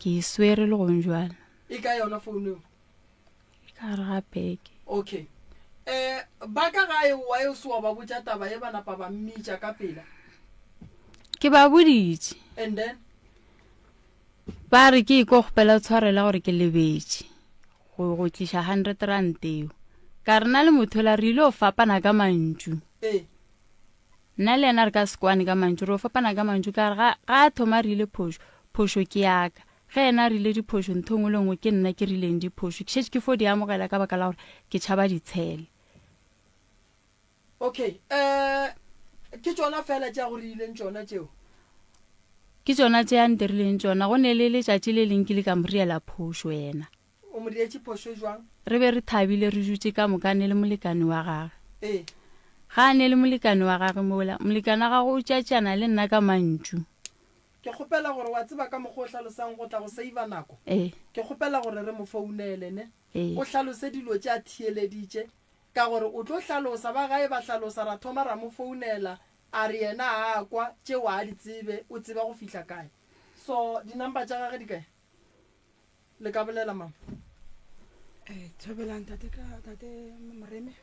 Ke e swere le gong jwale. E kae yona founu eo? E ka gare ga peke. Okay. Eh, ba ka gae wa e se wa ba botša taba ye ba napa ba mmitša ka pela? Ke ba boditše. And then? Ba re ke iko kgopela tshwarela gore ke lebetše go go tliša 100 rand eo. Ka re na le motho la re ile o fapana ka mantšu. Ee. Nna le yena re ka se kwane ka mantšu, re o fapana ka mantšu ka re ga, ga a thoma a rile phošo, phošo ke ya ka. Ge yena a rile diphošo, ntho nngwe le nngwe ke nna ke rileng diphošo. Ke šetše ke fo di amogela ka baka la gore ke tšhaba ditshele. Okay, eh, ke tšona fela tše a go rileng tšona tšeo? Ke tšona tše a ntirileng tšona. Go ne le letšatši le leng ke ile ka mo riela phošo yena. O mo dietše phošo jwang? Re be re thabile re dutše ka moka a ne le molekane wa gage. Ee. Ga a ne le molekane wa gage mola, molekane wa gagwe o tšatšana le nna ka mantšu. Ke kgopela gore, wa tseba ka mokgwa o hlalosang go tla go save-a nako? Ee. Ke kgopela gore re mo founele, ne? Ee. O hlalose dilo tše a theeleditše, ka gore o tlo hlalosa, ba gae ba hlalosa, ra thoma ra mo founela, a re yena a a kwa, tšeo a di tsebe, o tseba go fihla kae. So, di-number tša gage di kae? Le ka bolela mama. Eh, thobela ntate ka tate Moremi.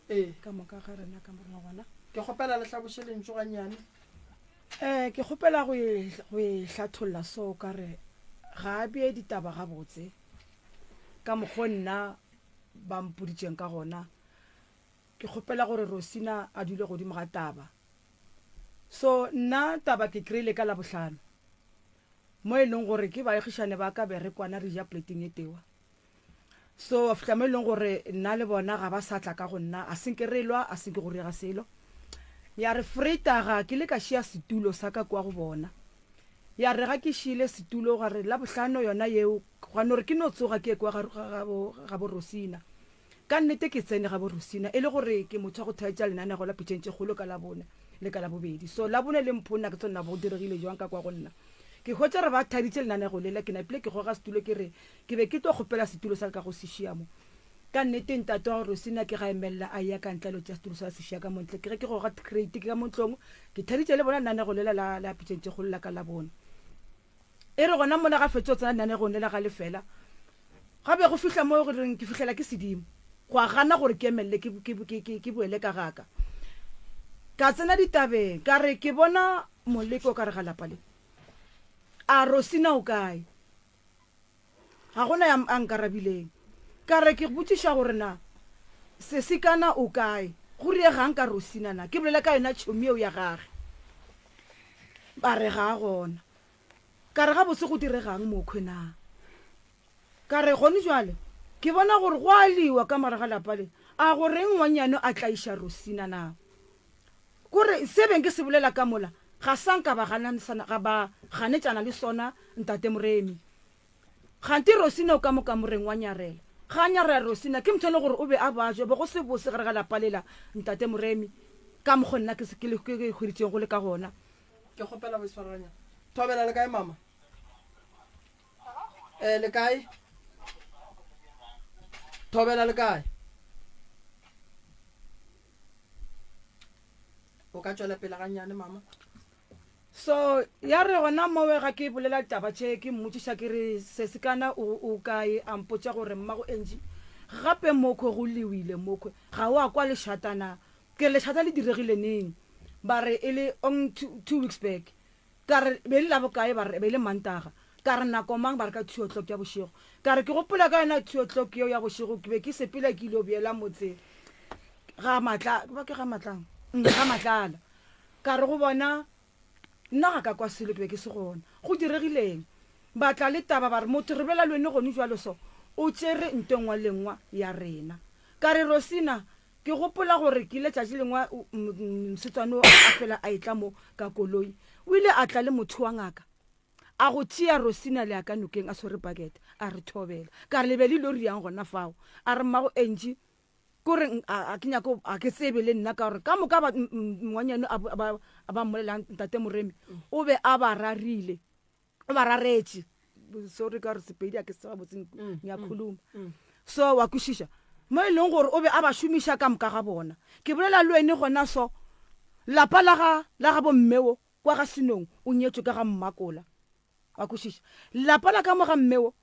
Ee. Ka moka ga rena ka morena gona. Ke kgopela le hlaboše lentšu gannyane. Eh, ke kgopela go e go e hlatholla so ka re ga a bee ditaba gabotse ka mokgo nna ba mpoditšeng ka gona. Ke kgopela gore Rosina a dule godimo ga taba. So nna taba ke kry-ile ka Labohlano. Mo e leng gore ke baagišane ba ka be re kwana re ja poleteng e tewa. So wa fihla mo e leng gore nna le bona ga ba sa tla ka go nna, a senke re lwa, a senke go riega selo. Ya re Freitaga ke le ka šia setulo sa ka kua go bona. Ya re ga ke šiile setulo gwa re Labohlano yona yeo gwa no re ke no tsoga ke ye kua ga, ga, ga bo Rosina. Ka nnete ke tsene ga bo Rosina e le gore ke motho wa go theetša lenanego la Pitšeng tše Kgolo ka Labone le ka Labobedi. So Labone le Mphonna ke tsona go diregile jwang ka kwa go nna. Ke hwetša re ba thaditše lenanego lela ke napile ke goga setulo ke re ke be ke tlo kgopela setulo sa ka go se šia mo. Ka nnete ntate wa Rosina ke ga emella a eya ka ntle a lo tšea setulo sa se šia ka mo ntle. Ke ge ke goga crate ke ka mo ntlong ke thaditše le bona lenanego lela la la Pitšeng tše Kgolo la ka Labone. E re gona mola ga fetše go tsena lenanegong lela ga lefela, ga be go fihla mo go reng ke fihlela ke sedimo, gwa gana gore ke emelele ke, ke, ke, ke, ke boele ka ga ka. Ka tsena ditabeng, ka re ke bona moleko ka re ga lapa le. A Rosina o kae? Ga go na ya a nkarabileng. Ka re ke botšiša gore na Sesikana o kae, go riegang ka Rosina na? Ke bolela ka yona tšhomi yeo ya gage. Ba re ga a gona. Ka re gabotse go diregang mokhwe na? Ka re gone jwale ke bona gore go a liwa ka mare ga lapa le. A go reng ngwanyano a tlaiša Rosina na? Kore se beng ke se bolela ka mola ga sa nka ba gananisana ga ba ganetšana le sona ntate Moremi. Kganthe Rosina o ka mo kamoreng wa nyarela. Ga a nyarela Rosina ke motho e le gore o be a bajwa be go se bose gare ga lapa lela ntate Moremi ka mokgo nna ke ke le ke hweditšeng go le ka gona. Ke kgopela boitshwarelanyana. Thobela le kae mama? Eh le kae? Thobela le kae? O ka tšwela pele gannyane mama. So ya re gona mowe ga ke bolela ditaba tše ke mmotšiša ke re Sesikana o o kae a mpotša gore mmago Angie gape mokhwe go liwile mokhwe ga o a kwa lešata na ke re lešata le diregile neng ba re e le ong two weeks back Ka re, E be e le Labokae? Ba re, E be e le Mantaga. Ka re, Nako mang? Ba re, Ka two o'clock ya bošego. Ka re, Ke gopola ka yona two o'clock yeo ya bošego, ke be ke sepela ke ile boela motse ga Matla, ba ke ga Matlang? Mm, ga Matlala. Ka re go bona, Nna ga ka kwa selo, ke be ke se gona. Go diregileng? Ba tla le taba, ba re, Motho re bolela le wene gone jwalo so, o tšere nto engwa le engwa ya rena. Ka re, Rosina, Ke gopola gore ke ile tšatši lengwe mosetsana o a fela a etla mo ka koloi. O ile a tla le motho wa ngaka. A go tšea Rosina le ya ka nokeng a swere bucket, a re thobela. Ka re le be le ilo riang gona fao? A re mmago Angie, ko re a ke nyake a ke tsebe le nna ka gore ka moka ba ngwanyana a ba ba mmolelang ntate Moremi o be a ba rarile. O ba raretše. Sorry ka gore Sepedi a ke se gabotse ngiyakhuluma. So wa kwešiša mo e leng gore o be a ba šomiša ka moka ga bona. Ke bolela le wene gona so lapa la ga la ga bomme wo kwa ga Senong o nyetšwe ka ga Mmakola. Wa kwešiša? Lapa la ka mo ga mme wo,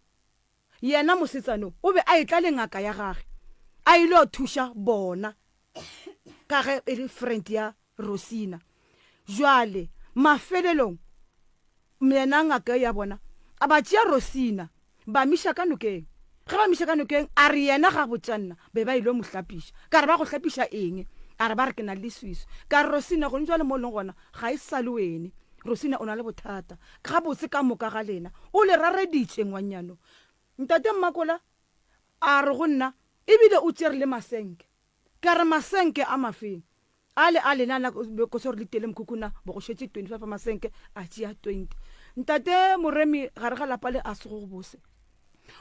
yena mosetsana o, o be a etla le ngaka ya gage, a ile thuša bona ka ge e le friend ya Rosina. Jwale mafelelong yena ngaka ya bona a ba tšea Rosina ba miša ka nokeng. Ge ba miša ka nokeng a re yena ga botša nna be ba ilo mo hlapiša. Ka re ba go hlapiša eng? A re ba re ke na le leswiswi. Ka re Rosina gone jwale mo o leng gona ga e sa le wene. Rosina o na le bothata. Gabotse ka moka ga lena o le rareditše ngwannyano. Ntate Mmakola a re go nna ebile o tšere le masenke. Ka re masenke a mafeng? Ale a lena na be ko se gore le tele mokhukhu na bo go šetše 25 a masenke a tšea 20. Ntate Moremi gare ga lapa le a se go bose.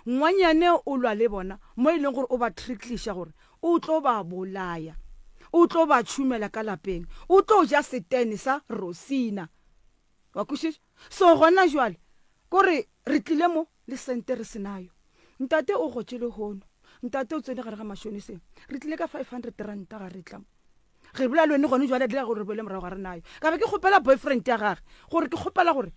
Ngwanyane o lwa le bona mo e leng gore o ba trickliša gore o tlo ba bolaya. O tlo ba tšhumela ka lapeng. O tlo ja setene sa Rosina. Wa kwešiša? So gona jwale kore re tlile mo le sente re se nayo. Ntate o gotše lehono. Ntate o tsene gare ga mašoniseng. Re tlile ka 500 ranta ga re tla mo. Re bolela le wene gone jwale dira gore re boele morago ga re nayo. Ka be ke kgopela boyfriend ya gage gore ke kgopela gore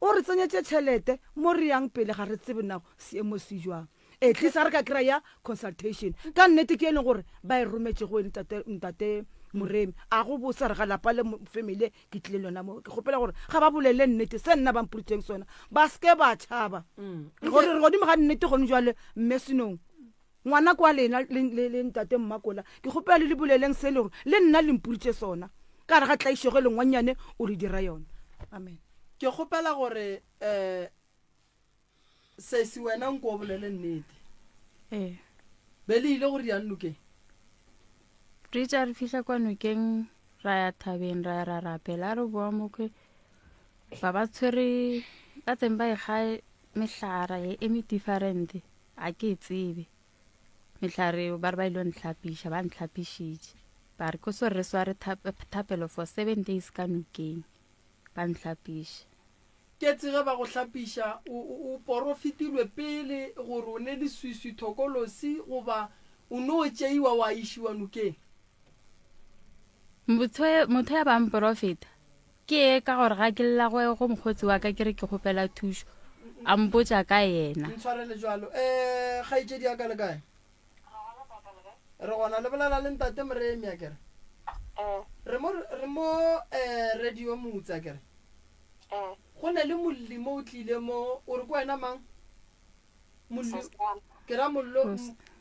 o re tsenyetše tšhelete mo re yang pele ga re tsebe na seemo se jwang. At least ga re ka kry-a consultation. Ka nnete ke e leng gore ba e rometše go ntate, ntate Moremi. A go botse re ga lapa le family ke tlile le yona mo. Ke kgopela gore ga ba bolele nnete se nna ba mpoditšeng sona. Ba seke ba tšhaba. Gore re godimo ga nnete gone jwale mme Senong. Ngwana kwa lena le, le, le ntate Mmakola, ke kgopela le le boleleng se le gore le nna le mpoditše sona. Ka gare ga tlaišego e lengwannyane o le dira yona. Amen. Ke kgopela gore um Sesi wena nko o bolele nnete. Ee. Be le ile go riang nokeng? Re itše re fihla kwa nokeng ra ya thabeng ra ya ra rapela re boa mokhwe ba ba tshwere ba tseng ba ekga mehlara e e me different a ke e tsebe mehlare eo ba re ba ile ntlhapiša ba ntlhapišitše ba re ko so re sware thapelo for seven days ka nokeng ba ntlhapiša Ke tsege ba go hlapiša, o, o, o porofetilwe pele gore o ne leswiswi thokolosi goba o no tšeiwa wa išiwa nokeng. Motho, motho ya ba mporofeta ke ye ka gore ga ke lla go go mokgotsi wa ka ke re ke kgopela thušo, a mpotša ka yena. Ntshwarele jwalo. Eh, kgaetšedi ya ka le kae? Re gona. Le bolela le ntate Moremi akere? Re mo, re mo eh, radio Motse akere? Go ne le molli mo o tlile mo, o re ke wena mang? Molli, ke ra mollo,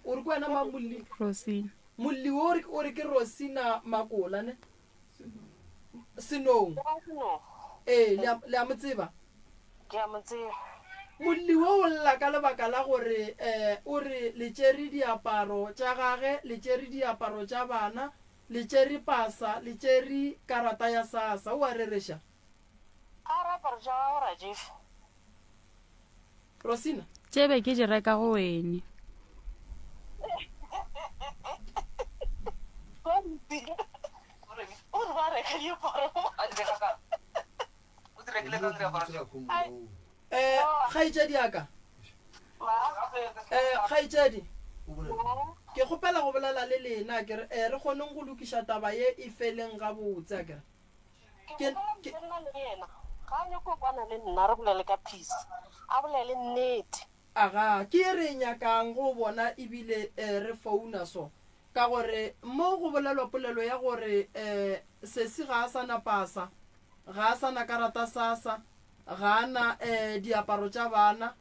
o re ke wena mang molli? Rosina. Molli o re, o re ke Rosina Makola ne? Senong. Ee, le a, le a mo tseba? Ke a mo tseba. Molli wo o lla ka lebaka la gore um o re le tšere diaparo tša gage, le tšere diaparo tša bana, le tšere pasa, le tšere karata ya SASSA. O a rereša? A re aparo tša gago ra di fa. Rosina. Tše be ke di reka go wene. Eh, kgaetšedi ya ka. Eh, kgaetšedi. Ke kgopela go bolela le lena, akere. Eh, re kgoneng go lokiša taba ye e feleng gabotse, akere. Ke kgopela go nna le yena. Ga a nyake go kwana le nna re bolele ka peace. A bolele nnete. Aga, ke ye re e nyakang go bona ebile re founa so. Ka gore mo go bolelwa polelo ya gore sesi ga a sa na pasa, ga a sa na karata SASSA, ga a na diaparo tša bana,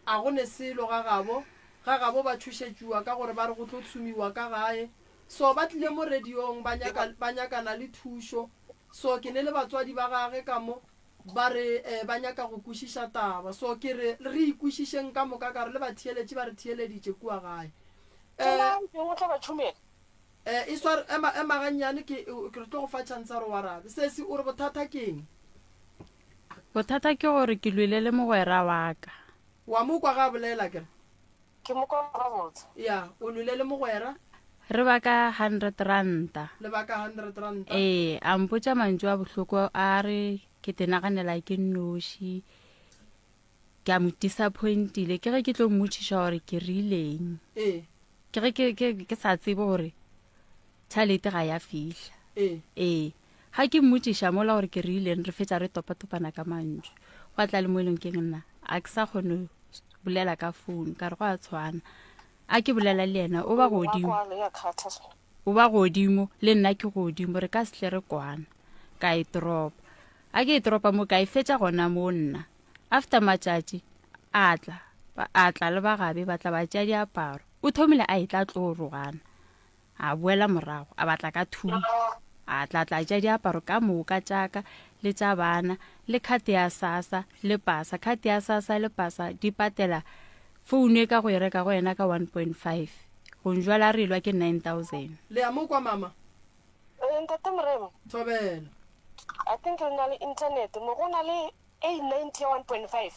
a go ne selo ga gabo, ga gabo ba tšhošetšuwa ka gore ba re go tlo tshumiwa ka gae. So ba tlile mo radiong ba nyaka, ba nyakana le thušo. So ke ne le batswadi ba gage ka mo, ba re eh, ba nyaka go kwešiša taba. So ke re re ikwešišeng ka moka ka gore le batheeletši ba re theeleditše kua gae. Ke Eh, mang teng o tla ba tšhumela? eh, e sware, ema, ema gannyane ke, ke re tlo go fa chance ya gore o arabe. Sesi, o re bothata ke eng? Bothata ke gore ke lwele le mogwera wa ka. Wa mo kwa ga a bolela akere? Ke mo kwa gabotse. Ya, o lwele le mogwera. Re ba ka hundred ranta. Le ba ka hundred ranta. Ee, a mpotša mantšu a bohloko a re ke te naganela ke nnoši. Ke a mo disappointile. Ke ge ke tlo mmotšiša gore ke rileng. Ee. Ke ge ke, ke, ke sa tsebe gore tšhalete ga ya fihla. Ee. Ee. Ga ke mmotšiša mola gore ke rileng, re fetša re topatopana ka mantšu. Gwa tla le mo e leng keng nna a ke sa kgone bolela ka phone ka re go a tshwana. A ke bolela le yena o ba godimo. O ba godimo le nna ke godimo re ka se tle re kwana. Ka e dropa. A ke e dropa mo ka e fetša gona mo nna. After matšatši a tla a tla le ba gabe ba tla ba tšea diaparo. O thomile a etla a tlo rogana. A boela morago a batla ka thunya. A tla tla tšea diaparo ka moka tša ka le tša bana le khate ya SASSA le pasa. Khate ya SASSA le pasa di patela founu e ka go e reka go yena ka 1.5. Gong jwale a re elwa ke 9000. Le a mo kwa mama? Eh, Ntate Moremi. Thobela. I think re na le internet mo go na le A90 ya 1.5.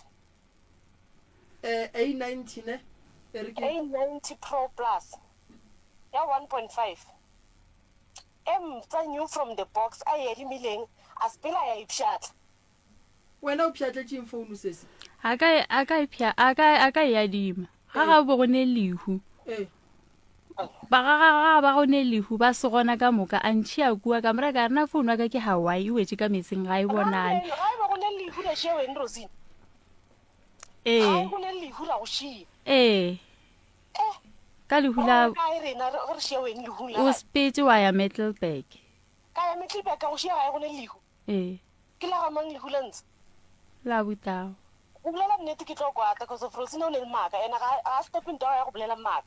Eh, A90 ne? E re ke. A90 Pro Plus ya 1.5. E mpsa new from the box a e adimileng a sepela a ya e pšhatla. Wena o pšhatletšeng founu sesi? A ka e, a ka e pšha, a ka, a ka e adima. Ga ga bo go ne lehu. Eh. Ba ga ga ga ba go ne lehu ba se gona ka moka a ntšhia kua ka mora ka re na founu ya ka ke Hawaii e wetše ka metsing ga e bonale. Ga e be go ne lehu la šia wene Rosina. Ee. Ga e go ne lehu la go šia. Ee. Eh. Ka lehu la. Re kae rena re re šia wene lehung la. O sepetše wa ya Middelburg. Ka ya Middelburg ka go šia ga e go ne lehu. Ee. Ke la ga mang lehu la ntshe? La butago. Go bolela nnete ke tlo kwata cause of Rosina o ne le maaka ena ga ga stope ntwa ya go bolela maaka.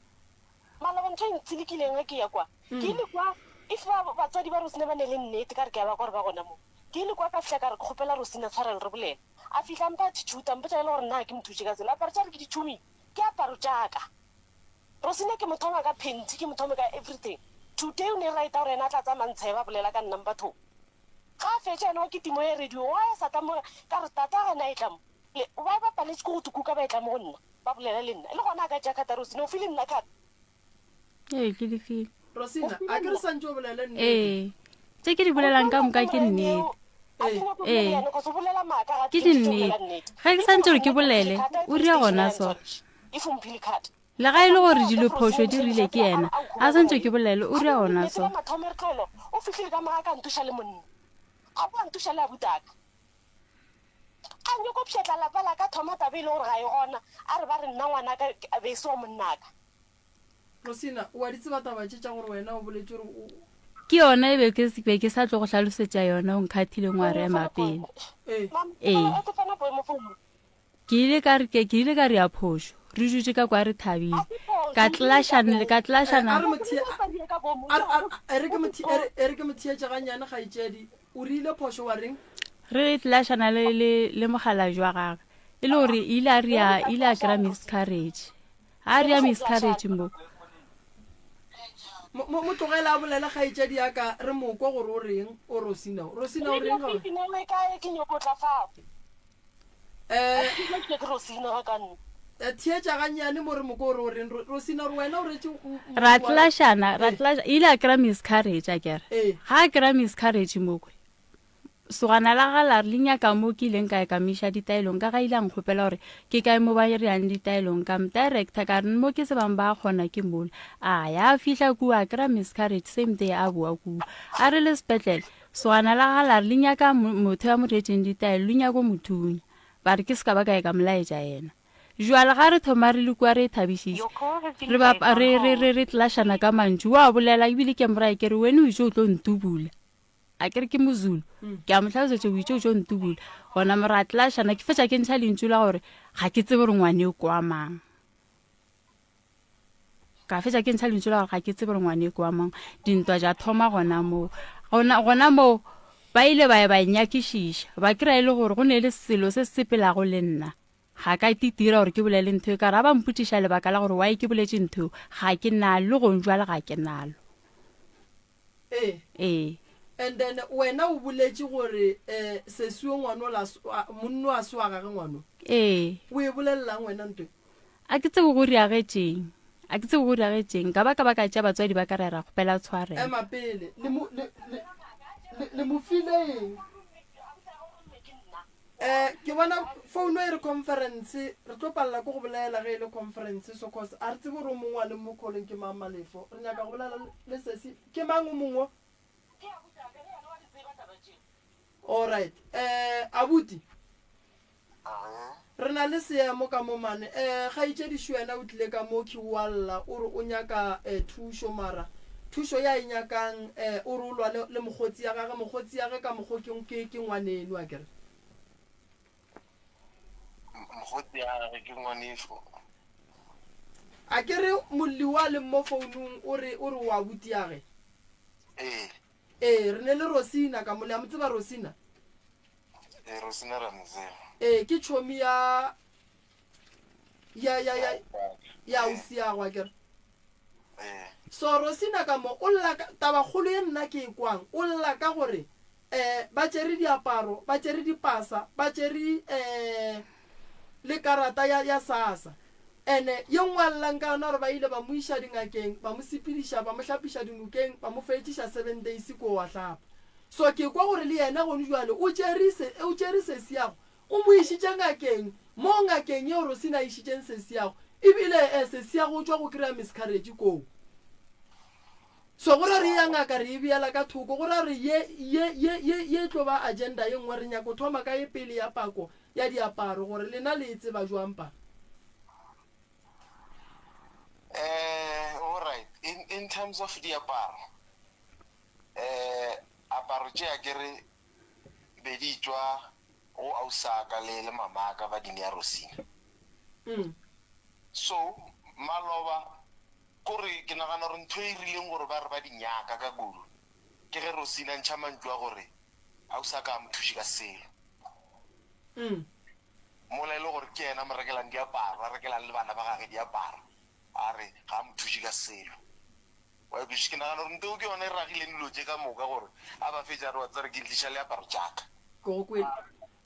Maloba ntho e ntsilikileng ge ke ya kwa ke ile kwa if ba batswadi ba Rosina ba ne le nnete ka re ke a ba kwa gore ba gona mo. Ke ile kwa ka fihla ka re ke kgopela Rosina tshwarelo re bolele. A fihla a mpha attitude a mpotša e le gore nna ga ke mo thutše ka tsela. Aparo tša re ke di tšhomile ke aparo tša ka. Rosina ke mo thoma ka panty ke mo thome ka everything. Today o ne right gore yena a tla tsamaya ntsheba a bolela ka nna mo bathong. Ga a fetša yena wa kitimo ya radio wa ya sa tla mo ka re tata ga na etla mo le ba ba paletše ke go tukuka ba etla mo go nna ba bolela le nna le gona a ka tšea khata Rosina o file nna khata. Ee ke le file. Rosina a ke re santše o bolele nnete. Ee tše ke di bolelang ka moka ke nnete. Ee ke dinnete ge ke santše gore ke bolele o ria gona so. Le ga e le gore dilo phošo di rile ke yena, a santše ke bolele, o ria gona so. Ke yona e be ke be ke sa tlo go hlalosetša yona, o nkhathileng wa re ema pele. Ee. Ke ile ka re, ke, ke ile ka ria phošo. Re dutše ka kwa re thabile. Ka tlašana, ka tlašana. A re mo thie, a, a, a, e re ke mo thie, e re, e re ke mo theetše gannyane, kgaetšedi. O riile phošo wa reng? Re tlašana le, le, le mokgalabje wa gagwe. E le gore ile a ria, ile a kry-a miscarriage. A ria miscarriage mo. Mo, mo, mo tlogele a bolele, kgaetšedi ya ka, re mo kwe gore o reng, o Rosina. Rosina o reng ga wena? Ke nyoko tla fao. Eh, Ke Rosina ga ka nna. eh, theetša gannyane mo re mo ko gore o reng Ro- Rosina gore wena o retše m- m- Ra wa- tlašana, ra Eh. tlaša, ile a kry-a miscarriage akere. Ee. Ga a kry-a miscarriage mokwe, sogana la ga la re le nyaka mo ke ileng ka ya ka mo iša ditaelong ka ga ile a nkgopela gore ke kae mo ba reyang ditaelong ka mo director ka re mo ke tsebang ba kgona ke mola. A ya a fihla kua a kry-a miscarriage same day a boa kua. A re le sepetlele, Sogana la ga la re le nyaka motho ya mo reetšeng ditaelo, le nyako mo thunya. Ba re ke se ka ba ka ye ka mo laetša yena. Jwale ga re thoma re le kua re ithabišitše, re bapa, re, re, re, re tlašana ka mantšu. Wa bolela ebile ke a mo raya ke re, Wene o itše o tlo ntubula. A ke re ke Mozulu. Ke a mo hlalosetša o itše o tlo ntubula. Gona mo ra tlašana, ke fetša ke ntšha lentšu la gore ga ke tsebe gore ngwane o ke wa mang. Ka fetša ke ntšha lentšu la gore ga ke tsebe gore ngwane ke wa mang. Dintwa tša thoma gona moo. Gona, gona moo ba ile ba ya ba nyakišiša, ba kry-a e le gore go ne le selo se se sepelago le nna. Ga ka ititira gore ke bolele ntho e ka re ga ba mpotšiša lebaka la gore why ke boletše ntho eo, ga ke nalo, le gong jwale ga ke nalo. Ee. Ee. And then wena o boletše gore eh sesi o ngwano la monno a se wa gage ngwano. Ee. O e bolelelang wena ntwe? A ke tsebe go riagetšeng. A ke tsebe go riagetšeng. Ka ba ka ba ka tšea batswadi ba ka ra ya ra kgopela tshwarelo. Ema pele. Le mo le le le le mo file eng? Eh ke bona phone e re conference re tlo palela ke go bolela ge e le conference so cause a re tsebe gore o mongwe a leng mo callong ke mang Malefo. Re nyaka go bolela le sesi ke mang o mongwe? Alright eh abuti. Re na le seemo ka mo mane. Eh, kgaetšedi Shuena o tlile ka mo khi o a lla, o re o nyaka eh, thušo, mara thušo ye a e nyakang, eh, o re o lwa le, le mokgotsi ya gage, mokgotsi ya ge ka mokgo ke, ke, ke ngwaneno, a ke re. Mokgotsi ya gage ke ngwaneso. A ke re molli wa leng mo founung o re, o re o abuti ya ge. Ee. Ee, re ne le Rosina ka mo, le a mo tseba Rosina? Ee, Rosina ra mo tseba. Ee, ke tšhomi ya ya ya ya ya ausi ya gwa kere. Ee. So Rosina ka mo o lla ka tabakgolo ye nna ke e kwang, o lla ka gore eh ba tšere diaparo, ba tšere dipasa, ba tšere eh le karata ya ya SASSA. Ene ye nngwe a llang ka yona gore ba ile ba mo iša dingakeng, ba mo sepediša, ba mo hlapiša dinokeng, ba mo fetšiša seven days koo a hlapa. So ke kwa gore le yena gone jwale o tšere se, o tšere sesiago, o mo išitše ngakeng, moo ngakeng yeo Rosina a išitšeng sesiago, ebile eh, sesiago o tšwa go kry-a miscarriage koo. So go ra re ya ngaka re e beela ka thoko, go ra re ye, ye, ye, ye, ye e tlo ba agenda ye nngwe, re nyaka go thoma ka ye pele ya pako ya diaparo, gore lena le e tseba jwang pa? Eh, all right. In, in terms of diaparo, Eh, aparo tše a ke re be di tšwa go ausaka le le mamaka ba di nea Rosina. Mm. So, maloba, kore ke nagana gore ntho e rileng gore ba re ba di nyaka ka kudu, ke ge Rosina a ntšha mantšu a gore ausaka a mo thuše ka selo. Mm. Mola e le gore ke yena a mo rekelang diaparo, a rekelang le bana ba gage diaparo, a re ga a mo thuše ka selo. Wa kwešiša? Ke nagana gore nteo ke yona e ragileng dilo tše ka moka gore a ba fetša a re, Wa tseba, ke tliša le aparo tša ka. Ke go kwele.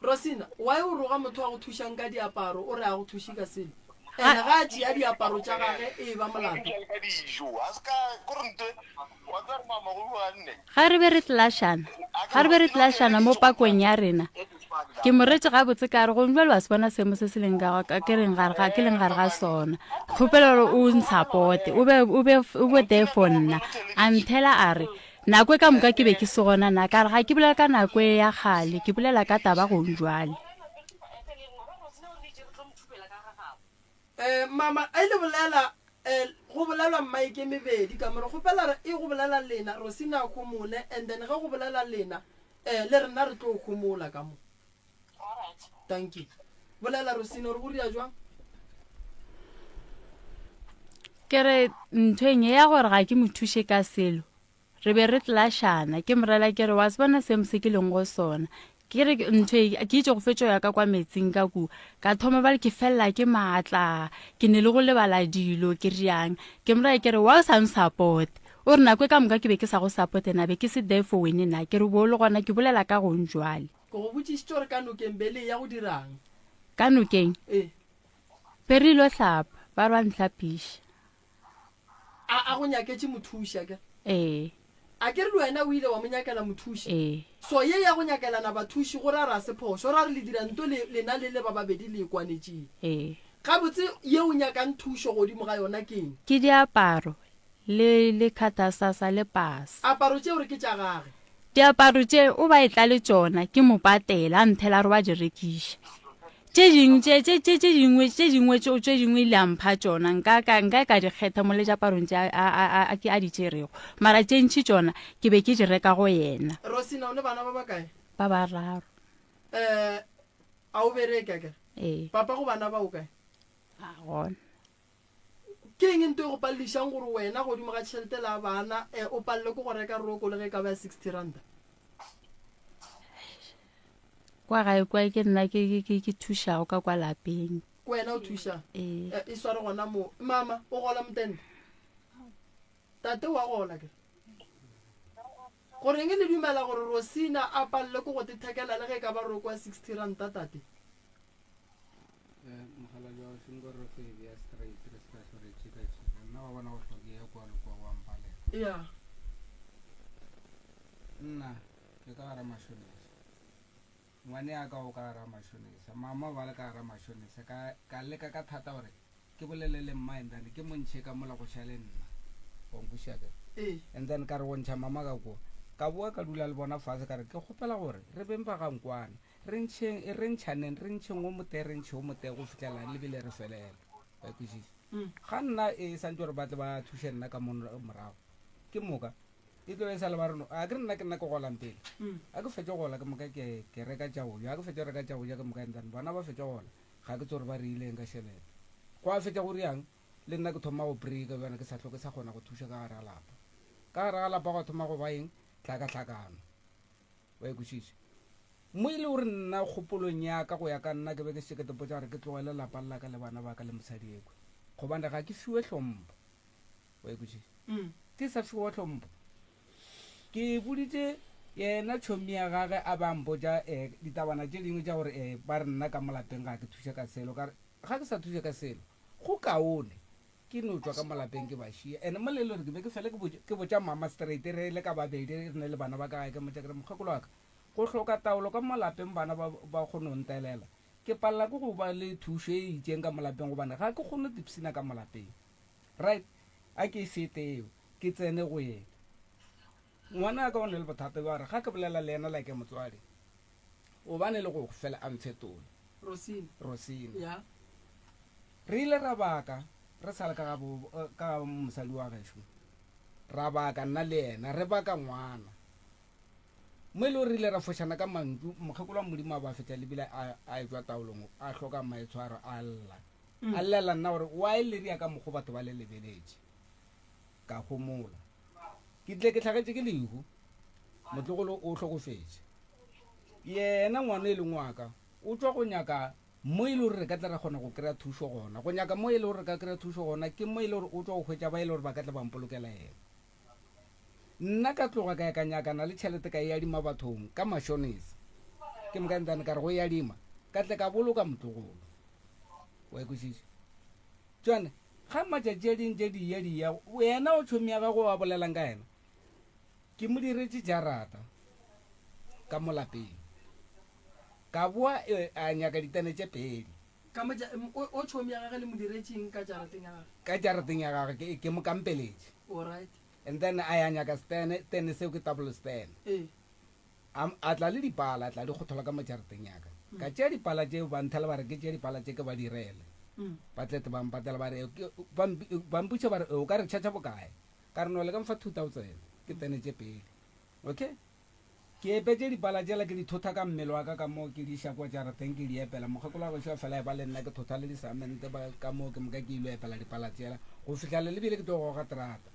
Rosina, why o roga motho a go thušang ka diaparo o re a go thuše ka selo? Ene ga a tšea diaparo tša gage e eba molato. Thuša le ka dijo. A se ka, kore nte, wa tseba re mama go bua nne. Ga re be re tlelashana, ga re be re tlelashana mo pakong ya rena, Ke mo retše gabotse ka re, Gomme bjale wa se bona seemo se se leng ka, ka, ke leng gare ga, ke leng gare ga sona. Kgopela gore o ntshapote, o be, o be, o be there for nna. A nthela a re, Nako e ka moka ke be ke se gona na? Ka re, Ga ke bolela ka nako e ya kgale, ke bolela ka taba gong jwale. Eh, mama, e le bolela, eh, go bolelwa mmaeke mebedi ka mo. Re kgopela re, e go bolela lena, Rosina a homole, and then ge go bolela lena, Eh, le rena re tlo homola ka mo. Dankie. Bolela Rosina gore go ria jwang? Ke re nthweng ya gore ga ke mo thuše ka selo. Re be re tlashana, ke morela ke re wa se bona seemo se ke leng go sona. Ke re ntho e ke itše go fetša ya ka kwa metsing ka ku. Ka thoma bale ke felela ke maatla, ke ne le go lebala dilo ke riang. Ke morela ke re wa o sa nsupport. O re nako e ka moka ke be ke sa go supporte na be ke se there for wene na? Ke re bo o le gona ke bolela ka gong jwale. Ke go botšišitše gore ka nokeng be le eya go dirang? Ka nokeng? Ee. Be re ilo hlapa, ba re ba nhlapiša. A a go nyaketše mothuši akere? Ee. Akere le wena o ile wa mo nyakela mothuši? Ee. So ye ya go nyakelana bathuši go ra re a se phošo, ra re le dira nto le lena le le ba babedi le ikwanetšeng. Ee. Gabotse ye o nyakang thušo godimo ga yona ke eng? Ke diaparo Le, le khathasasa le pasa. Aparo tše o re ke tša gage. Diaparo tše o ba etla le tšona, ke mo patela, a nthela a re wa di rekiša. Tše dingwe, tše, tše, tše, tše dingwe, tše dingwe tše, tše dingwe ile a mpha tšona, nka, ka, nka ka di kgetha mo le diaparong tše a, a, a, a, ke a di tšerego. Mara tše ntši tšona, ke be ke di reka go yena. Rosina, o ne bana ba bakae? Ba bararo. Eh, a o bereke akere? Ee. Papa go bana ba o kae? A gona. Ke eng nto e go paledišang gore wena godimo ga tšhelete la bana eh, o palelwe ke go reka roko le ge e ka ba ya 60 ranta? Kwa gae kwa ke nna ke, ke, ke, ke thušago ka kwa lapeng. Ke wena o thušang? Ee. Eh, e sware gona moo. Mama, o gola motende? Tate o a gola ke? Goreng le dumela gore Rosina a palelwe ke go tethekela le ge e ka ba roko ya 60 ranta, tate? Eh, mokgalabje wa gešo nko re fo e bea straight re se ka hlwa re tšhika-tšhika. Nna wa bona go hlwa ke ya kwa le kwa go a mpalela. Ya. Nna ke ka gara mashonisa. Ngwane ya ka o ka gara mashonisa. Mama o ba le ka gara mashonisa. Ka, ka leka ka thata gore ke bolele le mma and then ke mo ntšhe ka mola go šale nna. Wa nkwešiša ke? Ee. And then ka re go ntšha mama ka kwa. Ka boa ka dula le bona fase ka re ke kgopela gore re beng ba ga Nkwane. Re ntšheng, re ntšhaneng, re ntšheng o motee, re ntšhe o motee go fihlela le bile re felela. Wa e kwešiša? Ga nna e santše gore ba tle ba thuše nna ka mo morago. Ke moka e tlo be e sa le ba re no, a ke re nna ke nna ke golang pele. A ke fetše go gola ke moka ke, ke reka tša go ja, a ke fetše go reka tša go ja ke moka and then bona ba fetše go gola, ga ke tsebe gore ba re ileng ka šelete. Gwa fetša go riang, le nna ke thoma go breaka bjana ke sa hloke sa kgona go thuša ka gare ga lapa. Ka gare ga lapa gwa thoma go ba eng? Tlhakahlakano. Wa e kwešiša? Mo e le gore nna kgopolong ya ka go ya ka nna ke be ke šetše ke tepotša gore ke tlogele lapa la ka le bana ba ka le mosadi ekwe, gobane ga ke fiwe hlompho. Wa e kwešiša? Ke sa fiwa hlompho. Ke boditše yena tšhomi ya gage a ba mpotša um ditabana tše dingwe tša gore um ba re nna ka mo lapeng ga ke thuše ka selo. Ka re ga ke sa thuše ka selo, go kaone Ke no tšwa ka mo lapeng ke ba šia. And mo le le gore ke be ke fele ke botša mama straight re le ka babedi re ne le bana ba ka gae ke mmotša ke re mokgekolo wa ka go hloka taolo ka mo lapeng bana ba ba kgone go ntelela. Ke palela ke go ba le thušo e itšeng ka mo lapeng gobane ga ke kgone go ipshina ka mo lapeng. Right a ke e fete eo ke tsene go yena. Ngwana ka o ne le bothata bja gore ga ke bolela le yena like motswadi o bane le go fela a mfetola. Rosina. Rosina. Ya. Re ile ra baka re sa le ka ga bo, ka ga mosadi wa gešo. Ra baka nna le yena, re baka ngwana. Mo e le gore re ile ra fošana ka mantšu, mokgekolo wa Modimo a ba fetša lebile a, a etšwa taolong, a hloka maitshwaro, a lla. A llela nna gore why le ria ka mokgo batho ba le lebeletše. Ka homola. Ke tle ke hlagetše ke lehu, motlogolo o hlokofetše. Yena ngwana e leng wa ka, o tšwa go nyaka Mo e le gore re ka tla ra kgona go kry-a thušo gona. Go nyaka mo e le gore re ka kry-a thušo gona, ke mo e le gore o tšwa go hwetša ba e le gore ba ka tla ba mpolokela yena. Nna ka tloga ka ya ka nyakana le tšhelete ka e adima bathong ka mashonisa. Ke moka ntane ka re go e adima, ka tle ka boloka motlogolo. Wa e kwešiša? Tšone, ga matšatši a dintše di eya di eya, yena o tšhomi ya gago wa bolelang ka yena, Ke mo diretše jarata ka mo lapeng. Ka boa a nyaka ditene tše pedi. Ka mo ja, o, o tšhomi ya gage le mo diretše eng ka jarateng ya gage? Ka jarateng ya gage, ke, ke mo kampeletše. Alright. And then a ya nyaka stene, tene seo ke double stene. Ee. A, a tla le dipala, a tla di kgothola ka mo jarateng ya ka. Ka tšea dipala tšeo, ba nthela ba re ke tšee dipala tše ke ba direle. Ba tlete ba mpatela ba re, ke, ba, ba mpotša ba re, o ka re tšhatšha bokae? Ka re, No, le ka mfa 2000, ke tsene tše pele. Okay? Ke epetše dipala tšela, ke di thotha ka mmele wa ka ka moo, ke di iša kua jarateng, ke di epela. Mokgekolo wa gešo a fela a eba le nna, ke thotha le disamente ba ka moo, ke moka ke ilo epela dipala tšela, go fihla le lebile ke tlo goga terata.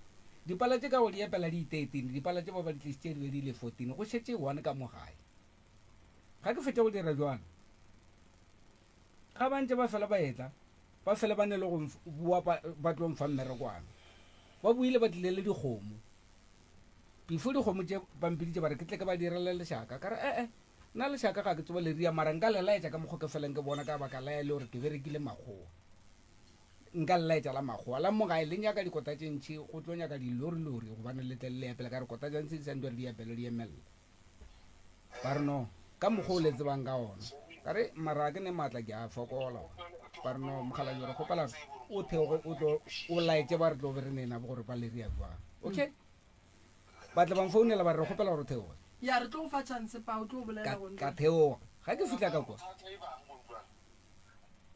Dipala tše ka go di epela di 13, dipala tše ba ba di tlišitše di be di le 14, go šetše one ka mo gae. Ga ke fetša go dira bjalo, Ga ba ntše ba fela ba etla, ba fele ba ne le go boa ba tlo mfa mmerekwana. Ba boile ba tlile le dikgomo. Before dikgomo tše ba mpiditše ba re ke tle ke ba direle lešaka. Ka re ee, nna lešaka ga ke tsebe le ria mara nka le laetša ka mokgo ke feleng ke bona ka baka la e le gore ke berekile makgowa. Nka le laetša la makgowa. La mo gae le nyaka dikota tše ntši go tlo nyaka dilorilori gobane le tle le epele ka re kota tša ntši di santse gore di epele di emelele. Ba re no, ka mokgwa o le tsebang ka ona. Ka re, mara ga ke ne maatla ke a fokola. Ba re no, mokgalabje re kgopela o theoge o tlo o laetše ba re tlo be re ne nabo gore ba le ria jwang. Okay? Ba tla ba mfounela ba re re kgopela gore o theoge. Ya re tlo go fa chance pa o tlo bolela Ka, go ka theoga. Ga ke fihla ka kwa.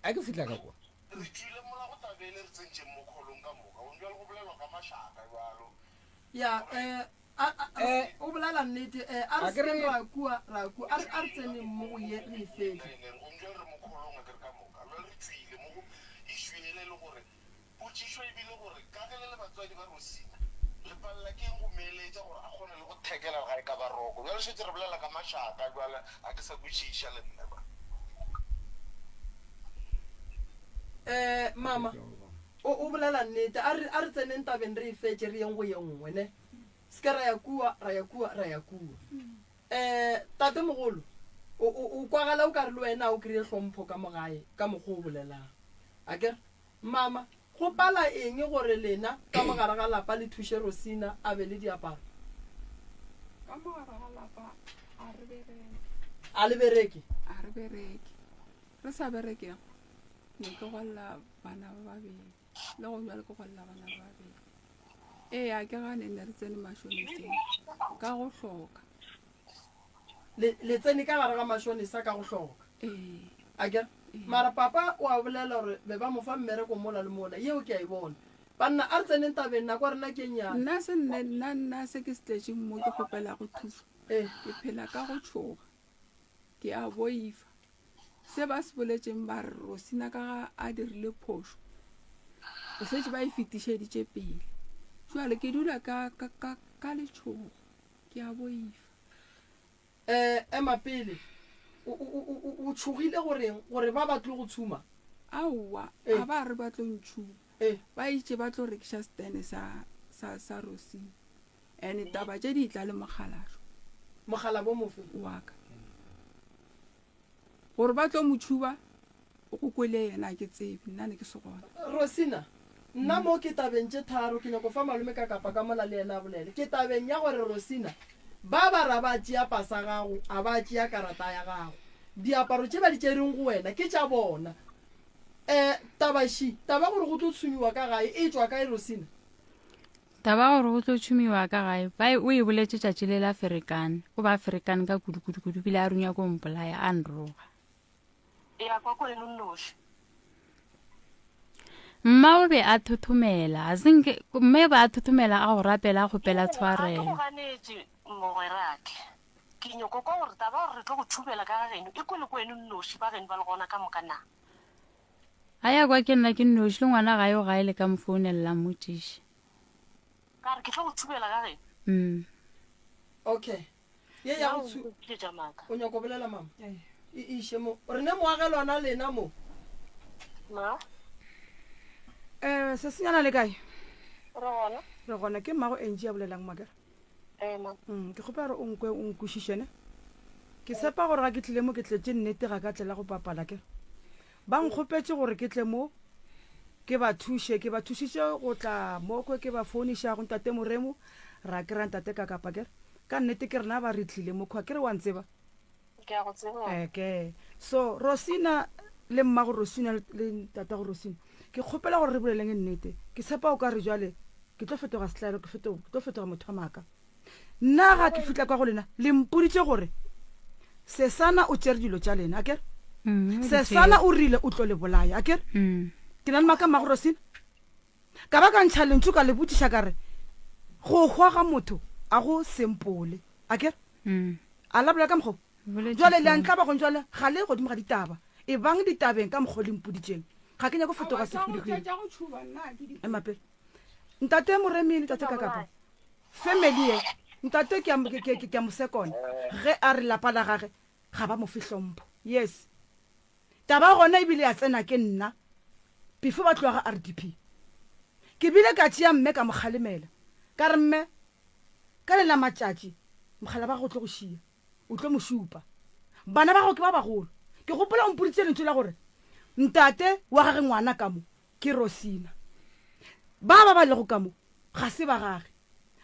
Ga ke fihla ka kwa. Re tšwile mola go tabele re tsentšeng mo kholong ka moka. Gong bjalo go bolelwa ka mašaka bjalo. Ya, eh, A, a, a, Eh, o bolela nnete. Eh, a re a ke sekeng re ra kua, ra kua. A re, a re tseneng mo go ye re e fetše. Ene re gong bjale re mo kholong a ke re ka moka. Bjale re tšwile mo go issue yela e le gore potšišo e bile gore ka ge le le batswadi ba Rosina le palela ke eng go meeletša gore a kgone le go thekela ga e ka ba roko. Bjale šetše re bolela ka mašaka bjale ga ke sa kwešiša le nna ba. Eh, mama, o, o bolela nnete. A re, a re tseneng tabeng re e fetše re yeng go ye nngwe, ne? Se ke ra ya kua, ra ya kua, ra ya kua. Um tatemogolo, o, o, o kwagala o ka re le wena ga o kry-e hlompho ka mo gae, ka mokgwa o bolelang. Akere? Mama, go pala eng gore lena ka mo gare ga lapa le thuše Rosina a be le diaparo? Ka mo gare ga lapa a re bereke. A le bereke? A re bereke. Re sa berekego, ne ke golla bana ba babedi. Le go bjalo ke golla bana ba babedi. Ee, a ke gane ne re tsene mashoniseng ka go hloka. Le, le tsene ka gare ga mashonisa ka go hloka. Ee. Akere? Mara papa o a bolela gore be ba mo fa mmereko mola le mola. Yeo ke a e bona. Banna, a re tseneng tabeng, nako ya rena ke e nnyane. Nna se nne, nna, nna se ke se tletšeng mo ke kgopelago thušo. Ee. Ke phela ka go tšhoga. Ke a boifa. Se ba se boletšeng ba re Rosina ka ga a dirile phošo, o šetše ba e fetišeditše pele. Jwale ke dula ka, ka, ka, ka letšhogo. Ke a boifa. Eh, ema pele. O, o, o, o, o tšhogile goreng? Gore ba ba tlo go tshuma? Aowa, Eh. a ba re ba tlo ntšhuma. Eh. Ba itše ba tlo rekiša setene sa, sa, sa Rosina. And taba tše di tla le mokgalajwe. Mokgalabo mofe? Wa ka. Gore ba tlo mo tšhuba, go kwele yena, a ke tsebe, nna ne ke se gona. Rosina, Nna mo ke tabeng tše tharo, ke nyako fa malome ka kapa ka mola le yena a bolele. Ke tabeng ya gore Rosina, ba ba ra ba tšea pasa gago, a ba tšea karata ya gago. Diaparo tše ba di tšereng go wena ke tša bona. Um taba ši, taba gore go tlo tshumiwa ka gae e tšwa kae Rosina? Taba ya gore go tlo tšhumiwa ka gae, ba e, o e boletše tšatši le la ferekane. O ba ferekane ka kudu-kudu-kudu, bile a runya ko mpolaya, a nroga. Ya kwa ko eno nnoši. Mma o be a thothomela, a se nke, mme ba a thothomela a go rapela a kgopela Ga ke tshwarelo. go ganetše mogwerake. Ke nyoko kwa gore taba ya gore re tlo go tšhubela ka ga geno e kwele ko eno nnoši ba geno ba le gona ka moka na. A ya kwa ke nna ke nnoši, le ngwana ga yo gae le ka mo founela la mmotšiša. Ka re ke tlo go thubela ka geno. Mm. Okay. Ye ya go tshu. O nyako bolela mama? E iše mo. Re ne moagelwana lena mo. Ma. Eh, sesenyana le kae? Re gona. Re gona ke mmago Angie ya bolelang makere. Ee ma. Mm, ke kgopela gore o nkwe o nkwešiše ne. Ke tshepa gore ga ke tlile mo ke tletše nnete ga ka tlela go papala ke. Ba nkgopetše gore ke tle mo ke ba thuše, ke ba thušitše go tla mo kwe ke ba founiša go ntate Moremo ra kry-a ntate Kakapa ke re ka nnete ke rena ba re tlile mo khwa ke re wa ntseba? Ke a go tseba. Eke. So Rosina le mmago Rosina le ntatago Rosina ke kgopela gore re boleleng nnete. Ke tshepa o ka re jwale ke tlo fetoga setlaelo ke feto ke tlo fetoga motho wa maaka. Nna ga ke fihla kwa go lena le mpoditše gore Sesana o tšere dilo tša lena akere? Mm, o di Sesana tšere. o rile o tlo le bolaya akere? Mm. Ke na le maaka mmago Rosina? Ka ba ka ntšha lentšu ka le botšiša ka re go hwa ga motho a go sempole akere? Mm. A la bolela ka mokgwa wo? Boletše Jwale le a seo. ntlaba gong jwale ga le godimo ga ditaba. Ebang ditabeng ka mokgwa o le mpoditšeng. Ga ke nyake go fetoga Aowa, tša go sehwirihwiri. tša go tšhuba nna ga ke di Ema pele. Ntate Moremi le Tate Kakapa, family ye, ntate ke a, ke, ke, ke a mo sekona ge a re lapa la gage ga ba mo fe hlompho. Yes. Taba gona ebile ya tsena ke nna before ba tloga ga RDP. Ke bile ka tšea mme ka mo kgalemela. Ka re mme, ka le la matšatši mogala ba gago o tlo go šia. O tlo mo šupa. Bana ba gago ke ba bagolo. Ke gopola o mpoditše lentšu la gore ntate wa gage ngwana ka mo ke Rosina. Ba ba ba lego ka mo ga se ba gage.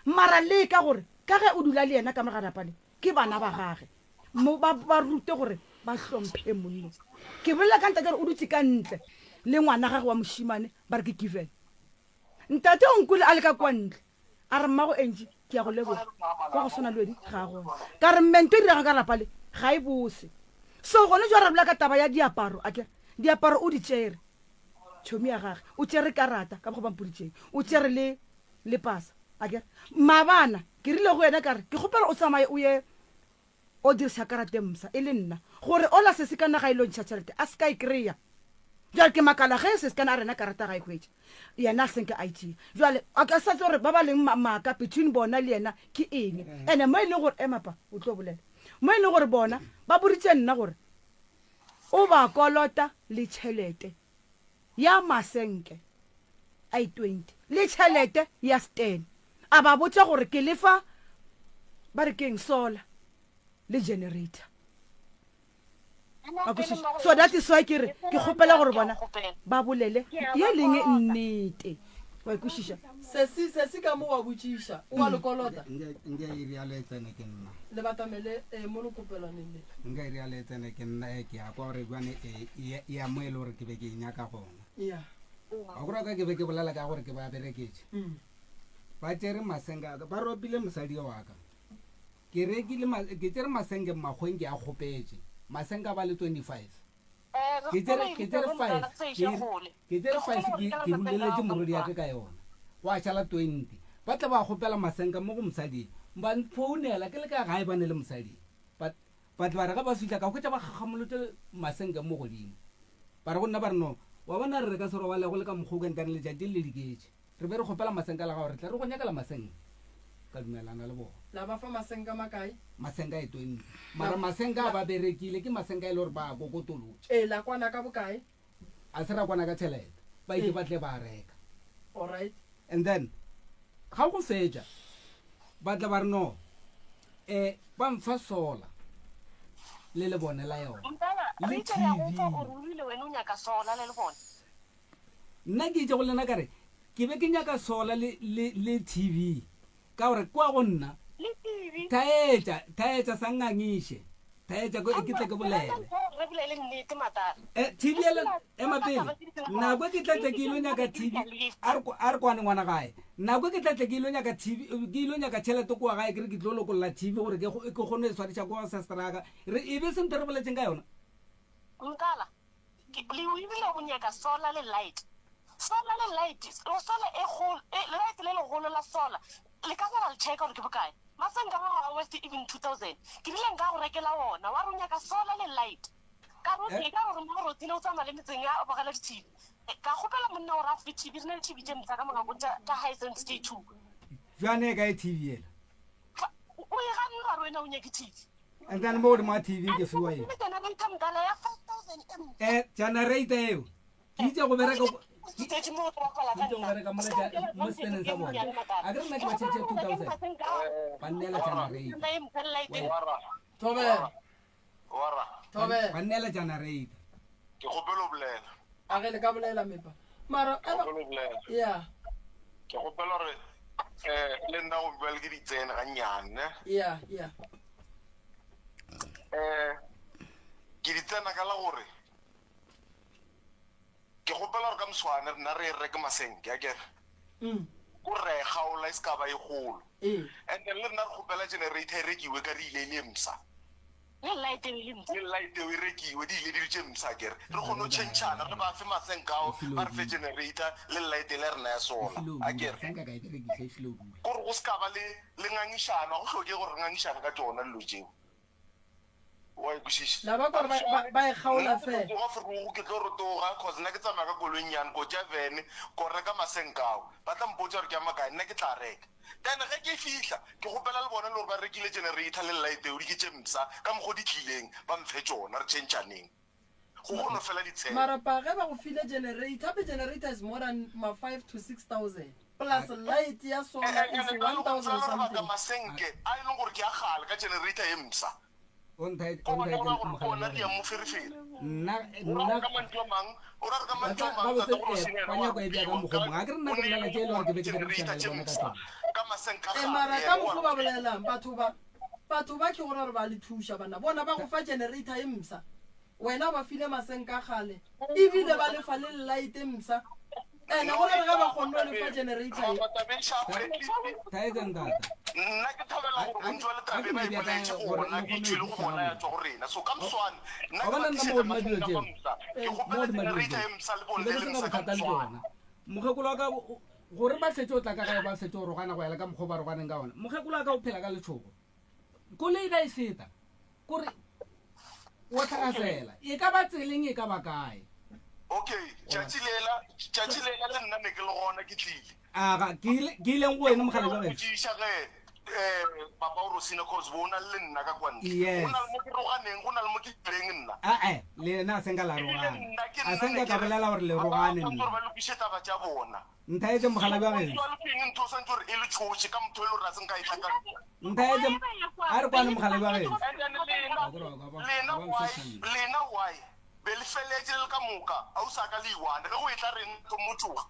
Mara leka gore ka ge o dula le yena ka mo ga lapa le, ke bana ba gage. Mo ba ba rute gore ba hlomphe monno. Ke bolela ka ntate gore o dutše ka ntle le ngwana gage wa mošemane ba re ke Given. Ntate o nkwele a le ka kwa ntle a re mmago Angie ke ya go leboga wa go swana le wene ga a gona. Ka re mme nto e diregang ka lapa le ga e bose. So gone jwa re bolela ka taba ya diaparo akere diaparo o di tšere tšhomi ya gage o tšere karata ka mokgwa ba mpoditšeng o tšere le le pasa akere maabana ke rile go yena ka re ke kgopela o tsamaye o ye o diriša karate msa e le nna gore ola sesi ka naga e lo ntšha tšhelete a se ka e kry-a jale ke makala ge sesi kana a rena karata ga e hwetše yena a senke a e tšea jale a ka sa tse gore ba ba leng maaka between bona le yena ke eng ene mo e leng gore emapa o tlo bolela mo e leng gore bona ba boditše nna gore o ba kolota le tšhelete ya masenke a i 20 le tšhelete ya stene a ba botša gore ke lefa ba re keng solar le generator Wa kwešiša? So that is why ke re ke kgopela gore bona ba bolele ye leng nnete wa kwešiša Sesi, sesi ka mo wa botšiša, o a le kolota. Nke nke iri ya le tsene ke nna. Le batamele eh, mo lekopelwaneng le. Nka iri ya le tsene ke nna eh, ke ya kwa gore jwane eh, e e ya mo e le gore ke be ke e nyaka gona. Ya. Wa kura ka ke be ke bolela ka gore ke ba bereketše. Mm. Ba tšere masenka a ka, ba ropile mosadi wa ka. Ke rekile ma, ke tsere masenke makgweng ke a kgopetše. Masenke a ba le 25. Eh, re Ke tsere, kgopela ke tsere gore 5, motala se ke, iše kgole. ke tsere Ke kgopela 5 gore ke, ka ke la ruleletše gago ka morwedi ya moswane. ka ka yona. Gwa šala 20. Ba tla ba kgopela masenka mo go mosadi. Ba nfounela ke le ka gae ba ne le mosadi. Ba, ba tla ba re ge ba fihla ka hwetša ba kgakgamolotše masenke mo godimo. Ba re go nna ba re no, wa bona re re ka se robale go le ka mokgwa o kentane letšatši le le diketše. Re be re kgopela masenka la gago, re tla re go nyakela masenka. Ka dumelana le bona. La ba fa masenka makae? Masenka e 20. Mara masenka a ba berekile, ke masenka e le gore ba a kokotolotše. Ee, la kwana ka bokae? A se ra kwana ka tšhelete. Ba itše Ee. ba tle ba a reka. Alright. And then, ga go fetša, ba tla ba re no, eh, ba mfa solar le lebone la yona, Mtala, le re itše re a go TV. fa gore o rile wena o nyaka solar le lebone. Nna ke itše go lena ka re, Ke be ke nyaka sola le, le, le TV, ka gore kua go nna, Le TV. thaetša, thaetša sa ngangiše, thaetša ko, ke tle ke Aowa, ke rata bolele. ntho ya gore re bolele nnete, Matala. Eh, TV Re yela, sena ema rata pele, taba tše di sena nako gona. ke tla tle TV ke ilo ke nyaka nna ke TV, ke lift. a re, a re kwane ngwana gae, nako ke tla tle ke ilo nyaka TV, ke ilo nyaka tšhelete kua gae, ke re ke tlo lokolla TV gore ke, ke kgone go e swariša kua sestraka, re, e be se ntho re boletšeng ka yona. Mtala, Ke, le o ebile o nyaka solar le light. Solar le light, o solar e kgolo, e, light le legolo la solar, le ka ba la le checka gore ke bokae. Masenka a gago a worth even 2000. Ke rile nka go rekela ona, wa re o nyaka solar le light. Ka re okay, ka gore mo Rotsile o tsamaya le metseng ya bogela di-TV. Ka kgopela monna gore a go fe TV, re na le TV tše mpsha ka mongakong tša, tša Hisense tše two. Bjane e kae TV yela? O e ganne wa re wena o nyake TV. And then mo godimo ga TV ke fiwa eng? Eh, generator eo. Ke itse go bereka ke itse go bereka mo mo steneng sa bona. A ke re nna ke ba tšhetše 2000. Ba nneela generator. Thobela. Wara. Thobela. Ba nneela generator. Ke kgopela o bolela. A ge le ka bolela mepa. Mara Ke kgopela o bolela. Yeah. Ke kgopela gore eh le nna go bua le ke di tsene ga nnyane ne. Yeah, yeah. Eh ke di tsena ka la gore ke kgopela gore ka moswane rena re reke masenke a kere. Mm. Ko re e kgaola e se ka ba e kgolo. Ee. And then le rena re kgopela generator e rekiwe ka re ile e le mpsha. Le light eo e le mpsha. Le light eo e rekiwe di ile di le tše mpsha akere. Re kgone go tšhentšhana re ba fe masenka ao ba re fe generator le light ele ya rena ya solar akere. Kore go se ka ba le le ngangišano ga go hlokege gore re ngangišane ka tšona dilo tšeo. Wa e kwešiša? La ba kwa gore ba, ba, ba e kgaola Nna ke tlo fela. tsoga vroeg, ke tlo rotoga, cause nna ke tsamaya ka koloi nnyane, ko tšea van, ko reka masenka ao. Ba tla mpotša gore ke a makae, nna ke tla reka. Then ge ke fihla, ke kgopela le bona le gore ba rekile generator le light eo, di ke tše mpsha, ka mokgo di tlileng, ba mphe tšona, re tšhentšhaneng. Go kgono fela ditshelo. Mara pa ge ba go file generator, gape generator is more than ma 5 to 6000 plus light ya solar is Ene ka le go 1000 tseba gore baka something. masenke a e leng gore ke a kgale ka generator ye mpsha. O nthae- Ko o bona nthaetše o ra gore mogala ona wa di ya geno. moferefere. Nna O ra nna gore ka mantšu a mang, o ra gore ka Ba mantšu tla a mang gabotse tata gore o eh, senya ba yena wa nyako e bea ka ropiwa mokgwa ka mongwe. A ke re nna o ke ne bolela tše e le gore ke be ke berekišana generator le tše bona ka mpsha tsona. ka masenke a E kgale mara ka yena wa mokgo ba ropiwa. bolelang batho ba batho ba ke gore gore ba le thuša bana bona ba go fa generator e mpsha wena o ba file masenka a kgale ebile ba lefa le light e mpsha ene go re ge ba kgonne go lefa generator ye Mama taba e sharp, at least Thaetsa ntata. nna ke thabela A gore a bontši ba a letabe ke ba no e bea ka ipoletše gore gona le ke kgone go itšwele go ikwešiša bona ya gabotse. tšwa go rena so ka moswane nna Wa ke bona ba nna mo tlišetša godima dilo masenka tšeo, mamsa ke mo kgopela godima dilo generator tšeo, ye mpsha le ke bone be le ke se na mpsha ka bothata le moswane tšona. Mokgekolo wa ka o- gore ba šetše o tla ka gae ba šetše o rogana go ya le ka mokgwa o ba roganeng ka gona. Mokgekolo wa ka o phela ka letšhogo. Koloi ga e feta, kore wa tlhakgasela. E ka ba tseleng e ka ba kae. Okay, tšatši lela, tšatši lela le nna ne ke le gona ke tlile. Aga, ke ile, ke ileng go wena Ke mogala go jwa geso. botšiša ge eh papa o Rosina cause bo o na le nna ka kwa ntle. Go Yes. na le mo ke roganeng, go na le mo ke ileng nna. Ae, le yena a senka la Ebile rogana. nna ke A nna ne senka ke ka re bolela gore le ba ba rogane tshwanetse nna. gore ba lokiše taba tša bona. Nthaetše mogala bja geso. Jwale ke eng ntho o swantse gore e le tšhoše ka motho e le gore a se nka e tlhakantšha? Nthaetše, a re kwane mogala bja geso. And then lena, Wa kore wa kwa ba, lena ga ba why, mfe chance. lena why be le feletše le le ka moka ausi a ka le iwane ge go etla rena tlo mo tšoga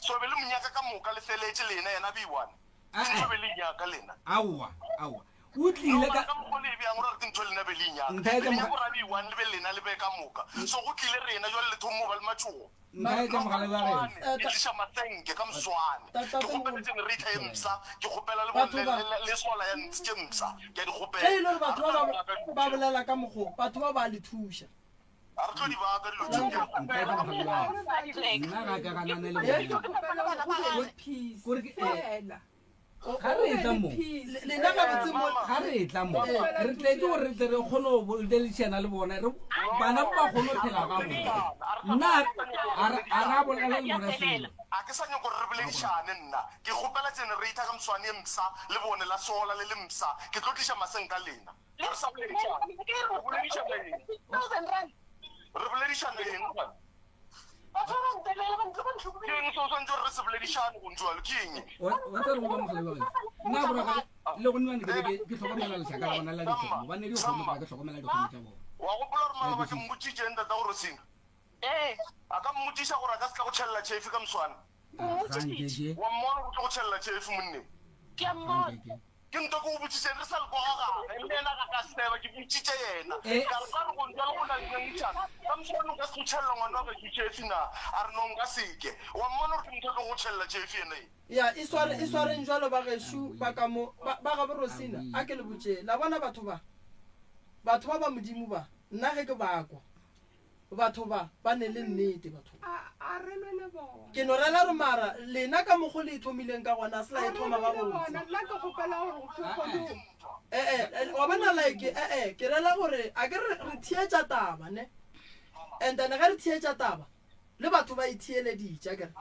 so be le monyaka ka moka le feletše lena yena be iwane ke ntho Ae, be le inyaka lena aowa, aowa. O no tlile mara ka ka mokgo le e bjang o ra re ke ntho lena be le inyaka le Nthaetše nyaka moga gore a be iwane le be lena le be ka moka so go tlile rena jwale le thomo ba le matšhogo. Nka etša mogala wa gešo. Ke tliša masenke ka moswane. Ke kgopela generator ye mpsha, ke kgopela le le solar ya tše mpsha. Ke a di kgopela. Ge e le gore batho ba ba bolela ka mokgo, batho ba ba le thuša. A re tlo di baka dilo tšeo. Ke a kgopela ka mokgwa. Nna ga ka ganane le bona. Kore ke eh. Ga re etla mo, Lena gabotse mo. ga re etla mo, re tletse gore re tle re kgone go boledišana le bona, re bana ba ba kgone go phela gabotse. Nna a re a ra bolela le bona selo. A ke sa nyaka gore re boledišane nna. Ke kgopela generator ka moswane ye mpsha le bone la solar le le mpsha. Ke tlo tliša masenka lena. Ga re sa boledišana. Re boledišana eng? Re boledišana eng gona? Batho ba ba ntelela, ba ntlo ba ntlhokomela. Ke eng se o swanetše gore re se boledišane go ntšwalo? Ke eng? Wa wa tseba go ba mogala wa gešo. Nna bro ga le go nna ke be ke ke hlokomela lešaka la bona la dikgomo. Ba ne dikgomo ke ba ke hlokomela dikgomo tša bona. Wa gopola gore maloba ke mmotšitše eng tata go Rosina? Ee. A ka mmotšiša gore a ka se tla go tšhelela tšhefi ka moswane? O mmotšišitše. Wa mmona gore o tlo go tšhelela tšhefi monneng? Ke a mmona. Ke nto ke go botšitšeng re sa le kwa ga gage, mme yena ga ka seba, ke botšitše yena. Ka re, Ka re go ntwa le go na le ngangišano, ka moswane o ka se go tšhelela ngwana wa gešo tšefi na? A re, No, nka se ke. Wa mmona gore ke motho a tlogo go tšhelela tšefi yena ye? Ya, e sware, e swareng jwalo ba gešo ba ka mo, ba, ba gabo Rosina, a ke le botšeng. La bona batho ba, batho ba ba Modimo ba, nna ge ke ba kwa, Batho ba, ba ne le nnete, batho ba. A, a re lwe le bona. Ke no rela gore mara lena ka mokgo le e thomileng ka gona, a se la A e re thoma lwe le gabotse. bona. Nna ke kgopela gore go ke kgone go. E-e, wa bona like, e-e, ke rela gore a ke re re theetša taba, ne? And then ge re theetša taba, le batho ba e theeleditše, a ke re.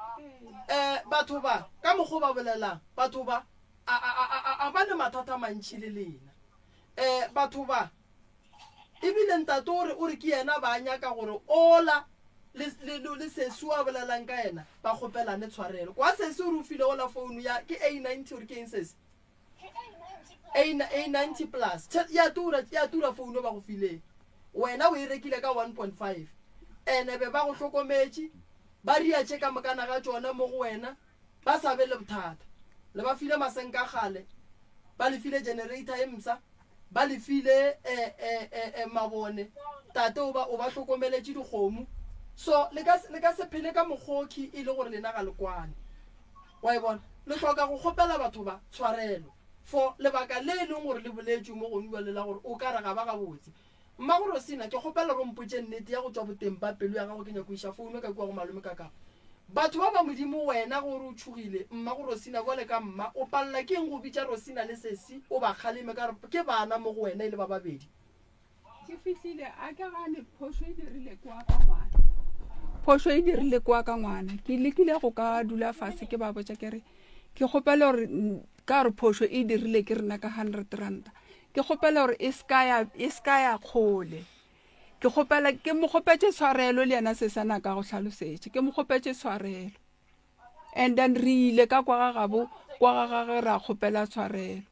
Eh, batho ba, ka mokgo ba bolelang, batho ba, a, a, a, a, a ba ne mathata a mantši le lena. Eh, batho ba, Ebile ntate o re o re ke yena ba nyaka gore Ola le, le, le, le sesi o a bolelang ka yena ba kgopelane tshwarelo. Kwa sesi o re o file Ola founu ya ke A90 gore ke eng sesi? A, A90 plus. Tšhe, ya tura, ya tura founu e ba go fileng. Wena o e rekile ka 1.5. Ene be ba go hlokometše, ba ria tše ka mokana ga tšona mo go wena, ba sa be le bothata. Le ba file masenka a kgale, ba le file generator e mpsha. Ba le file e, e, e, e, mabone. Tate o ba, o ba hlokomeletše dikgomo. So, le ka, le ka se phele ka mokgokhi e le gore lena ga le kwane. Wa e bona? Le hloka go kgopela batho ba tshwarelo for lebaka le e leng gore le boletšwe mo gongwe bjale la gore o ka re ga ba gabotse. Mmago Rosina, ke kgopela gore o mpotše nnete ya go tšwa boteng ba pelo ya gago, ke nyako iša founo ka kua go malome ka ka. Batho ba ba Modimo, wena ge o re o tšhogile, mmago Rosina bjale ka mma, o palela ke eng go bitša Rosina le sesi o ba kgaleme ka gore ke bana mo go wena e le ba babedi? Ke fihlile a ke gane phošo e dirile kwa ka ngwana. Phošo e dirile kwa ka ngwana. Ke lekile go ka dula fase ke ba botša ke re ke kgopela gore ka gore phošo e dirile ke rena ka hundred ranta. Ke kgopela gore e ska ya, e ska ya kgole. Ke kgopela, ke mo kgopetše tshwarelo le yena sesana ka go hlalosetše. Ke mo kgopetše tshwarelo. And then re ile ka kwa ga gabo, kwa ga gage ra kgopela tshwarelo.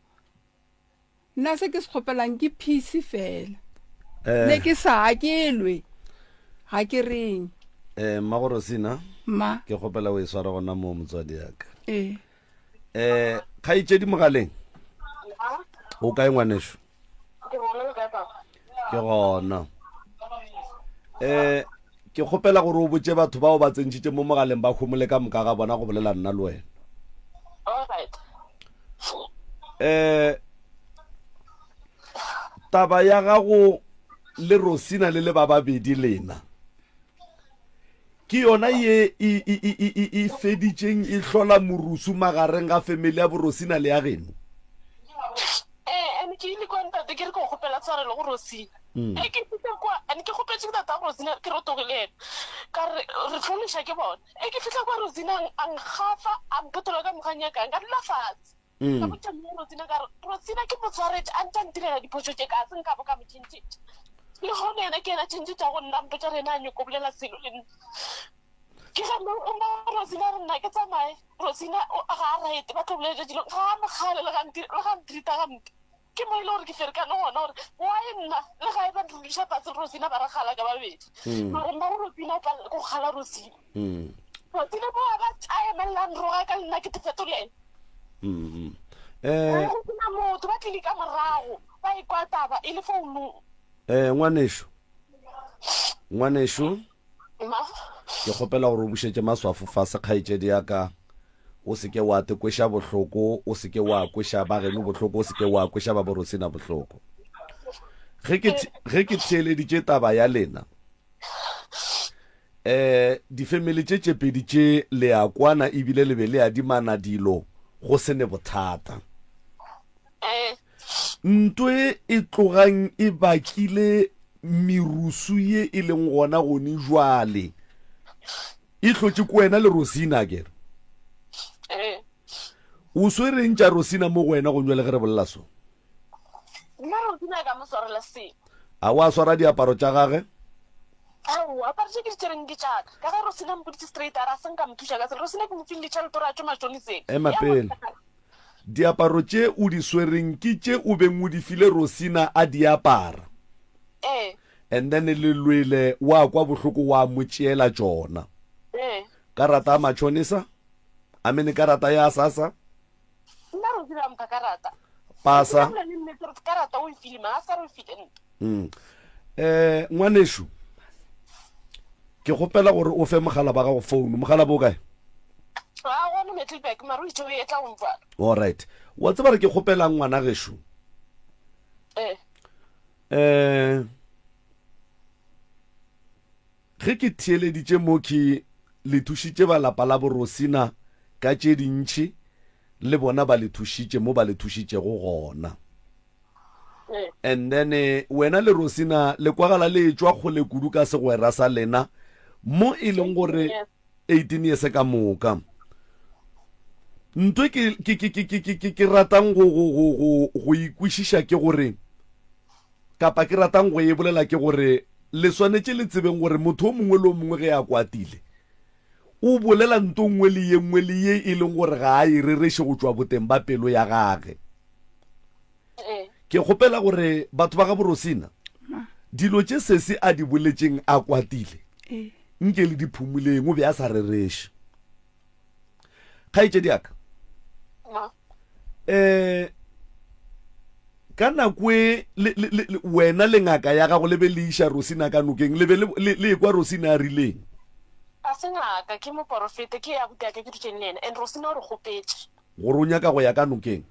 Nna se ke se kgopelang ke peace fela. Eh. Ne ke sa, ga ke lwe. Ga ke reng. Eh, Mmago Rosina. Mma. Ke kgopela o e sware gona moo motswadi ya ka. Ee. Eh, kgaetšedi mogaleng. O kae ngwanešu? Ke gona le kae papa? Ke gona. Eh, ke kgopela gore o botše batho bao ba tsentšhitše mo mogaleng ba homole ka moka ga bona go bolela nna le wena. All right. Eh, taba ya gago le Rosina le le ba babedi lena. Ke yona ye e, e, e, e, e, e feditšeng e hlola morusu magareng ga family ya boRosina le ya geno. Ee, and ke ile kwa ntate ke re ke kgopela tshwarelo go Rosina. Mm. E ke fihla kwa, and ke kgopetše ke tata Rosina ke rotoge le yena. Ka re re tlhološa ke bona. E ke fihla kwa Rosina a nkgafa, a mphetola ka moga nyakang, ka dula fatshe. Mm. Ka botša mme Rosina ka re, Rosina ke mo tshwaretše a ntse a ntirela diphošo tše ka se nka bo ka mo tšhentšhetša. Le gona yena ke yena tšhentšhetša go nna mpotša re yena a nyoko bolela selo le nna. Ke ge mme o mma Rosina a re nna ke tsamaye. Rosina o ga a right ba tlo bolela dilo ga a mokgale le ga le ga ntreata gampe. Ke mo e le gore ke ferekane gona gore why nna le ga e ba nrudiša fase Rosina ba re kgala ka babedi. Mm. Mare mmago Rosina o palela ke go kgala Rosina. Mm. Rosina mo a ba a emelela nroga ka le nna ke te fetolela. Mm. Eh, Go sena motho ba tlile ka morago ba ekwa taba e le founung. eh, ngwanešu. Ngwanešu. Ma. Ke kgopela gore o bušetše maswafo fase, kgaetšedi ya ka. O se ke wa te kweša bohloko, o se ke wa kweša ba geno bohloko, o se ke wa kweša ba borosina bohloko. Ge ke, ge ke theeleditše taba ya lena, um difemele tše tše pedi tše le a kwana ebile le be le adimana dilo go se ne bothata. Ntwe e tlogang e bakile merusu ye e leng gona gone jwale e hlotše ke wena le Rosina akere? Ee. O swereng tša Rosina mo go wena gone jwale ge re bolela so? Nna Rosina ka mo swarela seng. A wa swara diaparo tša gage? Aowa, aparo tše ke di tšereng ke tša ka. Ka ge Rosina a mpoditše straight a re a se nka mo thuša ka selo. Rosina ke mo file ditšhelete gore a tšwe matšhoniseng. Ema pele. Diaparo tše o di swereng ke tše o beng o di file Rosina a di apara. Ee. And then le lwele wa kwa bohloko wa mo tšeela tšona. Ee. Karata ya matšhonisa? I mean karata ya SASSA? Nna Rosina a mpha karata. Pasa. Ke bolela le nnete gore karata o e file mang, a sa re o e file nna. Mm. Eh, ngwanešu, ke kgopela gore o fe mogala ba gago founu. Mogala bo kae? A gona Metalburg, mara o itše o etla go mfa. All right. Wa tseba re ke kgopelang ngwana gešo? Eh. Eh, ge ke theeleditše mo ke le thušitše ba lapa la borosina ka tše dintši le bona ba le thušitše mo ba le thušitšego gona. And then eh, wena le Rosina le kwagala le etšwa kgole kudu ka segwera sa lena mo e leng gore 18 years ka moka. Ntho e ke ke ke ke ke ke ke ratang go go go go go ikwešiša ke gore kapa ke ratang go e bolela ke gore le swanetše le tsebeng gore motho o mongwe le o mongwe ge a kwatile o bolela nto nngwe le ye nngwe le ye e leng gore ga a e rereše go tšwa boteng ba pelo ya gage. Ke kgopela gore batho ba ga Borosina, dilo tše sesi a di boletšeng a kwatile, nke le di phumuleng, o be a sa rereše. Kgaetšedi ya ka, um ka nako e wena le ngaka ya gago le be le iša Rosina ka nokeng, le be le ekwa Rosina a rileng? Ga se ngaka, ke moporofeta, ke abuti ya ka ke dutšeng le yena, and Rosina o re kgopetše. Gore o nyaka go ya ka nokeng?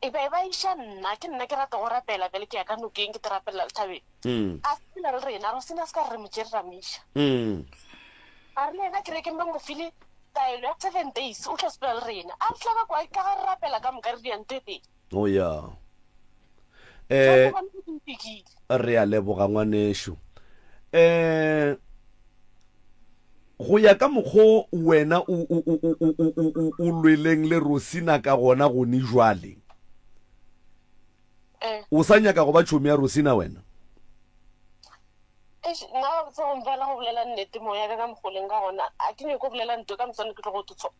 E be ba iša nna, ke nna ke rata go rapela, bjale ke ya ka nokeng ke te rapelela lethabeng. A sepela le rena, Rosina a se ka re re mo tšere ra mo iša. A re le yena kerekeng ba mo file taelo ya seven days, o tlo sepela le rena. A re tla ba kwa ka ga re rapela ka moka re dira ntho e tee. Oh ya. Eh, re a leboga ngwanešu. Eh, Go ya ka mokgo wena o, o, o, o, o, o, o, o lweleng le Rosina ka gona gone jwale, Eh. o sa nyaka go ba tšhomi ya Rosina wena? Eish, nna gabotse go mpela go bolela nnete moya ka ka mogoleng ka gona a ke nyako go bolela nto ka moswane ke tlo go totso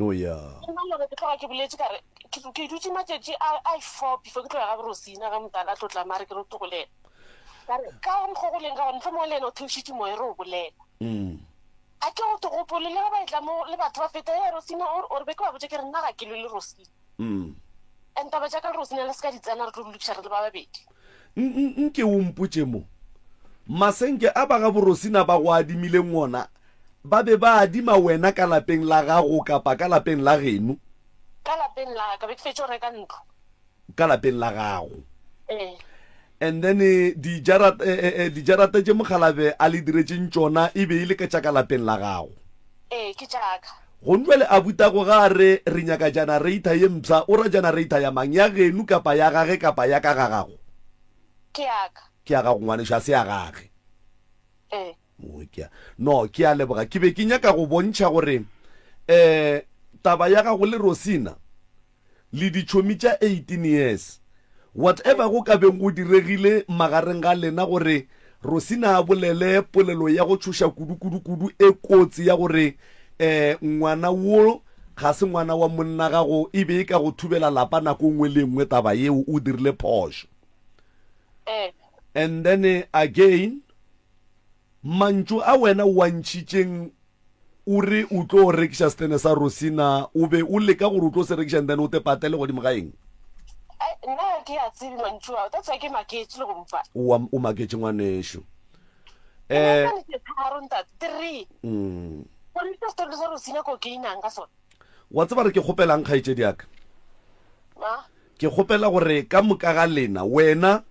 Oh ya. Nna lore ke tloga ke boletše ka re ke ke dutše matšatši a a four before ke tlo ya ga Rosina ge motala a tlo tla mare ke re tlo bolela. Ka re ka mokgwa go leng ka gona mohlomongwe le yena o theošitše moya re o bolela. Mm. A ke go te gopole le ge ba etla mo le batho ba feta ya Rosina o re o re be ke ba botša ke re nna ga ke lwe le Rosina. Mm. And taba tša ka le Rosina le se ka di tsena re tlo di lokiša re le ba babedi. Nke o mpotše mo, masenke a ba ga boRosina ba go adimileng ona Ba be ba adima wena ka lapeng la gago kapa ka lapeng la geno? Ka lapeng la ka, be ke fetše go reka ntlo. Ka lapeng la gago. Ee. And then dijarata, dijarata tše mokgalabje a le diretšeng tšona e be e le ka tša ka lapeng la gago? Ee, ke tša ka. Gong jwale abutago ga a re re nyaka janareitha ye mpsha, o ra janareitha ya mang? Ya geno kapa ya gage kapa ya ka ga gago? Ke ya ka. Ke ya gago ngwanešu, ga se ya gage. Ee. Ke a, no, ke a leboga. Ke be ke nyaka go bontšha gore um taba ya gago le Rosina le ditšhomi tša 18 years, whatever go ka beng go diregile magareng ga lena gore Rosina a bolele polelo ya go tšhoša kudu-kudu-kudu e kotsi ya gore um ngwana wo ga se ngwana wa monna gago e be e ka go thubela lapa nako nngwe le nngwe taba yeo o dirile phošo. And then again Mantšu a wena o a ntšhitšeng o re o tlo rekiša setene sa Rosina, o be o leka gore o tlo se rekiša and then o te patele godimo ga eng? Ai, nna ga ke a tsebe mantšu ao, that's why ke maketše le go mfa. O a, o maketše ngwanešu. Eh, Ke tharo ntate, three. mm. Gore ke story sa Rosina ko ke inang ka sona. Wa tseba re ke kgopelang kgaetšedi ya ka? Ma? Ke kgopela gore ka moka ga lena, wena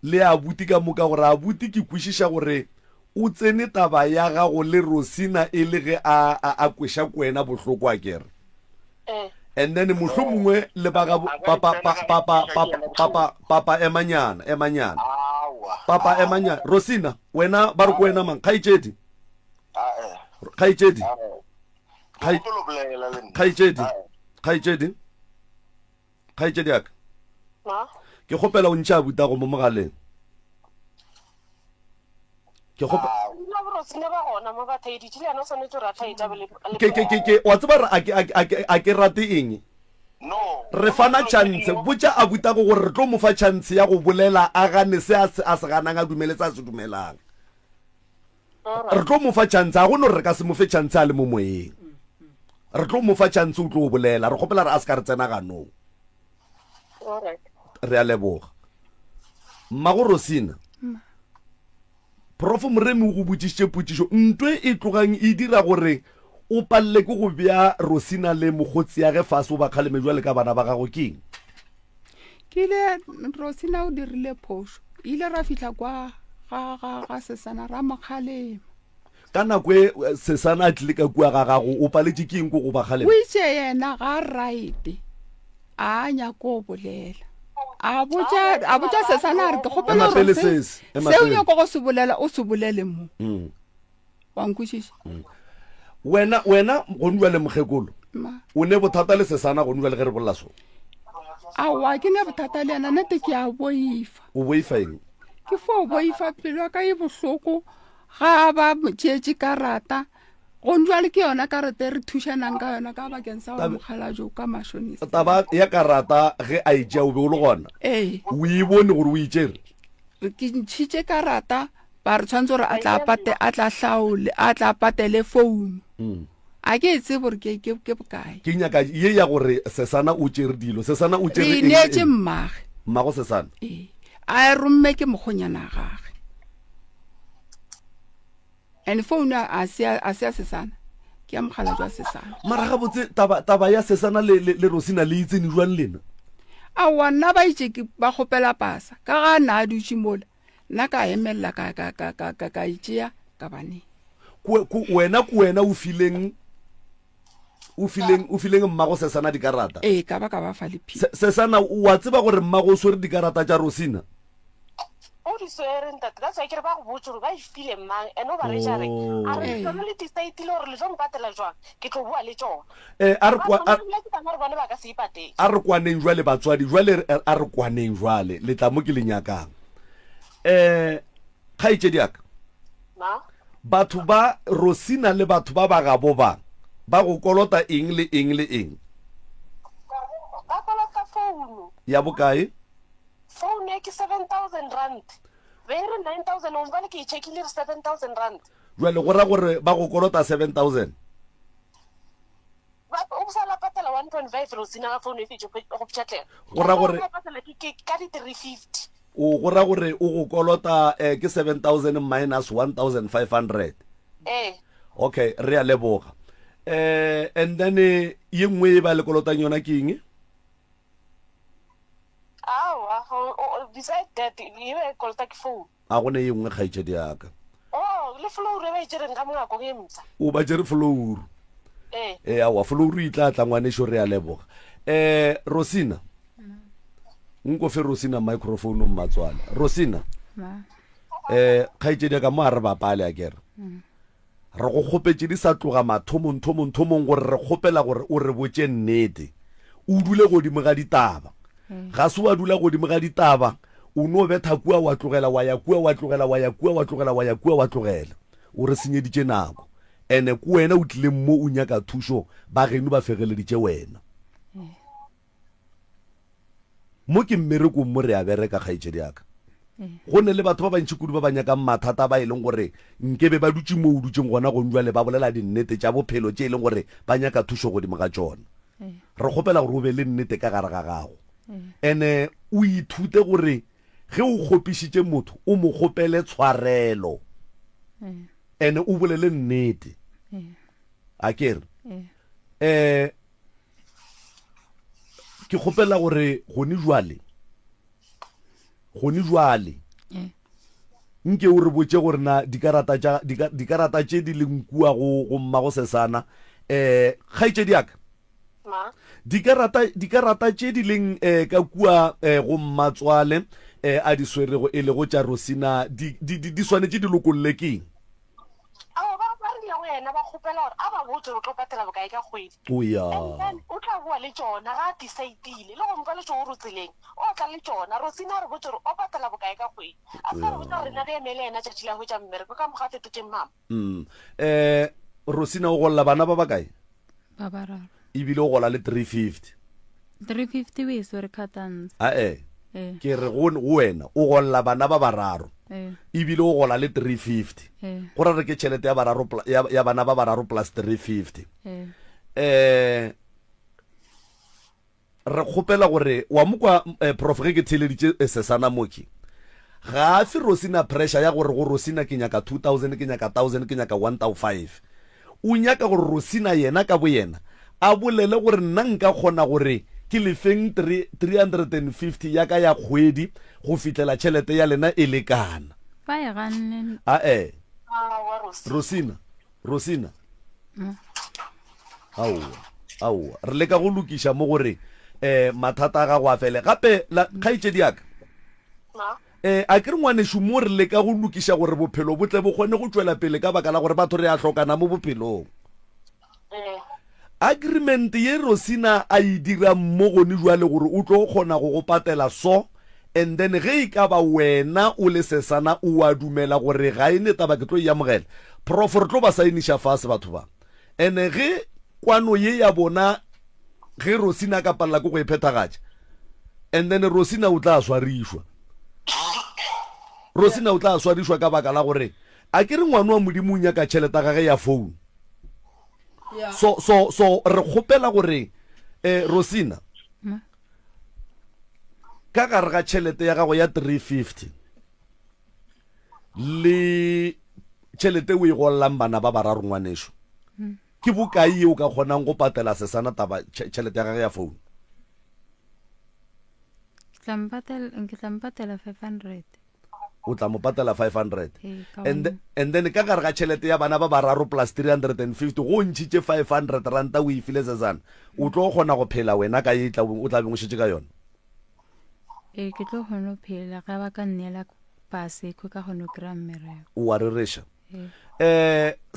le abuti ka moka, gore abuti ke kwešiša gore o tsene taba ya gago le Rosina e le ge a, a, a kweša Kwena bohloko, a ke re? Eh. And then mohlomongwe le ba gabo, papa, pa, papa, papa, papa, papa, emanyana, emanyana. Papa, emanyana. Rosina, wena ba re ko wena mang? Kgaetšedi. Kgaetšedi. Kgaetšedi. Kgaetšedi. Kgaetšedi ya ka. Ke kgopela o ntšhe abutago mo mogaleng. Ke kgope Ke ke ke ke wa tseba re a ke a ke a ke rate eng? Re fana chance botša abutago gore re tlo mo fa chance ya go bolela a gane se a se a se ganang a dumele se a se dumelang. Re tlo mo fa chance a go no re ka se mo fe chance a le mo moyeng. Re tlo mo fa chance o tlo bolela re kgopela re a se ka re tsena ganong. Re a leboga. Mmago Rosina. Prof Moremi o go botšišitše potšišo, Ntwe e tlogang e dira gore o palele ke go bea Rosina le mokgotsiage fase o ba kgaleme bjale ka bana ba gago ke eng? Ke ile, Rosina o dirile phošo. Ile ra fihla kwa ga, ga, ga Sesana ra mo kgalema. Ka nako e Sesana a tlile ka kua ga gago, o paletše ke eng ko go ba kgalema? O itše yena ga right. A nyako bolela. A botša a botša Sesana a re ke kgopela gore se se o nyako go se bolela o se bolele mo. Mm. Wa nkwešiša? Mm. Wena wena gone jwale mokgekolo. O ne bothata le Sesana gone jwale ge re bolela so. Aowa ke ne bothata le yena nete ke a boifa. O boifa eng? Ke fo boifa pelo ya ka e bohloko ga ba tšeetše karata. Gone jwale ke yona karata e re thušanang ka yona ka bakeng sa gore mokgalabje ka mashonisa. Taba ya karata ge a e tšea o be o le gona? Ee. O e bone gore o e tšere? Ke ntšhitše karata ba re tshwanetse gore a tla pate a tla hlaole a tla patele founu. Mm. A ke e tsebe gore ke ke ke bokae. Ke nyaka ye ya gore Sesana o tšere dilo. Sesana o tšere Re neetše mmage. Mmago Sesana. Ee. A e romme ke mokgonyana gage. And phone a se a se ya Sesana. Ke ya mogala jwa Sesana. Mara gabotse taba taba ya Sesana le le, le Rosina le itsene jwang lena? Aowa nna ba itše ke ba kgopela pasa ka ga na a dutše mola nna ka emelela ka ka ka ka ka ka itšea ka baneng. Ko ko wena ko wena o fileng o fileng o fileng mmago Sesana dikarata? Ee ka ba ka ba fa le phi. Sesana wa tseba gore mmago o swere dikarata tša Rosina? O di swere ntate, that's why ke re ba go botse gore ba e file mang, ene o ba reetša a re, a re Ee. lona le decide-ile gore le tlo mpatela jwang, ke tlo boa le tšona. Eh, a re Ba kwa, a, tsona ebile ke bona gore bone ba ka se ipatele. a re kwaneng jwale batswadi, jwale re- a re kwaneng jwale, le tla mo ke le nyakang. Eh, kgaetšedi ya ka, Ma? batho ba Rosina le batho ba ba gabo ba, ba go kolota eng le eng le eng? Ba kolota founu. Ya bokae? Phone e ke 7000 rand. Be e re 9000 o bale ke e checkile re 7000 rand. Jwale go ra gore ba go kolota 7000? Ba o sa la patela 1.5 re o sina ga phone e fetše go pšhatlela. Go ra gore ba patela ke ke ka di 350. O go ra gore o go kolota eh, ke 7000 minus 1500. Eh. Okay, re a leboga. Eh and then eh, ye nngwe e ba le kolotang yona ke eng? Aowa, beside that, e be kolota ke phone. A go ne ye nngwe kgaetšedi ya ka. Oh, le flouru e ba e tšereng ka mongakong e mpsha. O ba tšere flouru. Ee. Ee, aowa, flouru e tla tla ngwanešo, re a leboga. Eh, Rosina. Nko fe Rosina microphone mmatswale. Rosina. Ma. Eh, kgaetšedi ya ka mo a re bapale a kere. Mm. Re go kgopetše di sa tloga mathomong, thomong, thomong gore re kgopela gore o re botše nnete. O dule godimo ga ditaba. Ga se wa dula godimo ga ditaba, o no betha kua wa tlogela, wa ya kua wa tlogela, wa ya kua wa tlogela, wa ya kua wa tlogela. O re senyeditše nako. Ene ke wena o tlileng mo o nyaka thušo, ba geno ba fegeleditše wena. Mo ke mmerekong mo re a bereka, kgaetšedi ya ka. Go ne le batho ba bantši kudu ba ba nyakang mathata ba e leng gore nkebe ba dutše mo o dutšeng gona gong jwale ba bolela dinnete tša bophelo tše e leng gore ba nyaka thušo godimo ga tšona. Re kgopela gore o be le nnete ka gare ga gago. Ene o ithute gore ge o kgopišitše motho o mo kgopele tshwarelo. Ene o bolele nnete. A ke re? Eh ke kgopela gore gone jwale gone jwale nke o re botše gore na dikarata tša dikarata tše di leng kua go go mmago sesana eh kgaetšedi ya ka dikarata dikarata tše di leng eh, ka kua eh, go mmatswale eh, a di swerego e lego tša Rosina di, di, di, di swanetše di lokolle keng? Ao, ba, ba rile go yena, ba kgopela gore a ba botše gore o tlo patela bokae ka kgwedi. O ya. And then o tla boa le tšona ga a decide-ile. Le go mpa le tšo o re tseleng, o tla le tšona. Rosina a re botše gore o patela bokae ka kgwedi. A se ka re botša gore rena re emele yena tšatši la hwetša mmereko ka moka a fetotšeng mama. Mm. Eh, Rosina o golla bana ba bakae? Ba bararo. Ebile o gola le 350. 350 o e swere khatans. Ae. Eh. Ke re go go wena o golla bana ba bararo. Eh. Ebile o gola le 350. Eh. Go ra re ke tšhelete ya bararo ya, ya bana ba bararo plus 350. Eh. Eh Re kgopela gore wa mo kwa eh, prof ge ke theeleditše eh, Sesana Moki ga a fe Rosina pressure ya gore go Rosina ke nyaka 2000 ke nyaka 1000 ke nyaka 1005 o nyaka gore Rosina yena ka boyena a bolele gore nna nka kgona gore ke lefeng 350 ya ka ya kgwedi go fihlela tšhelete ya lena e lekana. Ba e ganne. Ae. Aowa Rosina. Rosina. Rosina. Aowa, aowa. Re leka go lokiša mo gore eh mathata a gago a fele. Gape la kgaetšedi ya ka. Eh a ke re ngwanešu mo re leka go lokiša gore bophelo bo tle bo kgone go tšwela pele ka baka la gore batho re a hlokana mo bophelong. Agreement ye Rosina a e dirang mo gone jwale gore o tlo kgona go go patela so and then ge e ka ba wena o le sesana o a dumela gore ga e ne taba ke tlo e amogela. Prof re tlo ba saeniša fase batho ba. And ge kwano ye ya bona ge Rosina a ka palela ke go e phethagatša and then Rosina o tla swarišwa. Rosina o tla swarišwa ka baka la gore a ke re ngwana wa Modimo o nyaka tšhelete ya gage ya phone. So so so re kgopela gore eh Rosina ka gare ga tšhelete ya gago ya 350 le tšhelete o e golelang bana ba bararo ngwaneso hmm. ke bokae ye o ka kgonang go patela sesana taba tšhelete ya gage ya phone ke tla mpatela 500 o tla mo patela 500 and, and then ka gare ga tšhelete ya bana ba bararo plus 350 go ntšhitše 500 ranta o e file sesana o tlo kgona go phela wena ka ye o tla beng o šetše ka yona ee ke tlo kgona go phela ga ba ka nneela pase ko ka kgona go kry-a mmereko o a rereša um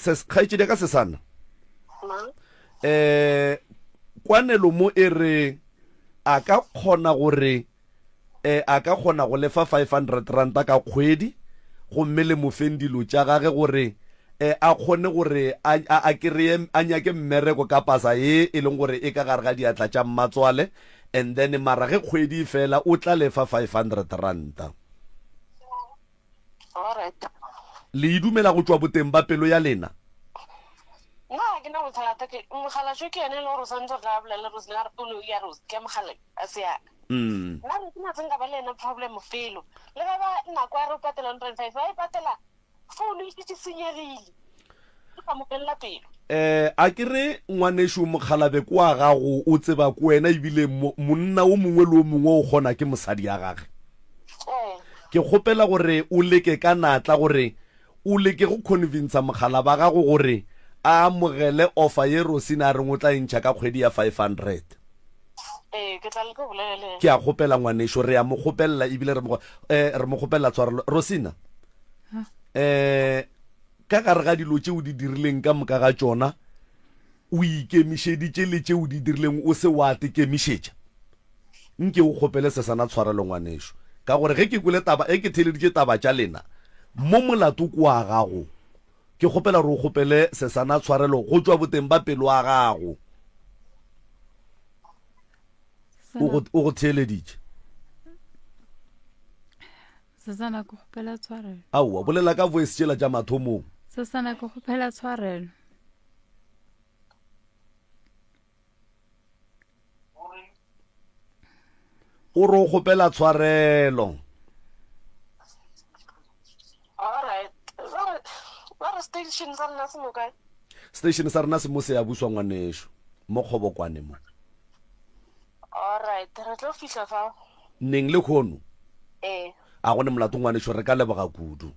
kgaetšedi ya ka sesana um kwanelo mo e re a ka kgona gore E, a ka kgona go lefa 500 ranta ka kgwedi, gomme le mo feng dilo tša gage gore e, a kgone gore a, a, a kereye, a nyake mmereko ka pasa ye e leng gore e ka gare ga diatla tša mmatswale, and then mara ge kgwedi e fela o tla lefa 500 ranta. Alright. Le e dumela go tšwa boteng ba pelo ya lena? Nna ga ke na bothata, ke, mogalašo ke yena e le gore o swanetše gore a bolele Rose, nna polo ya Rose, ke ya mogala, a se ya ka. Mm. Nna re sena se nka ba le yena problem felo. Le ge ba nako ya re o patela 1.5 ba e patela phone e šetše senyegile. Ke sa mo felela pelo. Eh, a ke re ngwanešu mokgalabe ke wa gago o tseba ke wena ebile monna o mongwe le o mongwe o kgona ke mosadi ya gage. Eh. Ke kgopela gore o leke ka natla gore o leke go convincer mokgalaba wa gago gore a amogele offer ye Rosina a reng o tla e ntšha ka kgwedi ya 500. Ee, ke tla leka go bolela le yena. Ke a kgopela ngwanešu, re a mo kgopelela ebile re mo, eh, re mo kgopelela tshwarelo. Rosina, eh, ka gare ga dilo tše o di dirileng ka moka ga tšona, o ikemišeditše le tše o di dirileng o se wa tekemišetša. Nke o kgopele sesana tshwarelo ngwanešu, ka gore ge ke kwele taba, ge ke theeleditše taba tša lena, mo molato ke wa gago. Ke kgopela gore o kgopele sesana tshwarelo go tšwa boteng ba pelo ya gago. O go, o go theeleditše. Sesana ke kgopela tshwarelo. Aowa, bolela ka voice tšela tša mathomong. Sesana ke kgopela tshwarelo. O re o kgopela tshwarelo. Alright. Station sa lena se mo kae? Station sa rena se mo Seyabuswa ngwanešu, mo Kgobokwane mo. Alright, re tlo fihla fao. Neng lehono? Ee. A go ne molato ngwanešu, re ka leboga kudu.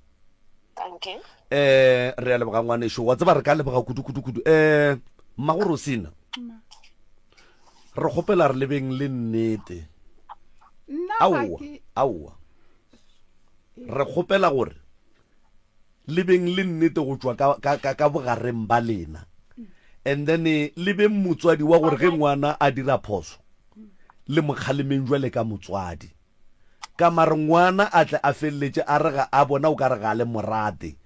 Dankie. Eh, re a leboga ngwanešu. Wa tseba re ka leboga kudu kudu kudu. Eh, mmago Rosina. Re kgopela re lebeng le nnete. Nna ga Aowa, ke aowa. Re kgopela gore le beng le nnete go tšwa ka, ka, ka, ka bogareng ba lena. And then eh, le beng motswadi wa gore ge ngwana a dira phoso, le mo kgalemeng jwale ka motswadi. Ka mare ngwana a tle a feleletše a re ga a bona o ka re ga le morate.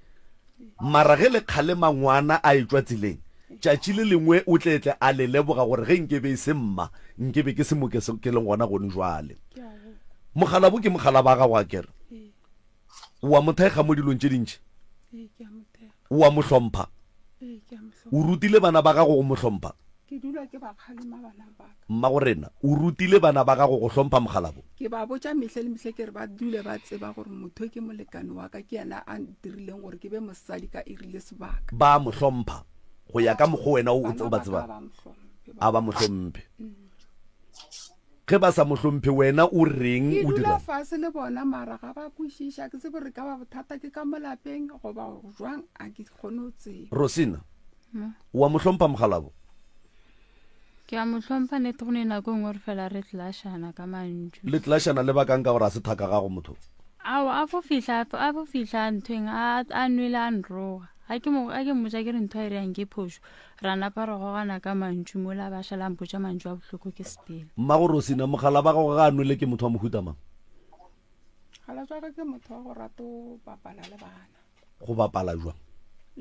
Mara ge le kgalema ngwana a etšwa tseleng, tšatši le lengwe o tle tle a le leboga gore ge nke be e se mma, nke be ke se mo ke se ke leng gona gone jwale. Mokgalabo ke mokgalaba wa gago akere? O a mo thekga mo dilong tše dintši? O a mo hlompha? O rutile bana ba gago go mo hlompha? Ke dula ke ba kgalema bana ba ka. Mmagorena, o rutile bana ba gago go hlompha mokgalabo? Ke ba botša mehle le mehle ke re ba dule ba tseba gore motho ke molekane wa ka, ke yena a ntirileng gore ke be mosadi ka iri le sebaka. Ba a mo hlompha go ya ka mokgo wena o ba tsebang? A ba mo hlomphe. Ge ba sa mo hlomphe, wena o reng Ke o dula dirang? fase le bona mara ga ba kwešiše, ga ke tsebe gore e ka ba bothata ke ka mo lapeng goba jwang, a ke kgone go tseba. Rosina, O a mo hlompha mokgalabo? Ke a mo hlompha nnete, go ne nako e nngwe re fela re tlashana ka mantšu. Le tlashana le bakang ka gore a se thaka gago motho? Ao, a fo fihla, a fo fihla nthweng, a, a nwele a nroga. Ga ke mo, ga ke mmotša ke re ntho a e reyang ke phošo, Ra napa ra gogana ka mantšu mola ba šala a mpotša mantšu a bohloko ke sepela. Mmago Rosina, mogala ba gago ga a nwele ke motho wa mohuta mang? Mogala wa ka ke motho wa go rata go bapala le bana. Go bapala jwang?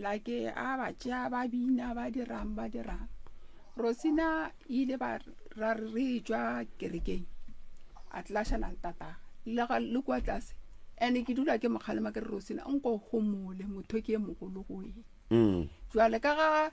Like a ba tšea ba bina ba dirang ba dirang. Rosina ile ba ra re re tšwa kerekeng a tlashana le tataga le ga le kwa tlase ene ke dula ke mokgalema ke re Rosina nko homole motho ke e mogolo go eng. Mm. Jwale ka ga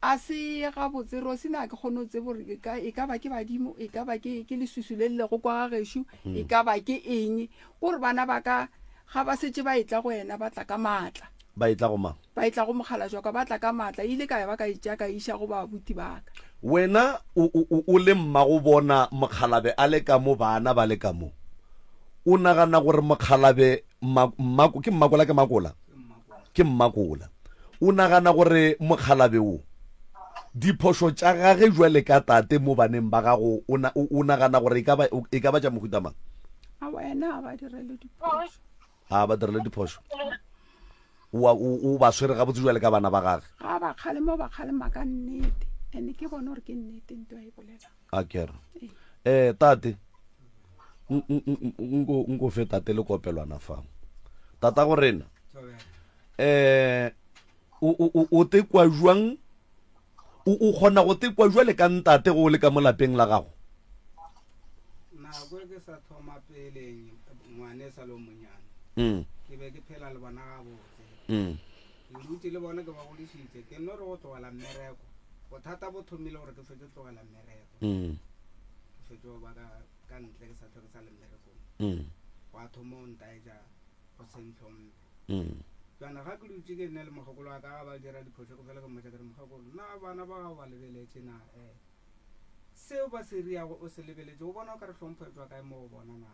a se gabotse Rosina ke kgone go tseba gore e ka, e ka ba ke badimo e ka ba ke, ke leswiswi le le lego kwa ga gešo mm. e ka ba ke eng kore bana ba ka ga ba setse ba etla go yena ba tla ka maatla ba etla go mang ba etla go mokgalajwa ka ba tla ka maatla ile ka ya ba ka itša ka iša go babuti ba ka wena o, o, o le mma go bona mokgalabe a le ka mo bana ba le ka mo o nagana gore mokgalabe Mmako, ke Mmakola ke Makola? Ke Mmakola. O nagana gore mokgalabe wo, diphošo tša gage jwale ka tate mo baneng ba gago, o, o nagana gore e ka ba, e ka ba tša mohuta mang? A wena a ba direle diphošo. A ba direle diphošo. O, o, o ba swere gabotse jwale ka bana ba gage. Ga ba kgalema, o ba kgalema ka nnete. Ene ke bone gore ke nnete nto a e bolelang. A kere. Eh, tate. Nko nko fe tate le kopelwana fa. Tata go rena. Eh o o o tekwa jwang? O o kgona go tekwa jwale ka ntate go le ka mo lapeng la gago? Nako e ke sa thoma peleng ngwane sa lo monyane. Mm. Ke be ke phela le bona gabotse. Mm. Ke dutse le bona ke ba godišitše. Ke nno re go tlogela mmereko. Bothata bo thomile gore ke fetše tlogela mmereko. Mm. Ke fetše go ba ka ka ntle ke sa hlwe ke sa le mmerekong. Mm. Gwa thoma go ntaetša go se ntlhomphe. Mm. Bjana ga ke dutše ke nne le mokgekolo wa ka ga ba dira diphošo ke fela ke mmotša ke re mokgekolo na bana ba gago ba lebeletše na eh seo ba se riago o se lebeletše o bona o ka re hlompho e tšwa kae mo go bona na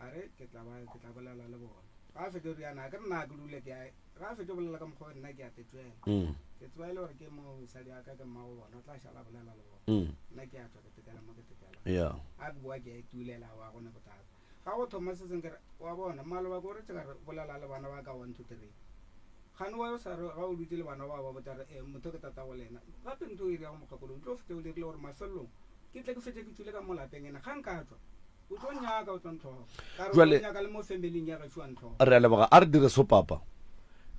a re ke tla ba ke tla bolela le bona ga a fetše riana ke re na ke dule ke ga a fetše bolela ka mokgwa nna ke a tetšwela mm. ke tseba e le gore ke mosadi wa ka ke mmago bona o tla šala bolela le bona mm. nna ke a tswa ke tekela mo ke tekela yeah. a ke boa ke a itulela wa gone bothata ga go thoma se seng kere wa bona maloba ke gore tse ka re bolela le bana ba ka one two three gane wa o sa re ga o dutse le bana ba ba botsa re eh, motho ke tata go lena gape ntho o e riago mokgekolo o tlo fete o dirile gore mafelelong ke tle ke fetse ke tswile ka mo lapeng ene ga nka tswa O tlo nnyaka, o tlo ntlhoka. Ka re o tlo Jwale- nnyaka le mo familing ya gešo wa ntlhoka. Re a leboga. A re dire so papa.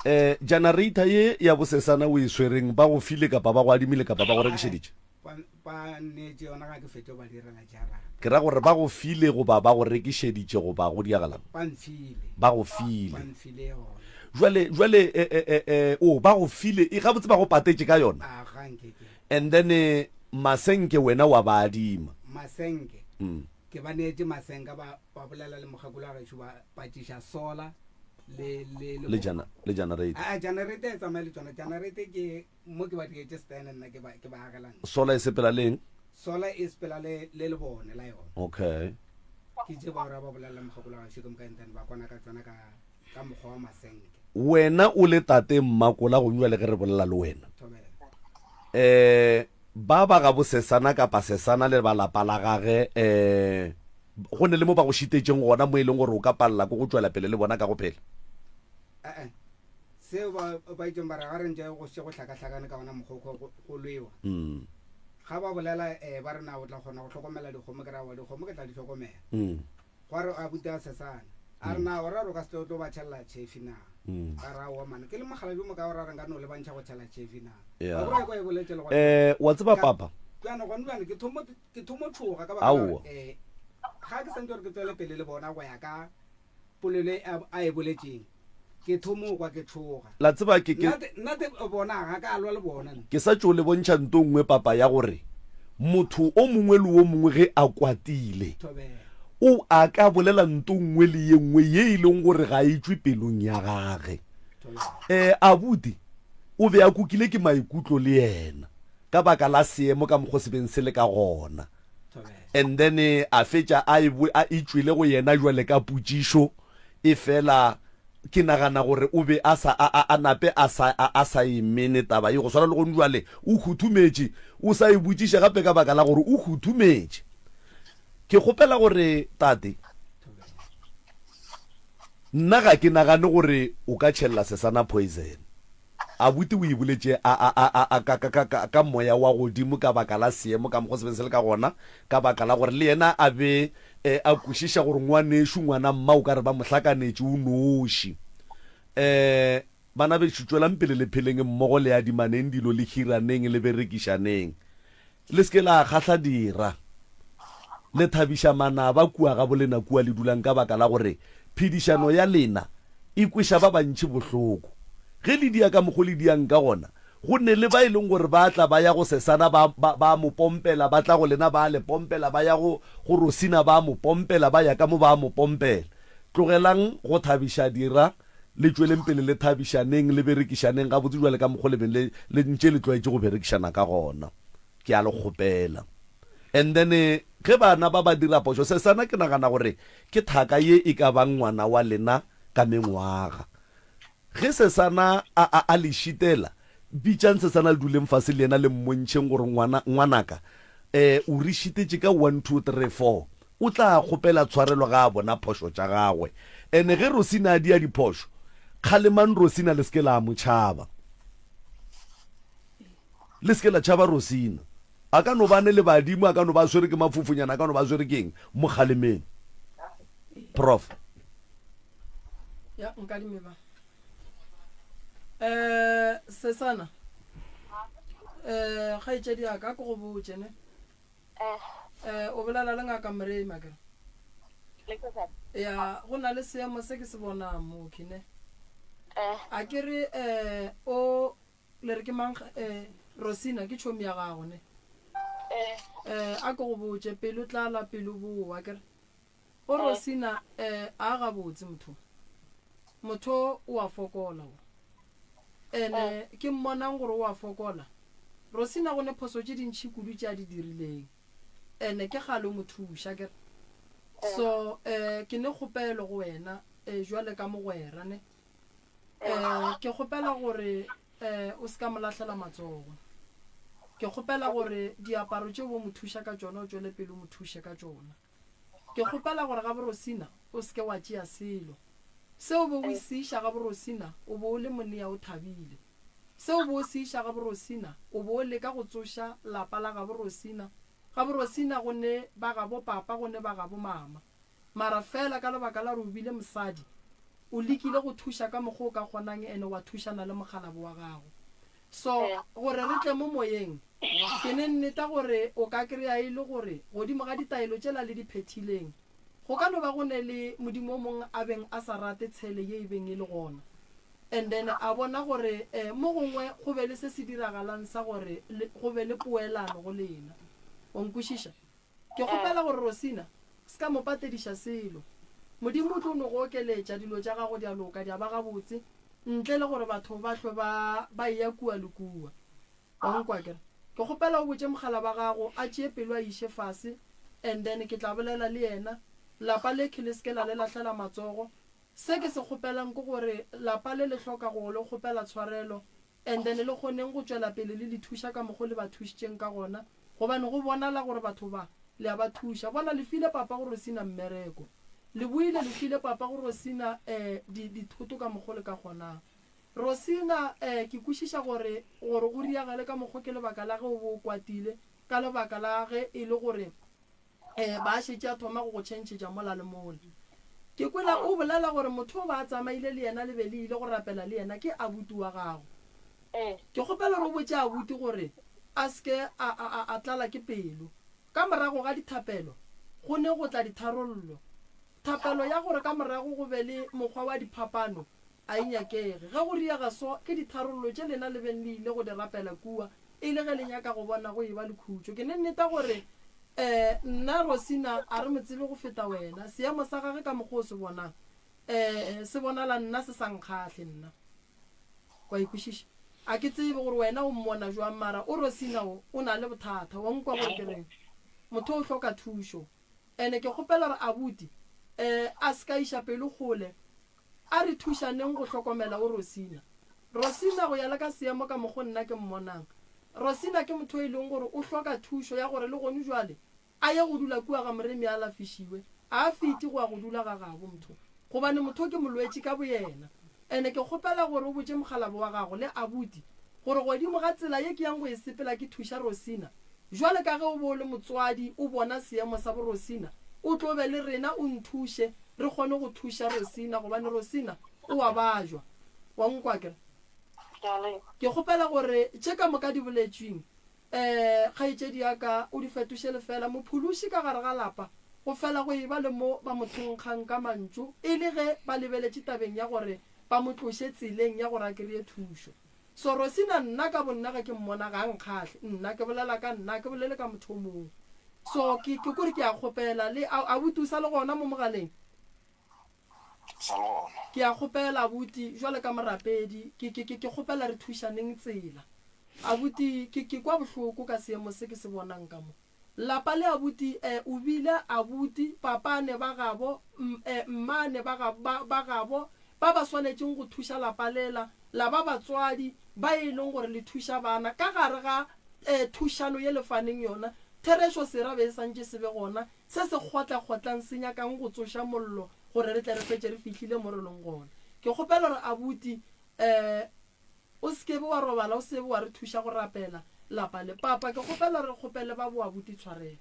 Eh, generator ye ya bosesana o e swereng ba go file kapa ba go adimile kapa ba go rekišeditše? Ba, ba nneetše yona ga ke fetše go ba direla jarata. Ke ra gore ba go file goba ba go rekišeditše goba go diagalang? Ba mfile. Ba go file. Ba mfile yona. Jwale, jwale, eh, eh, eh, eh, o, ba go file, e gabotse ba go patetše ka yona? A ga nke ke. And then, eh, masenke wena wa ba adima. Masenke. Mm. Ke ba neetše masenka ba, ba bolela le mokgekolo wa gešo ba patšiša sola. Le le le jana le generator. A generator e tsamaye le tsona. Generator ke mo ke ba dietše stand nna ke ba ke ba agela ntlo. Solar e sepela leng? Solar e sepela le le lebone la yona. Okay. Ke tše ba ba bolelela mogakolo wa gašo ke moka and then ba kwana ka tsona ka ka mokgwa wa masenke. Wena o le tate Mmakola go bjale ge re bolela le wena. Thobela. Eh ba ba ga bosesana kapa sesana le ba lapa la gage eh go ne le mo ba go šitetšeng gona mo e leng gore o ka palela ko go tšwela pele le bona ka go phela? Eh eh. Seo ba ba itšeng ba re ga re ntše go še go hlakahlakane ka ona mokgwa o go go lwewa. Mm. Ga ba bolela eh ba re na o tla kgona go hlokomela dikgomo ke ra wa dikgomo ke tla di hlokomela. Mm. Gwa re abuti a sesane. A re na o ra re o ka se tle o tlo ba tšhelela tšhefi na? Mm. Ka re aowa mane ke le mogala bjo moka o ra re nka no lebantšha go tšhela tšhefi na? Yeah. Wa bona kwa e boletše le gona. Eh wa tseba Ka- papa. Bjana gone bjane ke thomo ke thomo tšhoga ka baka la Aowa. gore eh ga ke santse gore ke tswele pele le bona go ya ka polelo e a a e boletšeng ke thomo kwa ke tšhoga. La tseba ke ke Nna te nna te bona ga ka lwa le bona nna. Ke sa tšo le bontšha nto nngwe papa ya gore motho o mongwe le o mongwe ge a kwatile Thobela. o a ka bolela nto nngwe le ye nngwe ye e leng gore ga e tšwe pelong ya gage. Thobela. Eh abuti o be a kukile ke maikutlo le yena ka baka la seemo ka mokgo se beng se le ka gona. Thobela. And then a fetša a e a e tšwele go yena jwale ka potšišo e fela ke nagana gore o be a sa a a a nape a sa a a sa e mene taba ye go swana le gone jwale o huthumetše o sa e botšiša gape ka baka la gore o huthumetše. Ke kgopela gore tate nna ga ke nagane gore o ka tšhelela sesana poison. Abuti o e boletše a, a, a, a, a, ka, ka, ka, ka, ka moya wa godimo ka baka la seemo ka mokgwa se beng se le ka gona, ka baka la gore le yena a be e, a kwešiša gore ngwanešu, ngwana mma o ka re ba mo hlakanetše o noši. E, bana bešo, tšwelang pele le pheleng mmogo, le adimaneng dilo, le hiraneng, le berekišaneng. Le se ke la kgahla dira. Le thabiša manaba kua gabolena kua le dulang ka baka la gore phedišano ya lena e kweša ba bantši bohloko. Ge le dia ka mokgo le diang ka gona, go ne le ba e leng gore ba tla ba ya go sesana ba, ba, ba mo pompela, ba tla go lena ba le pompela, ba ya go, go Rosina ba mo pompela, ba ya ka mo ba mo pompela. Tlogelang go thabiša dira, le tšweleng pele le thabišaneng, le berekišaneng gabotse bjale ka mokgo le beng le, le ntše le tlwaetše go berekišana ka gona. Ke a le kgopela. And then ge bana ba ba dira phošo, sesana ke nagana gore ke thaka ye e ka bang ngwana wa lena ka mengwaga. Ge sesana a, a, a le šitela, bitšang sesana le duleng fase le yena le mmontšheng gore ngwana, ngwanaka, eh, o re šitetše ka one, two, three, four. O tla kgopela tshwarelo ga a bona phošo tša gagwe. Ene ge Rosina a dia diphošo, kgalemang Rosina le se ke la mo tšhaba. Le se ke la tšhaba Rosina. A ka no ba a ne le badimo, a ka no ba a swere ke mafufunyana, a ka no ba a swere ke eng. Mo kgalemeng. Prof. Ya, nkadime ba. Eh, sesana. Eh, kgaetšedi ya ka, ke go botše ne. Eh, o bolela le ngaka Mrei makere. Ya, go na le seemo se ke se bonang mo ne. A ke re eh o le re ke mang eh Rosina ke tšhomi ya gago ne. Eh a ke go botše pelo tlala pelo boa ke re. O Rosina eh a gabotse motho. Motho o a fokola o. Ene ke mmonang gore o a fokola. Rosina go ne phoso tše dintši kudu tše a di dirileng. Ene ke kgale o mo thuša akere. So eh ke ne kgopelo go wena eh jwale ka mogwera ne. Eh ke kgopela gore eh o se ka mo lahlela matsogo. Ke kgopela gore diaparo tše o bo mo thuša ka tšona o tšwele pele o mo thuše ka tšona. Ke kgopela gore ga borosina o se ke wa tšea selo. Se o be o se iša ga borosina o be o le monea o thabile. Se o be o se iša ga borosina o be o leka go tsoša lapa la gabo Rosina. Ga borosina go ne ba gabo papa go ne ba gabo mama. Mara fela ka lebaka la gore o bile mosadi o lekile go thuša ka mokgwa o ka kgonang ene wa thušana le mokgalabo wa gago. So gore re tle mo moyeng ke ne nneta gore o ka kry-a e le gore godimo ga ditaelo tšela le di phethileng go ka no ba go ne le Modimo o mongwe a beng a sa rate tshele ye e beng e le gona and then a bona gore mo gongwe go be le se se diragalang sa gore go be le poelano go lena. Wa nkwešiša? Ke kgopela gore Rosina se ka mo patediša selo. Modimo o tlo no go okeletša, dilo tša gago di a loka, di a ba gabotse, ntle le gore batho ba hlwe ba, ba eya kua le kua. Wa nkwa akere? Ke kgopela o botše mogala ba gago a tšee pelo a e iše fase, and then ke tla bolela le yena. Lapa lekhe le se ke la le lahlela matsogo. Se ke se kgopelang ke gore lapa le le hloka go le kgopela tshwarelo, and then le kgoneng go tšwela pele le le thuša ka mokgo le ba thušitšeng ka gona, gobane go bonala gore batho ba, le a ba thuša. Bona, le file papa go Rosina mmereko. Le boile le file papa go Rosina um di, dithoto ka mokgo le ka kgonang. Rosina, eh, ke kwešiša gore, gore go riagale ka mokgo ke lebaka la ge o be o kwatile, ka lebaka la ge e le gore eh, ba šetše a thoma go go tšhentšhetša mola le mola. Ke kwela o bolela gore motho o ba a tsamaile le yena le be le ile go rapela le yena ke abuti wa gago. Ke kgopela gore o botše abuti gore a se ke a, a, a, a tlala ke pelo. Ka morago ga dithapelo go ne go tla ditharollo. Thapelo ya gore ka morago go be le mokgwa wa diphapano a e nyakege. Ge go riega so, ke ditharollo tše lena le beng le ile go di rapela kua, e le ge le nyaka go bona go eba le khutšo. Ke ne nneta gore um nna Rosina a re mo tsebe go feta wena. Seemo sa gage ka mokgwa o se bonang, um se bonala nna se sa nkgahle nna. Wa e kwešiša? A ke tsebe gore wena o mmona jwang, mara o Rosina o, o na le bothata. Wa nkwa gore ke reng? Motho o hloka thušo. Ene ke kgopela gore abuti um a se ka iša pelo kgole, a re thušaneng go hlokomela o Rosina. Rosina go ya le ka seemo ka mokgo nna ke mmonang, Rosina ke motho e leng gore o hloka thušo ya gore le gonu jwale a ye go dula kua ga Moremi a alafišiwe, a a fiti go ya go dula ga gabo motho gobane motho ke molwetši ka boyena. Ene ke kgopela gore o botše mokgalabo wa gago le abuti gore godimo ga tsela ye ke yang go e sepela ke thuša Rosina. Jwale ka ge o be o le motswadi o bona seemo sa bo Rosina, o tlo be le rena o nthuše re kgone go thuša Rosina gobane Rosina o a bajwa. Wa nkwa akere? Ke kgopela gore tše ka moka di boletšweng um kgaetšedi ya ka o di fetoše lefela. Mophološi ka gare ga lapa go fela go eba le mo ba mo thonkgang ka mantšu e le ge ba lebeletše tabeng ya gore ba mo tloše tseleng ya gore a kreye thušo. So Rosina nna ka bonna ge ke mmona ga a nkgahle. Nna ke bolela ka nna, ga ke bolele ka motho o mongwe. So ke, ke kore ke a kgopela le, a, abuti o sa le gona mo mogaleng? Sa le gona. Ke a kgopela abuti, jwale ka morapedi, ke, ke, ke, ke kgopela re thušaneng tsela. Abuti, ke, ke kwa bohloko ka seemo se ke se bonang ka mo. Lapa le abuti, eh, o bile abuti, papa ne ba gabo, m, eh, mma ne ba ga, ba, ba gabo, ba ba swanetšeng go thuša lapa lela, la ba batswadi ba e leng gore le thuša bana. Ka gare ga, eh, thušano ye le faneng yona, therešo sera be e santše se be gona, se se kgotlakgotlang se nyakang go tsoša mollo gore re tle re fetše re fihlile mo re leng gona. Ke kgopela gore abuti, eh, O se ke be wa robala, o se be wa re thuša go rapela lapa le. Papa, ke kgopela re kgopele ba boabuti tshwarelo.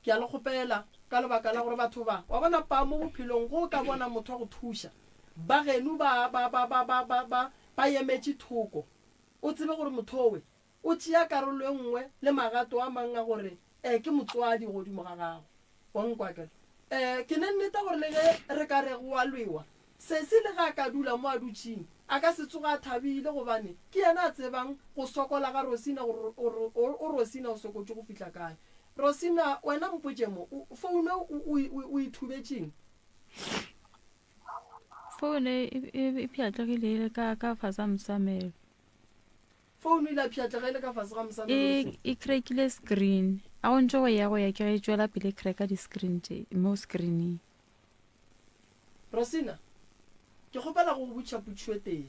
Ke a le kgopela, ka lebaka la gore batho ba, wa bona, pa mo bophelong, ge o ka bona motho a go thuša, ba geno ba, ba, ba, ba, ba, ba, ba, ba emetše thoko, o tsebe gore motho owe o tšea karolo e nngwe le magato a mang a gore eh ke motswadi godimo ga gago. Wa nkwa akere? Eh, ke ne nneta gore le ge re ka re go a lwewa, sesi le ge a ka dula mo a dutšeng, a ka se tsoge a thabile gobane ke yena a tsebang go sokola ga Rosina gore o, o, o Rosina o sokotše go fihla kae. Rosina, wena mpotše mo, o, founu e o, o, o, o e thubetšeng? Founu e, e, e pšhatlegile e le ka, ka fase ga mosamelo. Founu ile ya pšhatlega e le ka fase ga mosamelo E, Rosina. e crackile screen. A go ntše go ya go ya ke ge e tšwela pele e cracka di-screen tše mo screening. Rosina, ke kgopela go go botšiša potšišo e tee,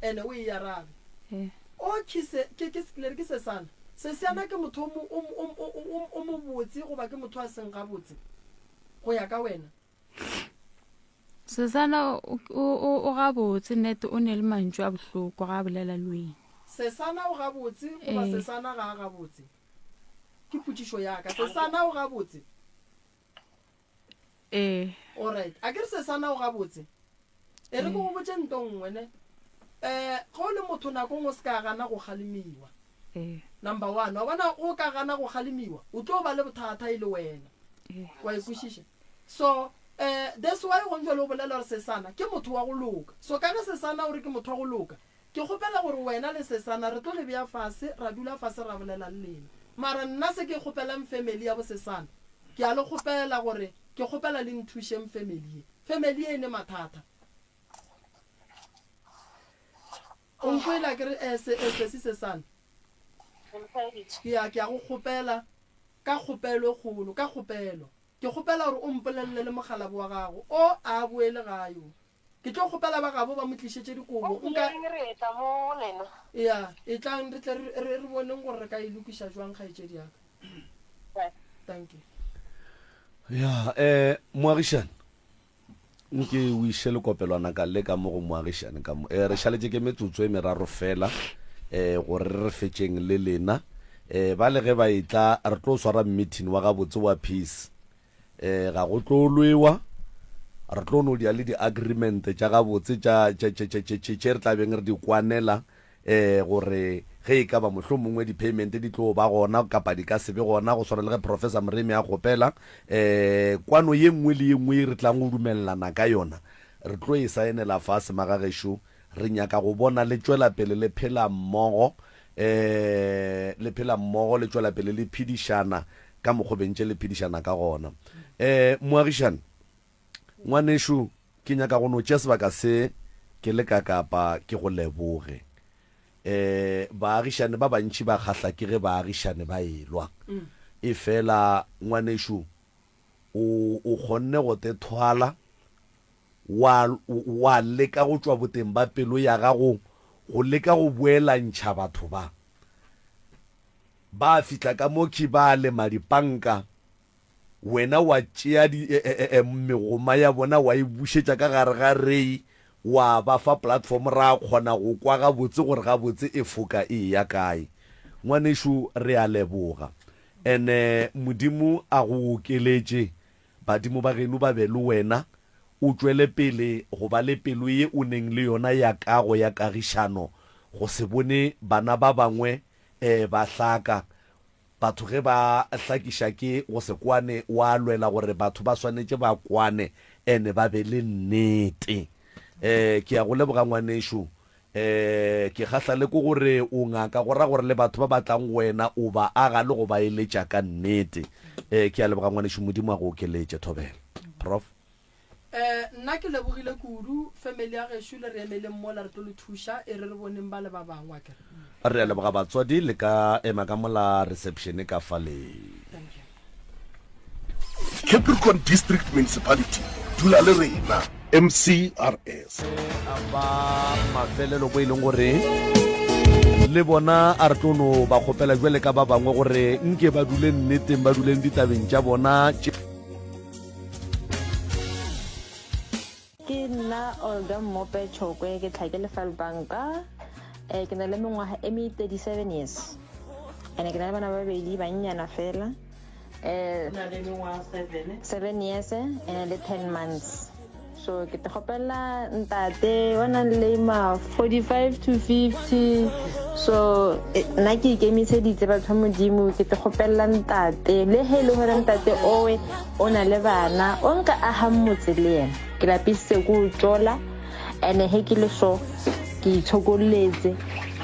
ene o e arabe. Eh. O ke se, ke, ke, le re ke sesana? Sesiana ke motho o mo, o, o, o, o, o mobotse goba ke motho a seng gabotse, go ya ka wena? Sesana o, o, o, o gabotse net o ne le mantšu a bohloko ga a bolela le wena. Sesana o gabotse goba Eh. Sesana ga a gabotse? Ke potšišo ya ka. Sesana o gabotse? Ee. Alright. A ke re Sesana o gabotse? E re ke go botše nto nngwe ne. Eh, ge o le motho nako nngwe o se ka gana go kgalemiwa. Ee. Number one, wa bona go ka gana go kgalemiwa, o tlo ba le bothata e le wena. Ee. Wa e kwešiša? So, eh, that's why gong jwale o bolela gore Sesana ke motho wa go loka. So ka ge Sesana o re ke motho wa go loka, ke kgopela gore wena le Sesana re tlo le bea fase, ra dula fase ra bolela le lena. Mara nna se ke kgopelang family ya bo Sesana, ke a le kgopela gore ke kgopela le nthušeng family ye. Family ye e ne mathata. O nkwele a ke re eh, se, eh, sesi se sana. Ke ya, ke ya go kgopela ka kgopelo e kgolo, ka kgopelo. Ke kgopela gore o mpolelele le mokgalabo wa gago. O a boele gae o. Ke tlo kgopela ba gabo ba mo tlišetše dikobo. Nka. Eng re etla mo go lena? Ya, etlang re tle re, re, re boneng gore re ka e lokiša jwang, kgaetšedi ya ka. Dankie. Ya, eh, moagišane, nke o iše lekopelwana ka le ka mo go moagišane ka mo. Eh, re šaletše ke metsotso e meraro fela, eh, gore re fetšeng le lena. Eh, ba le ge ba etla, re tlo swara meeting wa gabotse wa peace. Eh, ga go tlo lwewa, re tlo no dia le di-agreement tša gabotse tša, tša, tša, tša, tše, tše, tše re tla beng re di kwanela, eh, gore ge e ka ba mohlomongwe di-payment di tlo ba gona kapa di ka se be gona, go swana le ge Professor Moremi a kgopela, eh, kwano ye nngwe le ye nngwe ye re tlang go dumelelana ka yona, re tlo e saenela fase, magagešo. Re nyaka go bona le tšwela pele le phela mmogo, eh, le phela mmogo, le tšwela pele le phedišana ka mokgo bentše le phedišana ka gona. Eh, moagišani, ngwanešu, ke nyaka go no tšea sebaka se ke le ka kapa ke go leboge. Eh, baagišane ba bantši ba kgahla ke ge baagišane ba elwa. Efela, ngwanešu, o, o kgonne go te thwala, wa, wa leka go tšwa boteng ba pelo ya gago go leka go boelantšha batho ba. Ba fihla ka mo khi ba lema dipanka, wena wa tšea di, e, e, e, megoma ya bona wa e bušetša ka gare ga rei, wa ba fa platform ra kgona go kwa gabotse gore gabotse e foka e eya kae. Ngwanešu, re a leboga. Ene Modimo a go okeletše, badimo ba geno ba be le wena, o tšwele pele go ba le pelo ye o neng le yona ya kago ya kagišano, go se bone bana ba bangwe e ba hlaka. Batho ge ba hlakiša ke go se kwane, wa lwela gore batho ba swanetše ba kwane ene ba be le nnete. E, ke a go leboga ngwanešu. E, ke kgahla le ke gore o ngaka, go ra gore le batho ba ba tlang go wena o ba aga le go ba eletša ka nnete. E, ke a leboga ngwanešu, Modimo a go okeletše. Thobela. Prof. Eh, nna ke lebogile kudu family ya gešo le re emeleng mola re tlo le thuša e re re boneng ba le ba bangwe akere. Re a leboga batswadi le ka ema ka mola reception ka fale. Thank you. Capricorn District Municipality, dula le rena. MCRS. Ba mafelelo bo e leng gore le bona a re tlo no ba kgopela jwale ka ba bangwe gore nke ba dule nneteng ba duleng ditabeng tša bona tše. Ke nna Olga Mmope Chokwe, ke tlha ke le Falbanka. Eh, ke na le mengwaga e me 37 years. Ene ke na le bana ba babedi bannyana fela. Eh, 7 years ene le 10 months. So ke te kgopela ntate wa nang le ma 45 to 50. So eh, nna ke ikemiseditse batho ba Modimo ke te kgopela ntate le he le gore ntate owe o na le bana o nka agang motse le yena ke lapisitse ko o tšola ene he ke le so ke itshokolletse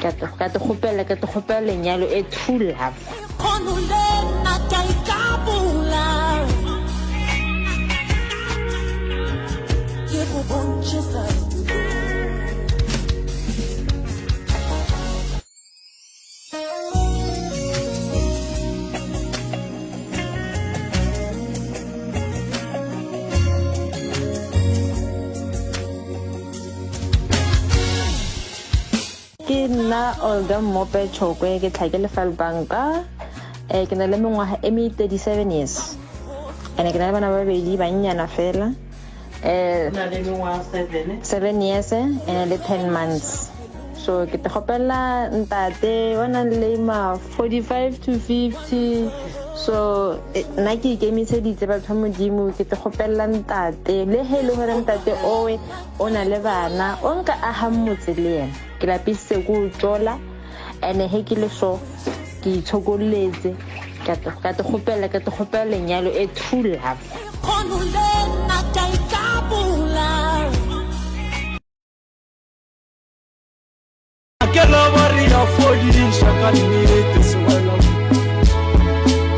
ka te kgopela ka te kgopela lenyalo e true love. Ke nna Olga Mmope Chokwe, ke tlha ke le Falbanka. Eh, ke na le mengwaga e me 37 years. Ene ke na le bana ba babedi bannyana fela. Eh, 7 years ene le 10 months. So ke te kgopela ntate wa nang le ma 45 to 50. So eh, nna ke ikemiseditse batho ba Modimo ke te kgopela ntate le he le gore ntate owe o na le bana o nka agang motse le yena. Ke lapisitse ko o tšola ene he ke le so ke itshokolletse ka te kgopela ka te kgopela lenyalo e true love. Ke ra ba re ya fodiša ka nnete sewela.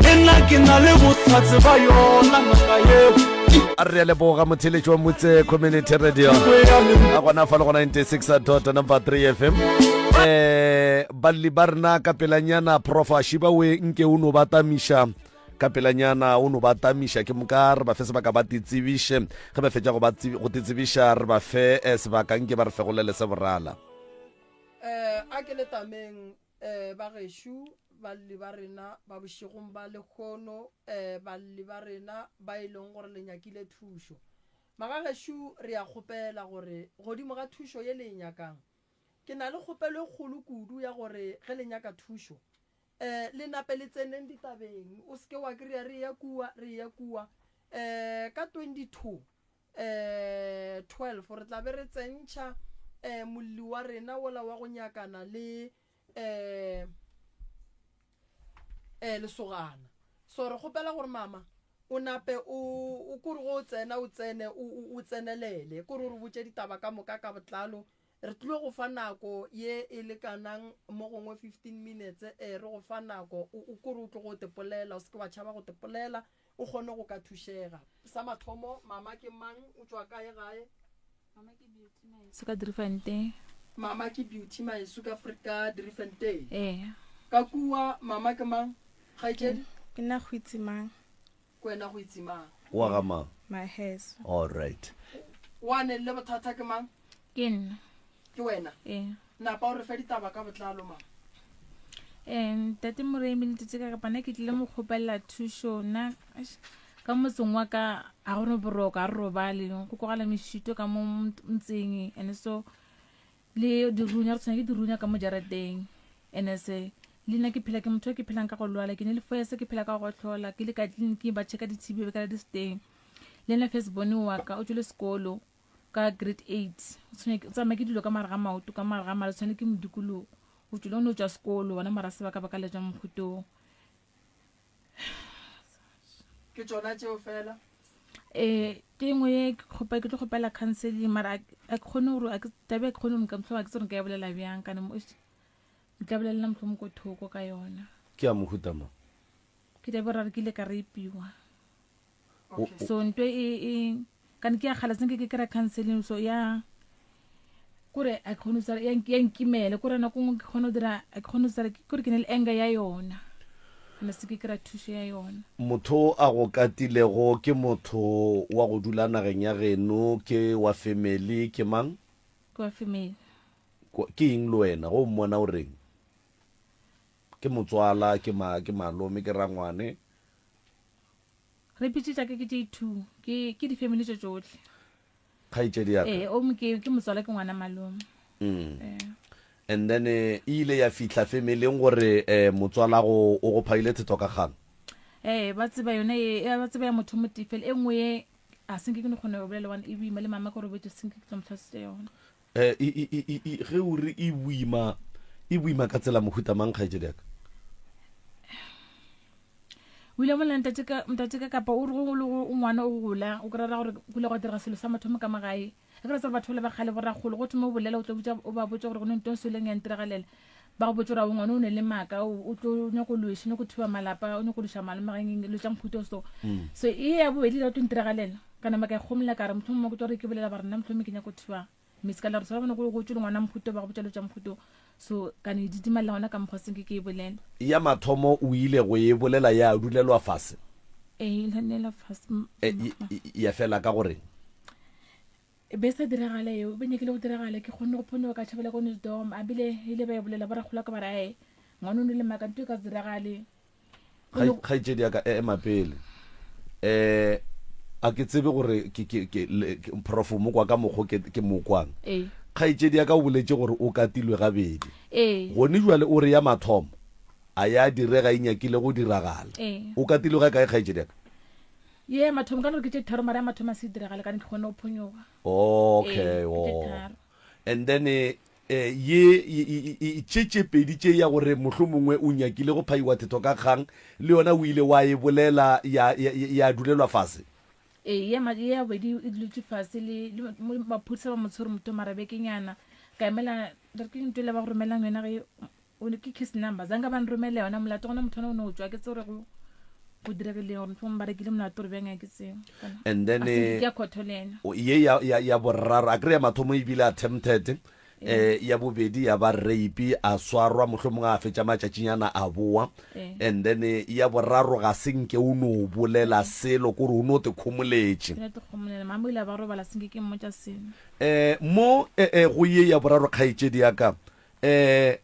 Le nna ke na le bohlatse ba yona ngaka yeo. A re a leboga motheletši wa Motse Community Radio. A gona fa le go 96 dot number 3 FM. Eh balli ba rena ka pelanyana Prof Ashiba we nke o no ba tamiša ka pelanyana o no ba tamiša ke moka re ba fe sebaka ba titsebiše ge ba fetša go ba go titsebiša re ba fe eh, sebaka nke ba re fegolele se borala. Eh a ke le tameng eh ba gešo balli ba rena ba bošegong ba lehono eh balli ba rena ba e leng gore le nyakile thušo. Magagešo re a kgopela gore godimo ga thušo ye le e nyakang ke na le kgopelo e kgolo kudu ya gore ge le nyaka thušo eh le nape le tseneng ditabeng o se ke wa kry-a re eya kua re eya kua eh ka 22 eh 12 re tla be re tsentšha eh molli wa rena wola wa go nyakana le eh eh lesogana so re kgopela gore mama o nape o o kore go o tsena o tsene o o tsenelele kore o re botše ditaba ka moka ka botlalo Re tlilo go fa nako ye e lekanang mo gongwe 15 minutes, ee, re go fa nako, o, o kore o tloge o tepolela, o se ke wa tšhaba go tepolela, o kgone go ka thušega. Sa mathomo, mama ke mang, o tšwa kae gae? Mama ke Beauty Maeso ka Driefontein. Mama ke Beauty Maeso ka, ka Driefontein. Ee. Ka kua, mama ke mang, kgaetšedi? Ke nna Goitsemang. Ke wena go itse mang? Wa ga mang? Maheso. All right. Wa neng le bothata ke mang? Ke nna. Ke wena? Ee. Napa o re fe ditaba ka botlalo mang? Eh, ntate Moremi le tete ka kapana ke tlile mo kgopelela thušo nna eish, ka motseng wa ka ga go no boroko ga re robale go kwagala mešito ka mo motseng and so Le dirunya, re tshwenya ke dirunya ka mo jarateng. Ene se, le nna ke phela ke motho ke phelang ka go lwala, ke ne le foya se ke phela ka go gohlola, ke le ka tleliniking ba checka di-T_B ba kry-a di se teng. Le nna first born wa ka o tšwele sekolo ka grade eight, o tshwenya o tsamaya ke dilo ka mare ga maoto, ka mare ga mala, tshwane ke modikologo. O tšwele o no tšwa sekolo, gona mara se ba ka ba ka letša mokgotong. Ke tšona tšeo fela? Eh, ke engwe ye ke kgopa ke tlo kgopela counseling mara a ke kgone gore a ke tabe ke kgone gore nka mohlomong a ke tsebe gore nka e bolela bjang kana mo nka bolelela mohlomong ko thoko ka yona. Ke ya mohuta mang? Ke tabe gore ke ile ka rapiwa. So ntwe e e kane ke ya kgale senke ke kry counseling so ya kore a ke kgone go ya ya nkimele kore nako nngwe ke kgone go dira a ke kgone go tsara kore ke ne le anger ya yona ene se ke kry thušo ya yona. Motho a go katilego ke motho wa go dula nageng ya geno ke wa family ke mang? Ke wa family. Ke eng le wena go mmona o reng? Ke motswala ke ma ke malome ke rangwane? Re pitše tša ka ke tše two ke ke di family tše tšohle. Kgaetšedi ya ka. Ee, o ke ke motswala ke ngwana malome. Mm. Ee. And then eh, e ile ya fihla femeleng gore eh, motswalago o go phaile thetho ka kgang. Ee, ba tseba yone e, e, ba tseba ya motho mo tee fela e nngwe ye a senke ke no kgona go bolela one e boima le mama ke robetše senke ke tlo mo tlhalosetša yona. Eh, e, e, e, e, e, ge o re e boima, e boima ka tsela mohuta mang kgaetšedi ya ka? O ile bolela ntate ka ntate ka kapa o re go le go ngwana o gola o kry-a gore go ile gwa direga selo sa mathomo ka magae e kry tsere batho bale ba kgale borakgolo go thoma o bolela o tlo botša o ba botša gore go ne ntong seleng ya ntiragalela ba go botša gore o ngwana o ne le maaka o tlo nyako lweša nyako thiba malapa o nyako lweša malome ga eng lo tša mohuta so mm. so e ya bobedi la tlo ntiragalela kana maka e kgomola ka re mohlomongwe ke tlo re ke bolela ba re nna mohlomongwe ke nyako thiba Mme ka la re ba bone go tšwele ngwana mohuto ba go botša tša mohuto so ka ne didimalela gona ka mokgwa senke ke e bolela. Ya mathomo o ile go e bolela ya dulelwa fase? Ee, la neela fase. E, ya fela ka gore? E be sa diragala eo, be nyakile go diragala ke kgonne go phonyoga ka tšhabela ko Nesdom, a bile ile ba e bolela ba rakgolo ka ba re ae ngwana o ne le maaka ntho e ka se diragale. Kgaetšedi ya ka e ema pele. Um a ke tsebe gore ke ke ke prof o mo kwa ka mokgo ke ke mo kwang. Ee. Kgaetšedi ya ka o boletše gore o katilwe gabedi. Ee. Gone jwale o re ya mathomo a ya direga e nyakile go diragala. Ee. O katilwe ga kae kgaetšedi ya ka? Ye ya mathomo ka gore ke tše tharo mara ya mathomo a se diragale ka ne ke kgone go phonyoga. Okay, Ee, ke tše oh. tharo. And then eh, ye, ye, ye, tše tše pedi tše ya gore mohlomongwe o nyakile go phaiwa thetho ka kgang, le yona o ile wa e bolela ya, ya, ya dulelwa fase? Ee, ye, ye ya bobedi e dutše fase le, le maphodisa ba mo tshwere motho mara bekenyana. Ka emela, re ke ntho e le ba go romelang yona ge o ne ke case number. Zanka ba nromela yona molato gona motho ona o no tšwa ke tse gore go. Go diregile gore mohlomongwe ba rekile molato gore bjang a ke tsebe. And then A se ke ya khotho le yena. O- ye ya, ya, ya boraro a kry ya mathomo ebile attempted eh ya bobedi ya ba rape a swarwa mohlomongwe a fetša matšatšinyana a boa Ee. and then eh, ya boraro ga se nke o no bolela selo kore o no te khomoletše Ke no te khomolela mama o ile a ba robala senke ke mmotša selo. eh mo eh, eh, go ye ya boraro kgaetšedi ya ka eh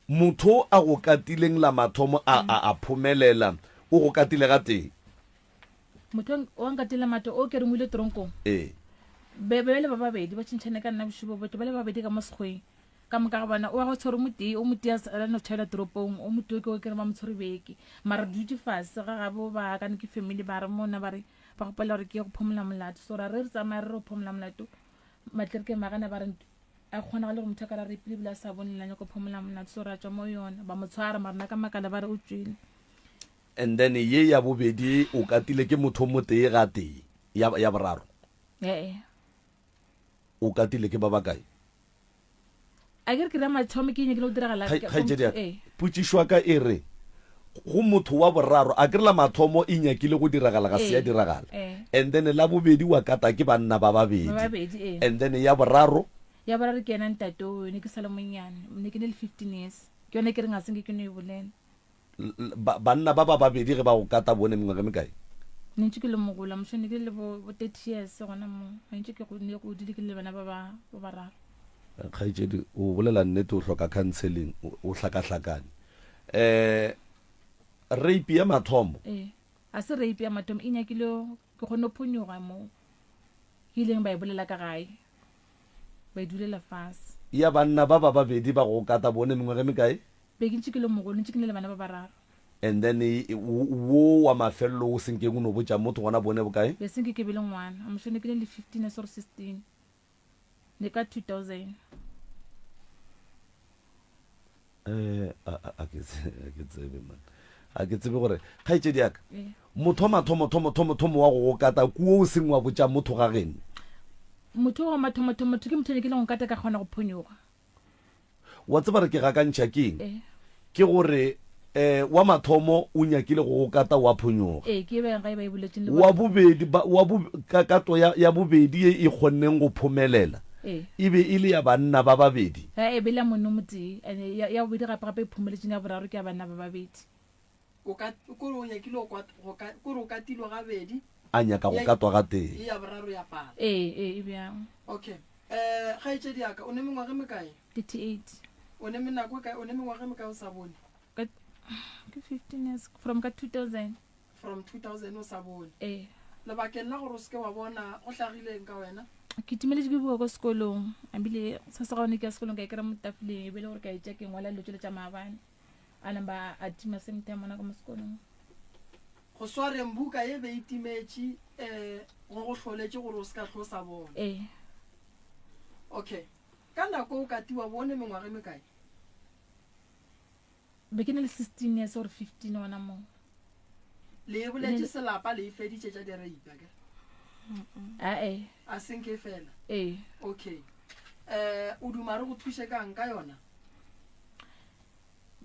Motho a go katileng la mathomo a a a phomelela, o go katile gatee. Motho wa nkatileng matho o ke reng o ile toronkong. Ee. Be be le ba babedi ba tšhentšhane ka nna bošego botle ba le babedi ka mo sekgweng. Ka moka ga bona o wa go tshwere motee o motee a no tšhabela toropong o motee ke o ke re ba mo tshwere beke. Mara re dutše fase ga gabo ba akane ke family ba re mona ba re ba gopela gore ke ye go phomola molato. So ra re re tsamaya re re go phomola molato matlereke magana ba re A kgonagale gore motho a ka ra repile ebile a sa bone la nyako phomola monate so ra tšwa mo yona ba mo tshwara mara nna ka makala ba re o tšwele. And then ye ya bobedi o katile ke motho o motee gatee, ya, ya boraro Ee. o katile ke ba bakae? A ke re ke ra mathomo ke nyakile go diragala Kgai- ke- Kgaetšedi ya ka, ee. potšišo ya ka e re, go motho wa boraro, a ke re la mathomo e nyakile go diragala ga se ya Ee, diragala, ee. and then la bobedi wa kata ke banna ba babedi, Ba babedi, ee. and then ya boraro, Ya boraro ke yena ntate oo, ne ke sa le monnyane, ne ke ne le 15 years, ke yone ke reng ga se nke ke no e bolela. l- l- ba, banna ba ba babedi ge ba go kata bone mengwaga e mekae? Ne ntše ke le mogolo, I'm sure ne ke le bo, bo 30 years gona moo, ne ntše ke go, ne godile ke le bana ba ba, ba bararo. Kgaetšedi, o bolela nnete, o hloka counseling, o, o hlakahlakane. Eh, rape ya mathomo. Ee, ga se rape ya mathomo, e nyakile ke kgone go phonyoga mo ke ileng ba e bolela ka gae, ba e dulela fase. Ya banna ba ba babedi ba go kata bone mengwaga e mekae? Be ke ntše ke le mogolo, ntše ke na le bana ba bararo. And then wo wa mafelelo o senkeng o no botša motho gona bone bokae? Be senke ke be le ngwana, I'm sure ne ke ne le 15 or 16. Ne ka 2000. Eh, a ke tsebe man. A ke tsebe gore kgaetšedi ya ka motho wa mathomo thomo thomo thomo wa go go kata kuo o seng wa botša motho ga geno. Motho wa mathomo thomo ke motho ne ke le go kata ka kgona go phonyoga. Wa tseba re ke gakantšha ke eng? Eh. Ke gore eh wa mathomo o nyakile go go kata wa phonyoga. Ee, ke beng ga e ba e boletseng le Wa bobedi ba wa bo ka kato ya ya bobedi ye e kgonneng go phomelela. Ee. E be e le ya banna ba babedi. Ya e be le ya monna o motee, and ya ya bobedi gape gape e phomeletšeng ya boraro ke ya banna ba babedi. O ka kore o nyakile go kwat go ka kore o katilwe gabedi. A nyaka go katwa gatee. Ye ya boraro ya pala. Ee, ee, e bjang. Okay. Eh, kgaetšedi ya ka, o ne mengwaga e mekae? 38. O ne menako e kae, o ne mengwaga e mekae o sa bone? Ka, ke 15 years, from ka 2000. From 2000 o sa bone? Ee. Lebakeng la gore o se ke wa bona, go hlagile eng ka wena? Ke timeletše ke buka ko sekolong, ebile sa se gone ke ya sekolong ka e kry-a mo tafoleng, e be e le gore ka e tša ke ngwala dilo tšele tša maabane. A namba a tima same time gona ka mo sekolong. Go swareng buka ye be e timetše, eh, go go hloletše gore o se ka hlo o sa bona. Ee. Okay. Ka nako o katiwa bone mengwaga e mekae? Be ke na le 16 years or 15 gona moo. Le e boletše selapa le e feditše tša di-rape akere? Ae. A senke fela? Ee. Okay. Eh, o duma re go thuše kang ka yona?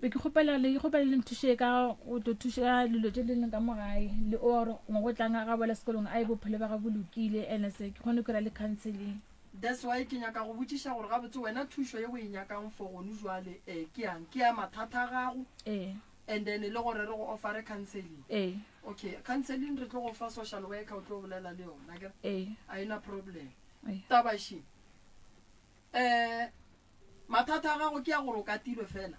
Be ke kgopela le kgopela le nthuše ka go tlo thuša dilo tše di leng ka mo gae le or ngwe go tlang ga boela sekolong a e bophelo ba ga bo lokile ene se ke kgone go kry-a le counseling. That's why ke nyaka go botšiša gore gabotse wena thušo ye o e nyakang for gonu jwale eh ke yang? Ke ya mathata a gago? Ee. And then le gore re go offere counseling? Ee. Okay, counseling re tlo go fa social worker o tlo bolela le yona akere? Ee. A ena problem. Ee. Taba še, eh Mathata a gago ke a gore o katilwe fela,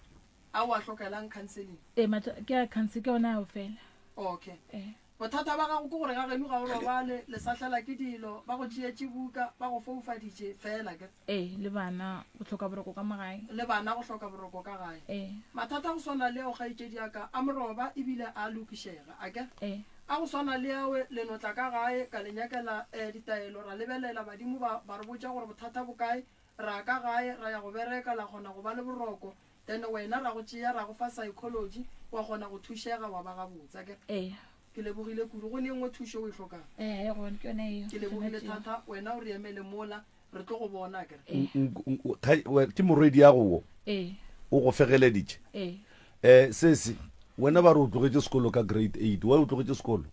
a o a hlokelang counseling? Ee, ke a counsel, ke ona ao fela. Okay. Ee. Bothata ba gago ke gore ga geno ga o robale, le sahlela ke dilo, ba go tšeetše buka, ba go foufaditše fela, akere? Ee, le bana go hloka boroko ka mo gae. Le bana go hloka boroko ka gae. Ee. Mathata a go swana le ao kgaetšedi ya ka, a moroba ebile a lokišega, akere? Ee. A go swana le ao, le no tla ka gae, ka le nyakela ditaelo, ra lebelela, badimo ba, ba re botša gore bothata bo kae, Ra ka gae, ra ya go bereka, la kgona go ba le boroko, then wena ra go tšea, ra go fa psychology, wa kgona go thušega, wa ba gabotse, akere? Ee. Ke lebogile kudu. Go ne e nngwe thušo o e hlokang? Ee, ga e gona, ke yona eo. Ke lebogile thata. Wena o re emele mola, re tlo go bona, akere? Ee. Ke morwediago wo? Ee. O go fegeleditše? Ee. Eh, sesi. Wena ba re o tlogetše sekolo ka grade 8. Why o tlogetše sekolo?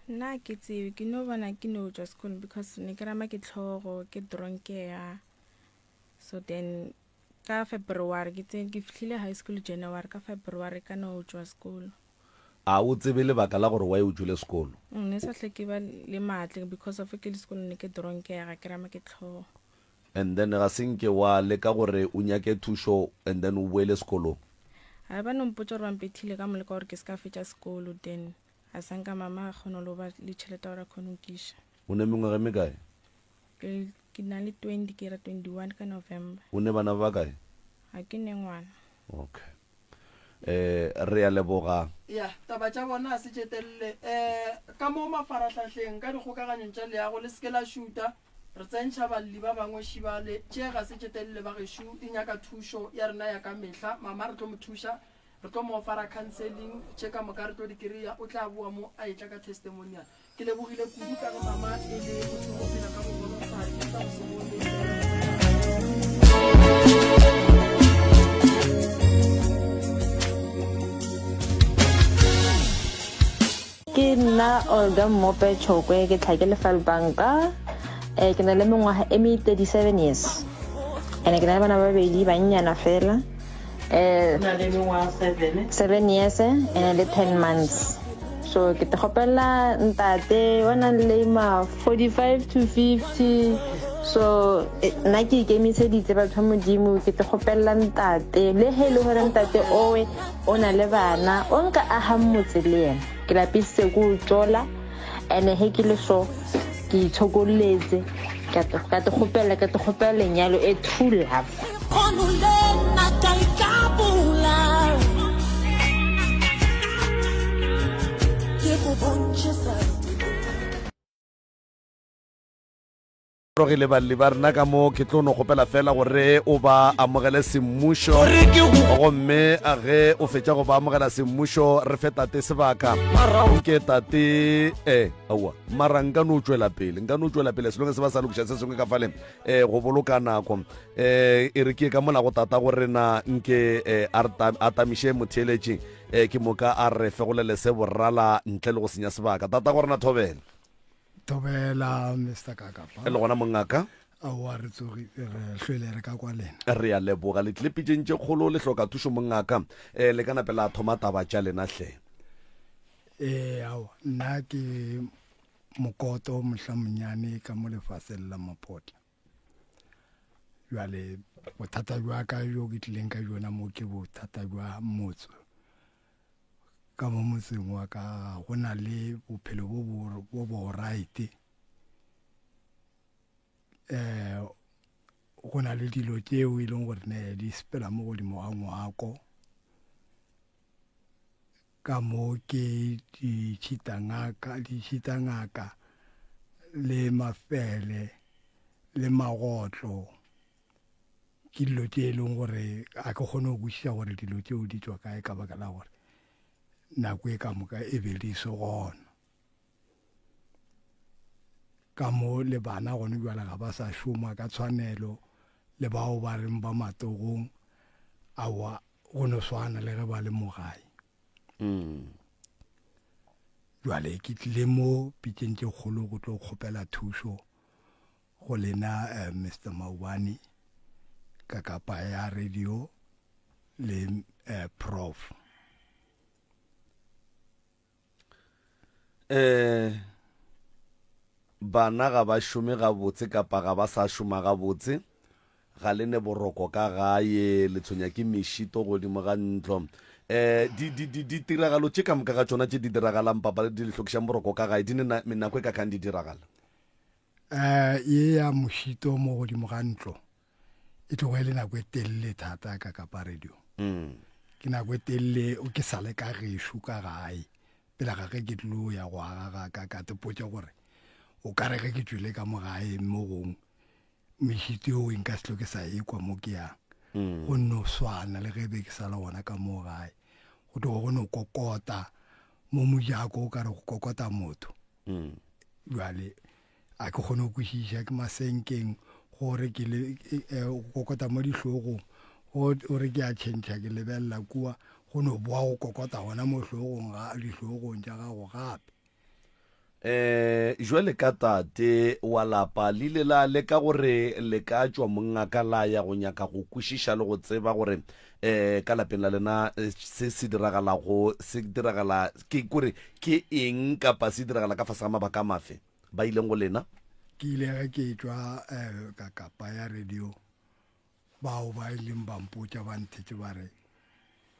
Nna ke tsebe, ke no bona ke no tšwa sekolong because ne ke rama ke tlhogo, ke dronkega. So then ka February ke tsene ke fihlile high school January ka February ka no tšwa sekolo. A o tsebe lebaka la gore why o tšwele sekolo? Mm, ne sa hle ke ba le matle because of ke le sekolong ne ke dronkega, ke rama ke tlhogo. And then ga se nke wa leka gore o nyake thušo and then o boele sekolong? Ga ba no mpotša gore ba mpethile ka moleka gore ke se ka fetša sekolo then a sa nka mama a kgona lo ba le tšhelete gore a kgone go nkiša. O ne mengwaga e mekae? Ke, ke na le 20 ke ra 21 ka November. O ne bana ba bakae? Ga ke ne ngwana. Okay. Eh, re a leboga. Ya, taba tša bona a se tše telele. Eh, ka mo mafarahlahleng, ka dikgokaganyong tša leago, le se ke la šuta. Re tsentšha balli ba bangwe šibale. Tše ga se tše telele ba gešo, di nyaka thušo ya rena ya ka mehla. Mama re tlo mo thuša, re tlo mo ofara counseling, tše ka moka re tlo di kry-a. O tla boa mo a etla ka testimonial. Ke lebogile kudu ka ge mama e le motho wa go phela ka bogolofadi ka go se bone. Ke nna Olga Mmope Chokwe ke tlha ke Lefalbanka eh ke na le mengwaga e me 37 years ene ke na le bana ba babedi bannyana fela eh na le mengwaga 7 7 years ene le 10 months so ke te kgopela ntate wa nang le ma 45 to 50 so eh, nna ke ikemiseditse batho ba modimo ke te kgopelela ntate le he e le gore ntate owe o na le bana o nka agang motse le yena ke lapisitse ko o tsola ene he ke le so ke itshokolletse ka te kgopela ka te kgopela lenyalo e true love. Rogile balli ba rena ka mo ke tlo no kgopela fela gore o ba amogele semmušo gomme a ge o fetša go ba amogela semmušo re fe tate sebaka nke tate e aowa mara nka no tšwela pele nka no tšwela pele selonge se ba sa lokiša se sengwe ka fale um go boloka nako um e re ke ka mola go tata go rena nke um a tamiše motheeletši um ke moka a re fegolele se borala ntle le go senya sebaka tata go rena thobela Thobela Mister Kakapa. Le gona mongaka. Aowa re tsogi re hlwele re ka kwa lena. Re a leboga le tlile pitšeng tše kgolo le hloka thušo mongaka. Eh le ka nape la thoma taba tša lena hle. Eh aowa nna ke mokoto mohla monyane ka mo lefaseng la Mapotla. Jwale bothata jwa ka jo ke tlileng ka jona mo ke bothata jwa motse. Ka mo motseng wa ka go na le bophelo bo bo bo right eh go na le dilo tšeo e leng gore ne di sepela mo godimo ga ngwako ka mo ke ditšhitangaka ditšhitangaka le mafele le magotlo Ke dilo tše e leng gore ga ke kgone go kwešiša gore dilo tšeo di tšwa kae ka baka la gore nako e ka moka e be di se gona. Ka mo le bana gone bjale ga ba sa šoma ka tshwanelo le bao ba reng ba matogong aowa go no swana le ge ba le mo gae. Jwale ke tlile mo pitšeng tše kgolo go tlo kgopela thušo Go lena eh, Mister Maubane ka kapa ya radio le eh, Prof. Eh bana ga ba šome gabotse kapa ga ba sa šoma gabotse ga le ne boroko ka gae le tshwenya ke mešito godimo ga ntlo um ditiragalo tše ka moka ga tšona tše di diragalang papa di le hlokišang boroko ka gae di ne nako e ka kang di diragala um ye ya mošito mo godimo ga ntlo e tlogo e le nako e telele thata ka kapa radio mm. ke nako e telele o ke sale ka gešo ka gae pele ga ge ke tlo ya go aga ga ka ka tepotša gore o ka re ge ke tšwele ka mo gae mo gong mešito eo e nka se tlo ke sa ekwa mo ke yang mm. go nno swana le ge be ke sa le gona ka mo gae go tloga go no kokota mo mojako o ka re go kokota motho mm. Bjale a ke kgone go kwešiša ke masenkeng gore ke le e, e, go kokota mo dihlogong gore ke a tšhentšha ke lebelela kua go no boa go kokota gona mo hlogong ga dihlogong tša gago gape. Um jwale ka tate wa lapa le ile la leka gore le ka tšwa mongaka la ya go nyaka go kwešiša le go tseba gore um ka lapeng la lena se se diragalago se diragala ke kore ke eng kapa se diragala ka fase ga mabaka a mafe ba ileng go lena? Ke ile ge ke etšwa um ka kapa ya radio bao ba ileng ba mpotša ba nthetše ba re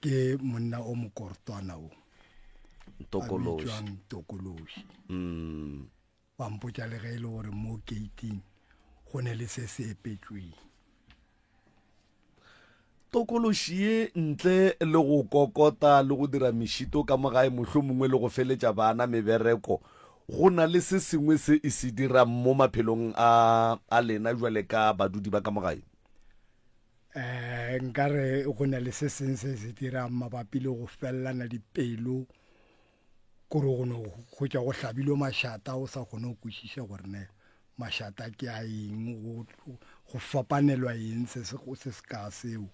ke monna o mokortwana o Tokološi. Tokološi. Mm. Ba mpotša le ge e le gore mo gating go ne le se se epetšweng. Tokološi ye ntle le go kokota le go dira mešito ka mo gae mohlomongwe le go feletša bana mebereko, go na le se sengwe se e se dirang mo maphelong a a lena jwale ka badudi ba ka mo gae? Um nka re go na le se seng se se dirang mabapi le go felelana dipelo, kore go no hwetša go hlabilwe mašata o sa kgone go kwešiša gore ne mašata ke a eng, go, go fapanelwa eng se se, se se ka seo.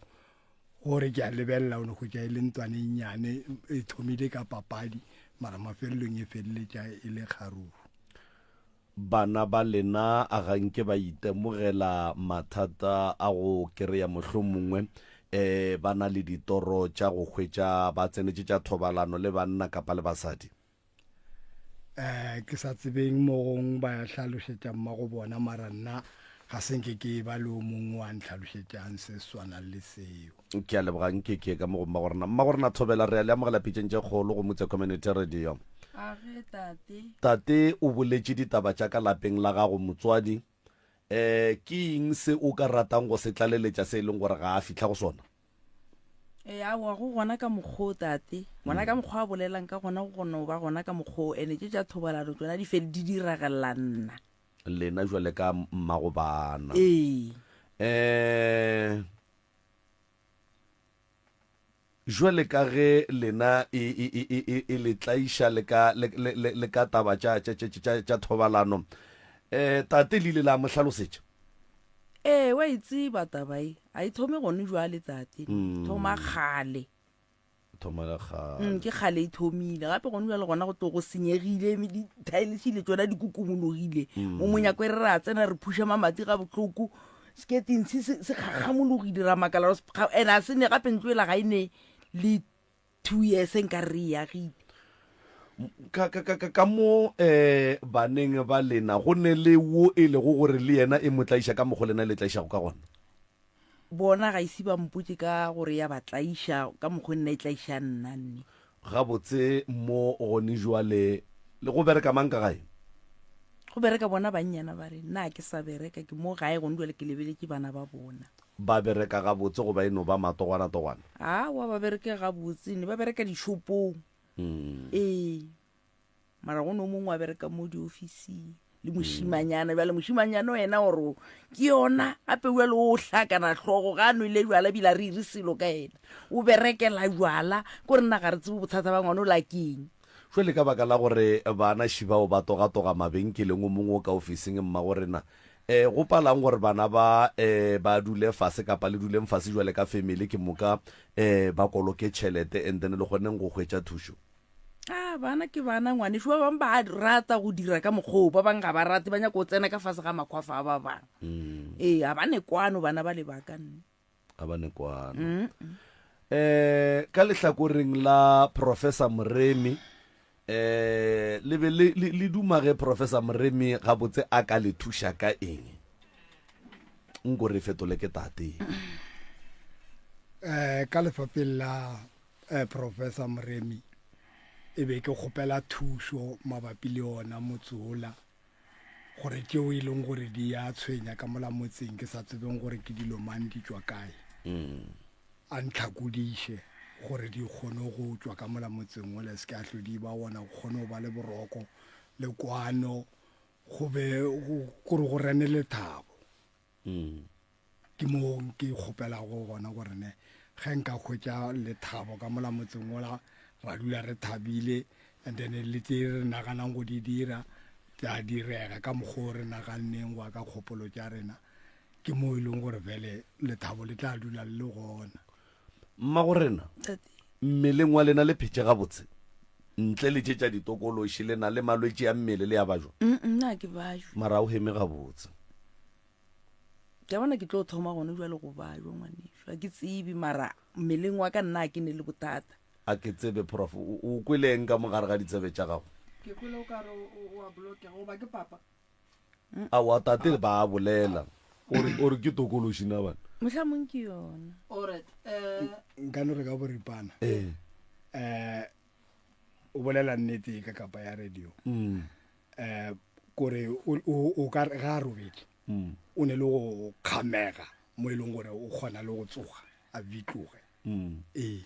Gore ke a lebelela o no hwetša e le ntwane e nnyane e thomile ka papadi mara mafelelong e feleletša e le kgaruru. Bana ba lena a ga nke ba itemogela mathata a go kereya mohlomongwe um ba na le ditoro tša go hwetša ba tsenetše tša thobalano le banna kapa le basadi? Um ke sa tsebeng mo gong ba ya hlalošetša mmago bona mara nna ga se nke ke eba le o mongwe wa ntlhalošetšang se swanang le seo. Ke a leboga nke ke ye ka mo go mmagorena. Mmagorena Thobela re a le amogela pitšeng tše kgolo go Mutse Community Radio. A ge tate. Tate o boletše ditaba tša ka lapeng la gago motswadi. Um ke eng se o ka ratang go se tlaleletša se e leng gore ga a fihla go sona? Ee, aowa, go gona ka mokgwa o tate. Gona ka mokgwa a bolelang ka gona, go kgona go ba gona ka mokgwa o. Ene tše tša thobalano tšona di fele di diragella nna. Lena jwale ka mmago bana. Ee. Um jwale ka ge lena e, e, e, e, e, e le tlaiša le ka, le, le, le, le ka taba tša, tša, tša, tša, tša thobalano, um tate le ile la mo hlalosetša? Ee, wa e tseba taba e. A e thome gone jwale tate. Mm. Thoma kgale. Thoma le kgale. Mm, ke kgale e thomile. Gape gone jwale gona go tlo go senyegile, me di-tiles le tšona di kukumologile. Mm. Mo monyako e re ra tsena re phuša mamati ga bohloko. Sketeng se se se kgakgamologile ra makala gore se kga- and a se ne gape ntlo ela ga e ne le 2 years nka re e agile. Ka, ka, ka, ka, ka mo eh, baneng ba lena go ne le wo e lego gore le yena e mo tlaiša ka mokgo lena le tlaišago ka gona? Bona ga ise ba mpotše ka gore ya ba tlaiša ka mokgo nna e tlaiša nna nne. Gabotse mo gone jwale le go bereka mang ka gae? Go bereka bona bannyana ba re nna ga ke sa bereka ke mo gae gone jwale ke lebeletše bana ba bona. Ba bereka gabotse goba e no ba matogwanatogwana? Aowa ba bereke gabotse ne ba bereka dishopong. Mm. Ee, mara go ne o mongwe wa bereka mo diofising le mošimanyana bjale mošimanyana wena oro ke yona gape bjale o hlakana hlogo ga a nwele jwala ebile a re ire selo ka yena o berekela jwala ko re nna ga re tsebe bothata ba ngwana o la keng Jwale ka baka la gore bana šibao ba togatoga mabenkeleng o mongwe o ka ofising mmago rena um go palang gore bana ba um ba dule fase kapa le duleng fase jwale ka family ke moka um ba koloke tšhelete and then le kgoneng go hwetša thušo. A bana ke bana ngwanešu ba bangwe ba rata go dira ka mokgoo ba bangwe ga ba rate ba nyaka go tsena ka fase ga makgwafa a ba bangwe Mm. ee ga ba ne kwano bana ba lebaka nne Ga ba ne kwano. Mm. Eh ka lehlakoreng la Professor Moremi eh le be le le, le duma ge Professor Moremi gabotse a ka le thuša ka eng? Nko re fetole ke tate. Eh ka lefapheng la eh, Professor Moremi e be ke kgopela thušo mabapi le ona motse ola gore tšeo e leng gore di ya tshwenya ka mola motseng ke sa tsebeng gore ke dilo mang di tšwa kae mm. a ntlhakodiše gore di kgone go tšwa ka mola motseng ola se ke a hlo di ba gona go kgone go ba le boroko le kwano go be gore go rene lethabo Mm. Ke moo ke kgopelago gona gore ne ge nka hwetša lethabo ka mola motseng ola ra dula re thabile and then le tše re naganang go di dira tša direga ka mokgwa o re naganneng go ya ka kgopolo tša rena ke moo e leng gore fele lethabo le tla dula le le gona. Mmagorena, Tate. Mmeleng wa lena le phetše gabotse? Ntle le tše tša ditokološi, le na le malwetši a mmele le a bajwa? Nna ga ke bajwe. Mara o heme gabotse. Ke a bona ke tlo thoma gone jwale go bajwa ngwanešu. Ga ke tsebe mara mmeleng wa ka nna ga ke ne le bothata. A ke tsebe prof. O, o kwele eng ka mo gare ga ditsebe tša gago? Ke kwele o ka re o, o a blokega goba ke papa. Aowa tate ba a bolela. O re, o re ke tokološi na bana? Mohlamong ke yona. Alright, eh. Nka no re ka boripana. Ee. Eh, o bolela nnete ka kapa ya radio. Mm. Eh, kore o, o, o ka re ga a robetše. Mm. O ne le go kgamega mo e leng gore o kgona le go tsoga a bitloge. Mm. Ee.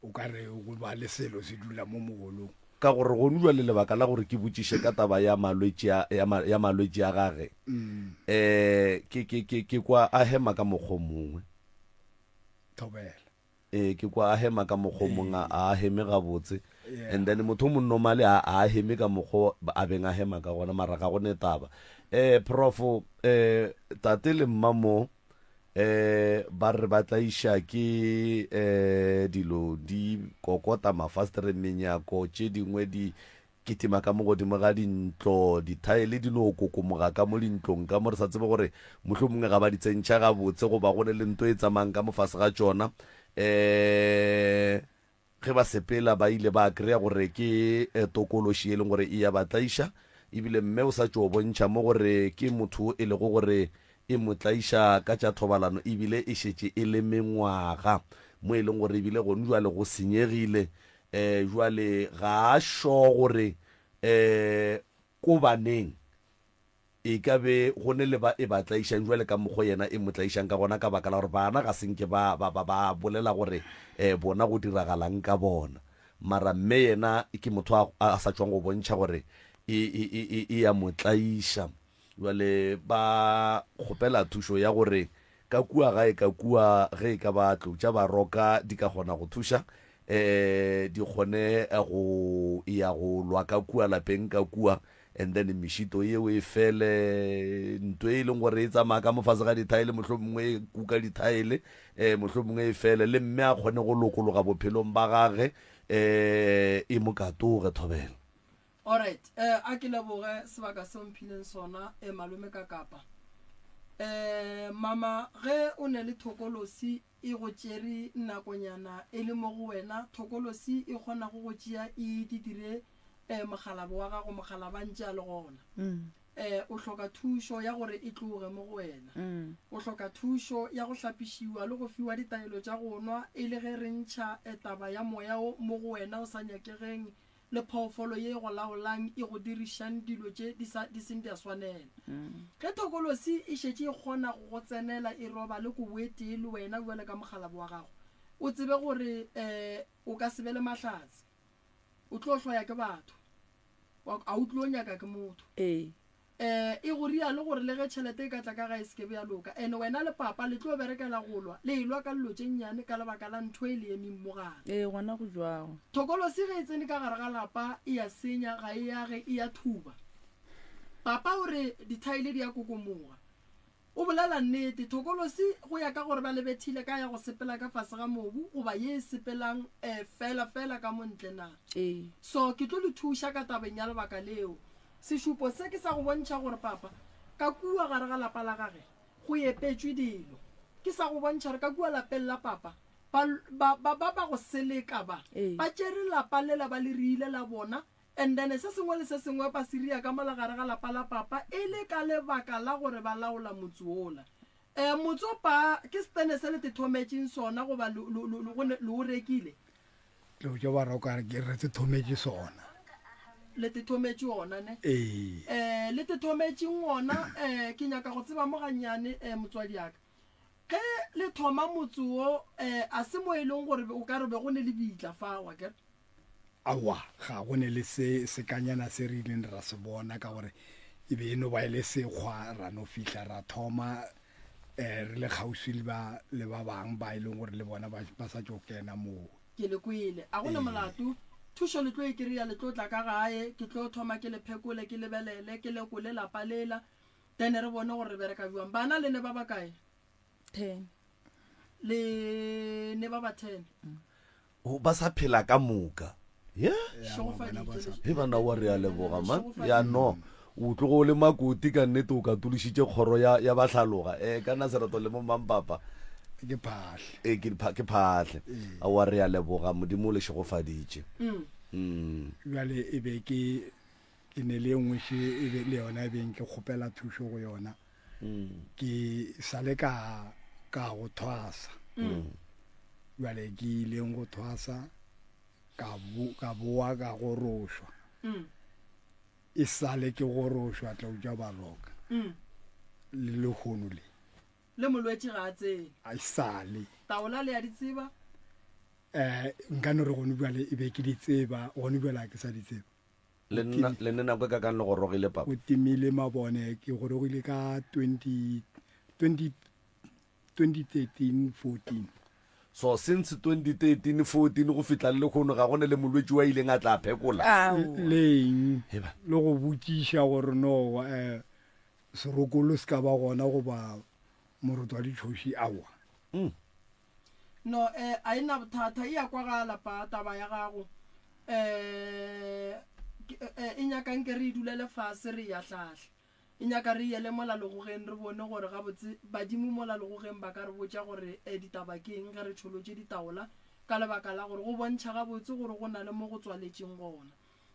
O ka re go ba le selo se dula mo mogolong. Ka gore gonu jwale lebaka la gore ke botšiše ka taba ya malwetši a, ya, ya malwetši a gage, um ke, ke, ke, ke kwa a hema ka mokgwa o mongwe. Thobela. Ee, ke kwa a hema ka mokgwa o mongwe, a, a heme gabotse. Yeah. And then motho o mo normale a, a heme ka mokgwa o a beng a hema ka gona, mara ga go ne taba. Um Prof, um tate le mma mo, Eh, ba re ba tlaiša ke eh, dilo di kokota mafastere, menyako, tše dingwe di kitima ka mo godimo ga dintlo, dithaele di no kokomoga ka mo dintlong ka mo, re sa tsebe gore mohlomongwe ga ba di tsentšha gabotse goba go ne le nto e tsamayang ka mo fase ga tšona. Eh, Ge ba sepela ba ile ba krea gore ke tokološi e leng gore e ya ba tlaiša, ebile mme o sa tšo bontšha mo gore ke motho e lego gore e mo tlaiša ka tša thobalano ebile e šetše e le mengwaga mo e leng gore ebile gone jwale go senyegile um jwale ga a sure gore um ko baneng E ka be go ne le ba e ba tlaišang bjale ka mokgo yena e mo tlaišang ka gona, ka baka la gore bana ga se nke ba, ba, ba, ba bolela gore eh, bona go diragalang ka bona. Mara mme yena ke motho a, a sa tšwang go bontšha gore e, e, e, e, e a mo tlaiša. Bjale ba kgopela thušo ya gore ka kua gae ka kua ge e ka ba tlou tša baroka di ka kgona go thuša, eh, di kgone go ya go lwa ka kua lapeng ka kua, And then mešito yeo e fele, nto e leng gore e tsamaya ka mo fase ga dithaele, mohlomongwe e kuka dithaele, um mohlomongwe e fele, le mme a kgone go lokologa bophelong ba gage, um e mo katoge thobela. Alright, eh, a ke leboge sebaka se o mphileng sona, eh, malome ka kapa. Eh, mama, ge o ne le thokolosi e go tšere nakonyana e le mo go wena, thokolosi e kgona go go tšea e di dire eh, mokgalabo wa gago, mokgalaba ntše a le gona. Eh, o hloka thušo ya gore e tloge mo go wena. O hloka thušo ya go hlapišiwa le go fiwa ditaelo tša go nwa e le ge re ntšha eh, taba ya moya o mo go wena o sa nyakegeng le phoofolo ye e go laolang e go dirišang dilo tše di sa di seng di a swanela. Ge thokolosi e šetše e kgona go go tsenela e roba le kobo e tee le wena bjale ka mokgalabo wa gago, o tsebe gore um o ka se be le mahlatse. O tlo hloya ke batho. Wa, a o tlo nyaka ke motho. Ee. Eh, e go rialo gore le ge tšhelete e ka tla ka gae e se ke be ya loka. Ene wena le papa le tlo berekela go lwa, le elwa ka llo tše nnyane ka lebaka la ntho e le emeng mo gare. Ee, gona go jwago. Thokolosi ge e tsene ka gare ga lapa e ya senya, ga e age, e ya thuba. Papa o re dithaele di a kokomoga. O bolela nnete. Thokolosi go ya ka gore ba le bethile ka ya go sepela ka fase ga mobu goba ye e sepelang eh, fela fela ka mo ntle na? Ee. So ke tlo le thuša ka tabeng ya lebaka leo. Sešupo se ke sa go bontšha gore papa ka kua gare ga lapa la gage go epetšwe dilo. Ke sa go bontšha gore ka kua lapeng la papa ba, ba, ba, ba ba go seleka ba, Ee. ba tšere lapa lela ba le riile la bona And then se sengwe le se sengwe ba se ria ka mola gare ga lapa la papa e le ka lebaka la gore ba laola motse wola. Eh, motse o pa ke setene se le te thometšeng sona goba lo, lo, lo, lo, go ne, lo o rekile? Tlou tša baroka ke re te thometše sona. Le te thometše ona, ne? Ee. Eh, le te thometšeng ona, eh, ke nyaka go tseba mo gannyane, eh, motswadi ya ka. Ge le thoma motse wo, eh, a se mo e leng gore o ka re be go ne lebitla fao, akere? Aowa, ga go ne le se sekanyana se re ileng ra se bona, ka gore e be e no ba e le sekgwa. Ra no fihla ra thoma um re le kgauswi le ba le ba bang ba e leng gore le bona ba, ba sa tšo kena moo. Ke le kwele. A go ne molato. Thušo le tlo e kry-a, le tlo tla ka gae, ke tlo thoma ke le phekole, ke lebelele, ke lekole lapa lela, then re bone gore re bereka bjang. Bana le ne ba bakae? Ten. Le ne ba ba ten. O, ba sa phela ka moka. Ye? He bana wa re a leboga man. Ya no. O tlogo o le makoti ka nnete o katološitše kgoro ya ya bahlaloga. Eh ka na sereto le mo mampapa. Ke phahle. Eh ke ke phahle. Aowa re a leboga Modimo o le šegofaditše. Mm. Bjale e be ke ke ne le e nngwe še e be le yona e beng ke kgopela thušo go yona. Ke sale ka ka go thwasa. Bjale ke ileng go thwasa ka bo ka boa ka gorošwa. E sale ke gorošwa tla utswa baroka. Le lehono le. Le molwetši ga a tsene. A e sale. Taola le a di tseba? Eh nka no re gone bjale e be ke di tseba, gone bjale ga ke sa di tseba. Le nna le nne nako e kakang le gorogile papa? Go timile mabone ke gorogile ka 20 20 2013 14. So since 2013 14 go fihla le lekgono ga go ne le molwetši wa ileng a tla a phekola? Leng le go botšiša gore no eh serokolo se ka ba gona goba moroto wa ditšhoši aowa. No eh a e na bothata e ya kwagala pa taba ya gago eh e nyaka nke re e dulele fase re e ahlahle. E nyaka re yele mola legogeng re bone gore gabotse badimo mola legogeng ba ka re botša gore ditaba ke eng ge re tšholotše ditaola ka lebaka la gore go bontšha gabotse gore go na le mo go tswaletšeng gona.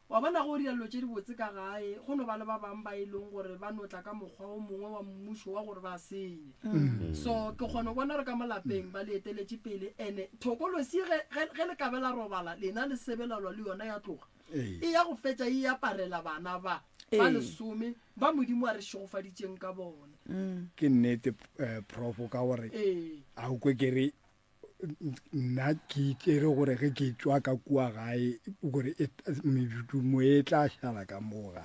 Wa bona ge o dira dilo tše dibotse ka gae go no ba le ba bangwe ba e leng gore ba no tla ka mokgwa o mongwe wa mmušo wa gore ba senye. So ke kgona go bona gore ka mo lapeng ba le eteletše pele ene thokolosi ge, ge, ge le ka be la robala lena le sebelalwa le yona ya tloga. E ya go fetša e aparela bana ba ba lesome ba Modimo a re šegofaditšeng ka bona. Ke nnete Prof ka gore a o kwe ke re nna ke itšere gore ge ke tšwa ka kua gae gore medumo e tla šala ka moo gae.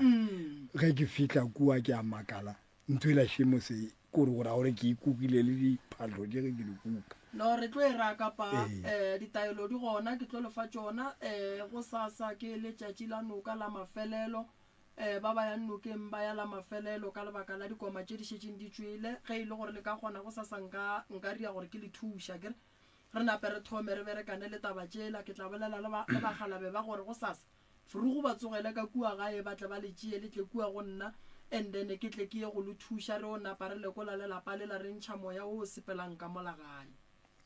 Ge ke fihla kua ke a makala ntho ela šemo se kore go ra gore ke ikukile le diphahlo tše ge ke di kuka. No, re tlo e raka pa. Eh, ditaelo di gona, ke tlo le fa tšona. Eh, gosasa ke letšatši la noka la mafelelo. Eh, ba ba yang nokeng ba ya la mafelelo ka lebaka la dikoma tše di šetšeng di tšwele. Ge e le gore le ka kgona gosasa nka, nka ria gore ke le thuše, akere? Re nape re thome re berekane le taba tšela. Ke tla bolela le ba, le bakgalabe ba gore gosasa Frugu ba tsogele ka kua gae ba tle ba le tšee le tle kua go nna and then ke tle ke ye go lo thuša re o napa re lekola le lapa lela re ntšha moya wo o sepelang ka mola gae.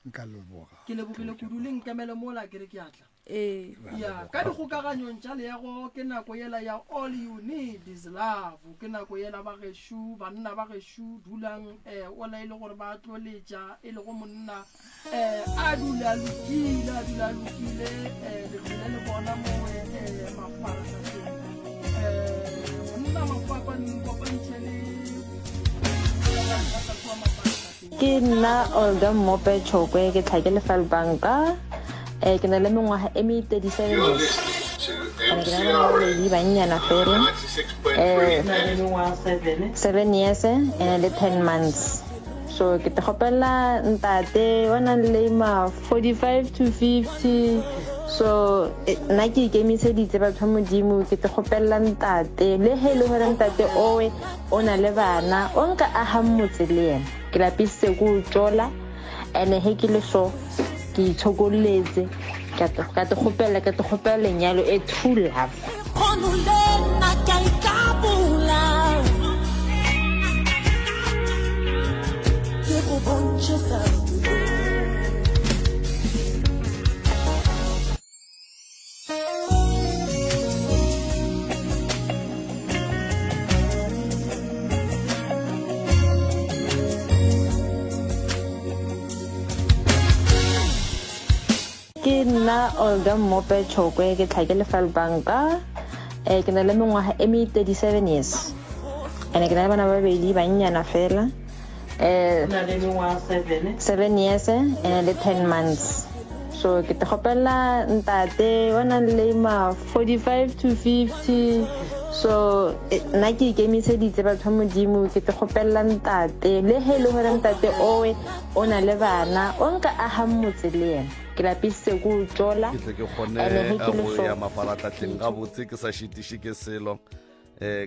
Nka leboga. Ke lebogile kudu le nkemele mola ke re ke a tla. Ee. Ya, ka dikgokaganyong tša leago ke nako yela ya all you need is love. Ke nako yela ba gešo, banna ba gešo dulang eh ola e le gore ba tlo letša e lego monna Eh, a dule a lokile a dule a lokile eh, le tlile le bona mo eh, mafaratlhatlheng eh, monna mafapaneng kopantšhe le Ke nna Olga Mmope Chokwe ke tlha ke le Falbanka eh ke na le mengwaga e me 37 years and ke na le bana ba babedi bannyana fela eh 7 years and le 10 months So ke te kgopela ntate wa nang le ma 45 to 50 so eh, nna ke ikemiseditse batho ba modimo ke te kgopelela ntate le ge e le gore ntate owe o na le bana o nka agang motse le yena ke lapisitse ko o tšola ene ge ke le so ke itshokolletse ka te kgopela ka te kgopela lenyalo e true love. Ke nna Olga Mmope Chokwe ke tlha ke le Falbanka eh ke na le mengwaga e me 37 years and ke na le bana ba babedi bannyana fela eh 7 years and le 10 months so ke te kgopela ntate wa nang le ma 45 to 50 so eh, nna ke ikemiseditse batho ba modimo ke te kgopela ntate le ge e le gore ntate owe o na le bana o nka agang motse le yena ke lapisitse ko o tšola ke tle ke kgone ene ge ke le go so ya mafaratlhatlheng gabotse ke sa šitiše ke selo um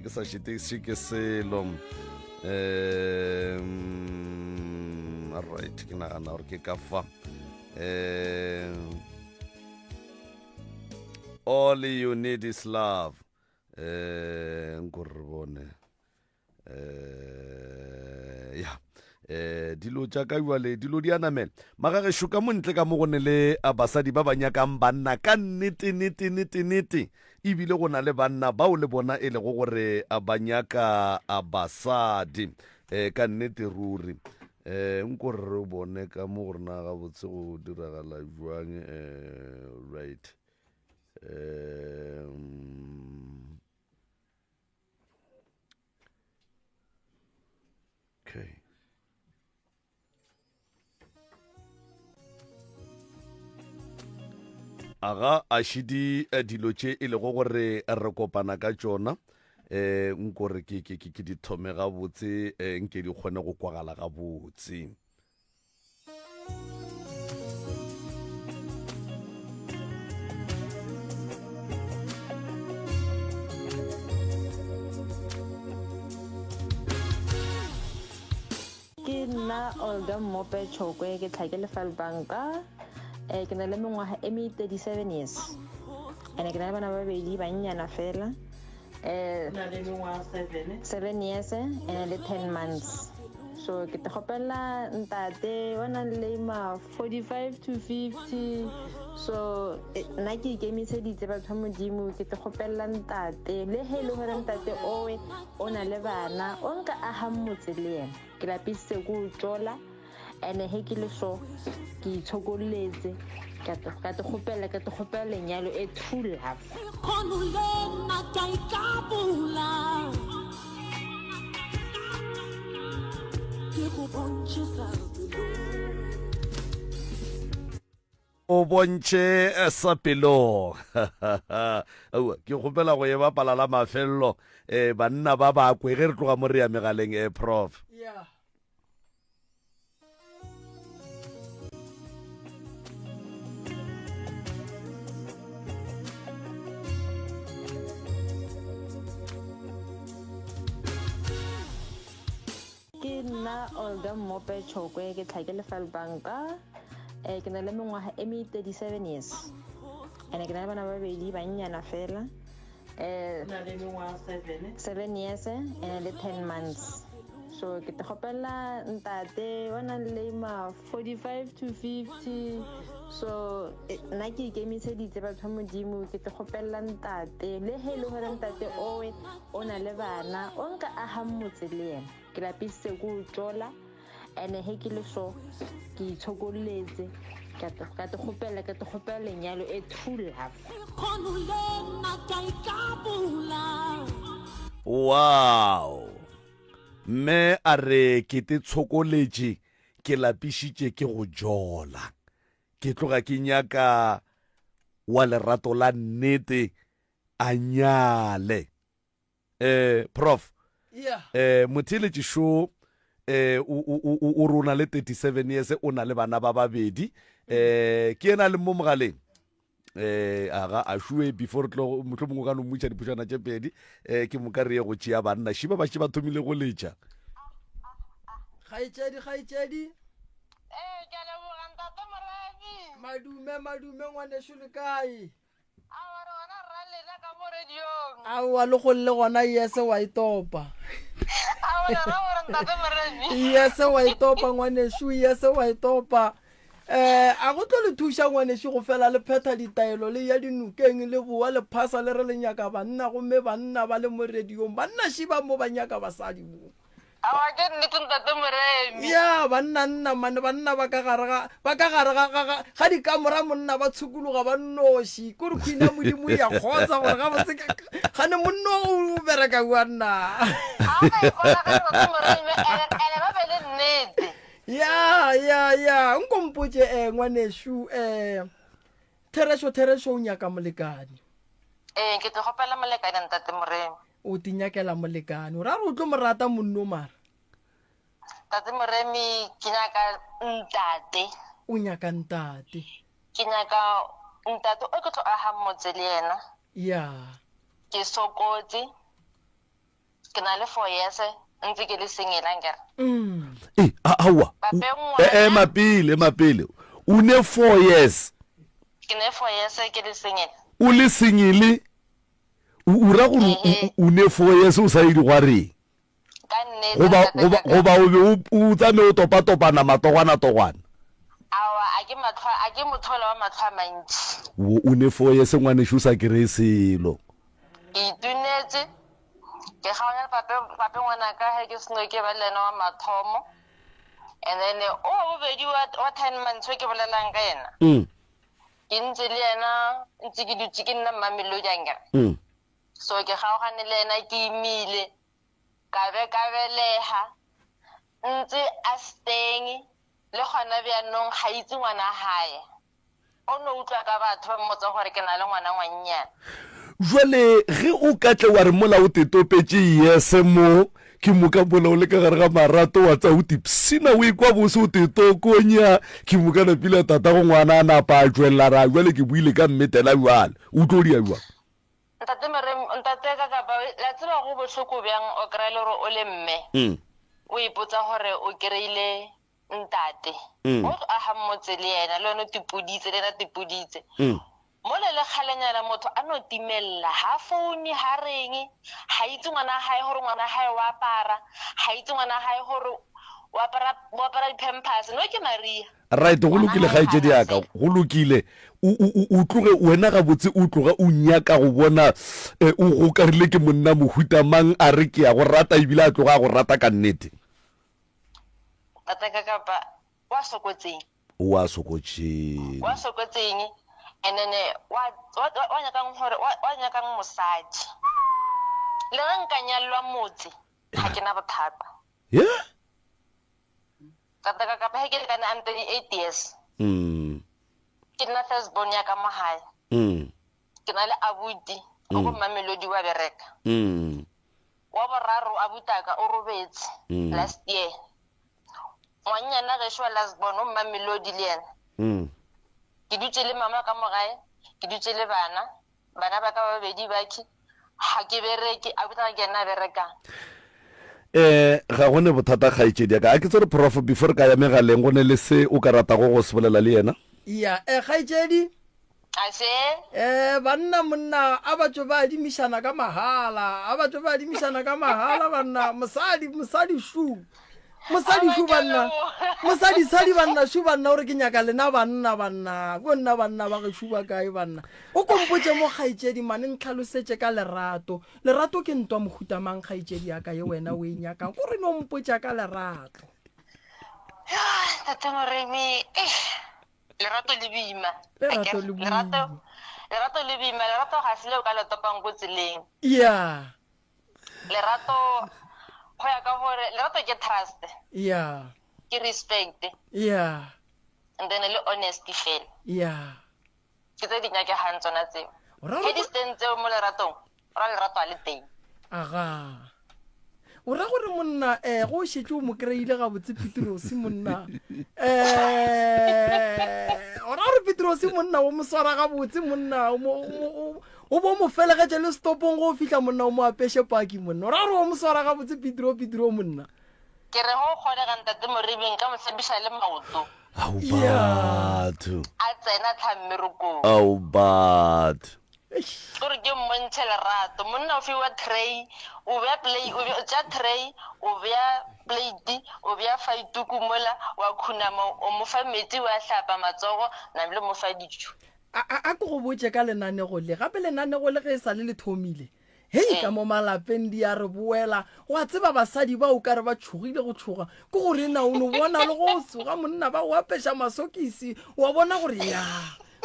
ke sa šitiše ke selo um right ke nagana gore ke ka fa um All you need is love. Eh nko re bone. Eh ya. Eh dilo tša ka jwale dilo di a namela. Magagešo ka mo ntle ka mo go ne le basadi ba ba nyakang banna ka nnete nete nete nete. Ebile go na le banna bao le bona e lego gore ba nyaka basadi. Eh ka nnete ruri. Eh nko re bone ka mo gore na gabotse go diragala jwang eh right. Um, okay. Aga a šidi eh, dilo tše e lego gore re kopana ka tšona um nko re ke ke ke di thome gabotse eh, nke di kgone go kwagala gabotse. Ke nna Olga Mmope Chokwe, ke tlha ke le Falbanka. Eh, ke na le mengwaga e me 37 years. And ke na le bana ba babedi bannyana fela. Eh, 7 years and le 10 months. So ke te kgopela ntate wa nang le ma 45 to 50. So eh, nna ke ikemiseditse batho ba modimo ke te kgopela ntate le he e le gore ntate owe o na le bana o nka agang motse le yena ke lapisitse ko o tšola ene he ke le so ke itshokoletse ka te kgopela ka te kgopela lenyalo e true love. Ke go bontšhe sa pelong. O bontšhe sa pelong. Aowa, ke kgopela go e bapala la mafello. Eh, banna ba ba kwe ge re tloga mo re ya megaleng, eh, Prof. Yeah. Ke nna Olga Mmope Chokwe, ke tlha ke le Falbanka. Eh, ke na le mengwaga e me 37 years. And ke na le bana ba babedi bannyana fela. Eh, 7 years and le 10 months. So ke te kgopela ntate wa nang le ma 45 to 50. So eh, nna ke ikemiseditse batho ba modimo ke te kgopela ntate le he e le gore ntate owe o na le bana o nka agang motse le yena ke lapisitse ko o tšola ene he ke le so ke itshokoletse ka te kgopela ka te kgopela lenyalo e true love. Wow! Mme a re ke te tshokoletše ke lapišitše ke go jola. Ke tloga ke nyaka wa lerato la nnete a nyale. Eh prof. Yeah. Eh motheeletši šo eh o o o o re o na le 37 years o na le bana ba babedi. Eh ke yena a leng mo mogaleng. Eh aga a šue before tlo mohlomongwe o ka no mmotša dipotšwana tše pedi eh ke moka re ye go tšea banna šiba ba še ba thomile go letša. Kgaetšedi, kgaetšedi. Ee, ke a leboga ntate Moremi. Madume, madume ngwanešu le kae? Aowa re gona rra lena ka mo radiong. Aowa le golle gona yese wa e topa. Aowa le ra gore ntate Moremi. Yese wa e topa ngwanešu, yese wa e topa. Eh, a go tlo le thuša ngwanešu go fela le phetha ditaelo le ya dinokeng le boa le phasa le re le nyaka banna gomme banna ba le mo radiong. Banna šiba mo ba nyaka basadi mo. Aowa ke nnete ntate Moremi. Ya banna nna mane banna ba ka gare ga ba ka gare ga ga ga ga dikamora monna ba tshukuluga ba nnoši kore queen ya modimo ya kgotsa gore ga botse gane monno o bereka kua nna. Ga o ka ipona ga ntate Moremi ene ene ba be le nnete. Ya ya ya nko mpotše eh ngwanešu eh therešo therešo o nyaka molekane. Ee ke tlo kgopela molekane ntate Moremi. O tinyakela molekane. O ra re o tlo mo rata monno mara? Tate Moremi, ke nyaka ntate. O nyaka ntate. Ke nyaka ntate o ke tlo agang motse le yena. Ya. Ke sokotse. Ke na le 4 years ntse ke le single ankere. Mm. Eh, aowa. Eh, ema pele, ema pele. O ne 4 years. Ke ne 4 years ke le single. O le singile, o, o ra gore o, o, o ne 4 years o sa ye digwareng? Ka nnete, Goba, ntate goba, Kaka. goba o be o, o tsame o topatopana matogwana-togwana? Aowa, a ke mahlo, a ke motho ola wa mahlo a mantši. Wo, o ne 4 years ngwanešu o sa kry-e selo. Ke itunetše, ke kgaoganya le pape, pape ngwanaka ge ke seno ke ba le yena wa mathomo. And then o wa bobedi wa, wa 10 months o ke bolelang ka yena. Mm. Ke ntse le yena, ntse ke dutše ke nna Mmamelodi ankere. Mm. So ke kgaogane le yena ke imile, ka be ka belega, ntse a steng le gona bjanong ga itse ngwana gae. O no utlwa ka batho ba mmotsa gore ke na le ngwana ngwannyana. Jwale ge o ka tle wa re mola o tetopetše yese mo, ke moka mola o le ka gare ga marato wa tsa o tipshina o ekwa bose o tetokonya, ke moka napile tatago ngwana a napa a tšwelela ra jwale ke buile ka mmetela jwale, o tlo dia jwang? Ntate Merem, ntate ka kapa la tseba go bohloko bjang o kry-a le gore o le mme Mm. o ipotsa gore o kry-ile ntate Mm. o tlo aga motse le yena le wena o tipoditse le yena tipoditse Mm. mole le kgalenyana motho a no timelela ha foune ha reng ga itse ngwana gae gore ngwana gae o apara ga itse ngwana gae gore o apara o apara di-pampers no ke maria Right, go lokile kgaetšedi ya ka, go lokile. O, o, o, o tloge, wena gabotse o tloga o nyaka go bona eh, o gokarile ke monna mohuta mang a re ke a go rata ebile a tloga a go rata ka nnete. Tata ka kapa wa sokotseng. Wa sokotseng. Wa sokotseng and then eh, wa wa wa nyakang gore wa wa nyakang mosadi. Le ge nka nyallwa motse ga ke na bothata. Yeah. Tata ka kapa he ke lekane I'm 38 years. Mm. Ke nna first born ya ka mo gae. Mm. Ke na le abuti o go Mamelodi wa bereka. Mm. Wa boraro abutaka o robetse Mm. last year. Ngwannyana gešo wa last born o Mamelodi le yena. Mm. Ke dutše le mama ka mo gae, ke dutše le bana, bana ba ka ba babedi bakhi, ga ke bereke, abutaka ke yena a berekang. Eh, ga go ne bothata kgaetšedi ya ka. A ke tsere prof before re ka ya megaleng go ne le se o ka ratago go se bolela le yena? Ya, eh, kgaetšedi. A se? Eh, banna monna a ba tšwe ba adimišana ka mahala, a ba tšwe ba adimišana ka mahala banna, mosadi, mosadi šu. Mosadi šu banna, mosadi sadi banna šu banna o re ke nyaka lena banna banna, ko nna banna ba gešo ba kae banna. O kompotše mo kgaetšedi mane ntlhalosetše ka lerato. Lerato ke ntwa mohuta mang kgaetšedi ya ka ye wena o e nyakang, ko re no mpotša ka lerato. Tate Moremi, eh. Lerato le boima. Lerato le boima. Lerato, lerato le boima. Lerato ga se le o ka le topang ko tseleng. Yeah. Lerato go ya ka gore lerato ke trust. Yeah. Ke respect. Yeah. And then le honesty fela. Yeah. Ke tse di nyakegang tsona tseo. Ge di se teng tseo mo leratong, ra lerato a le teng. Aga. O ra gore monna um go o šetše o mo kry-ile gabotse Petrose monna um o ra gore Petrose monna o mo swara gabotse monna o bo mo felegetše le stopong go o fihla monna o mo apeše paki monna o ra gore o mo swara gabotse Petro Petro monna. Ke re go kgonega ntate Moribi nka mo hlapiša le maoto. Ao batho. A tsena tlha mmerekong. Ao batho. Gore ke mmontšhe lerato. Monna o fiwa tray, o bea play, o bea tša tray, o bea plate, o bea faituku mola, wa khunama, o mo fa metsi wa hlapa matsogo, namile o mo fa dijo. A, a, a ke go botše ka lenanego le. Gape lenanego le ge e sa le le thomile, Hei, ka mo malapeng di a re boela. Wa tseba basadi ba o ka re ba tšhogile go tšhoga. Ke gore na o no bona le go tsoga monna ba o apeša masokisi, wa bona gore ya.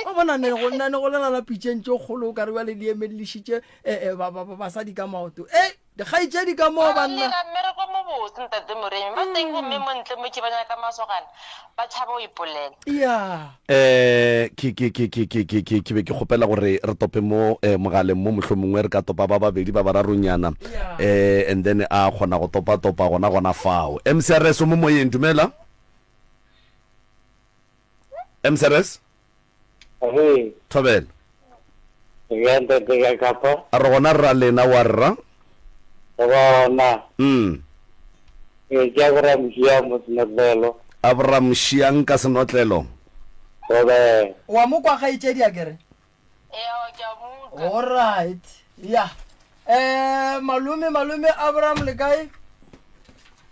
Wa bona ne go nna ne go lela la pitšeng tše kgolo o ka re bjale di emellišitše eh, eh, ba, ba, ba, basadi ka maoto. E, dikgaetšedi ka moo banna. Dira mmereko mo botse ntate Moremi. Ba teng bomme mo ntle mo ke ba nyaka masogana. Ba tšhaba go ipolela. Ya. Eh, ke, ke, ke, ke, ke, ke, ke, ke be ke kgopela gore re tope mo eh, mogaleng mo mohlomongwe re ka topa ba babedi ba bararonyana eh, and then a kgona go topa topa gona gona fao. MCRS o mo moyeng, dumela. MCRS? Hey. Thobela. Ya ntate ka kapa. A re gona rra lena wa rra? Gona. Mm. Ee, ke Abraham Šiang mo senotlelo. Abraham Šiang ka senotlelo. Thobela. Wa mo kwa kgaetšedi a ke re? Alright. Ya. Eh malome malome Abraham le kae?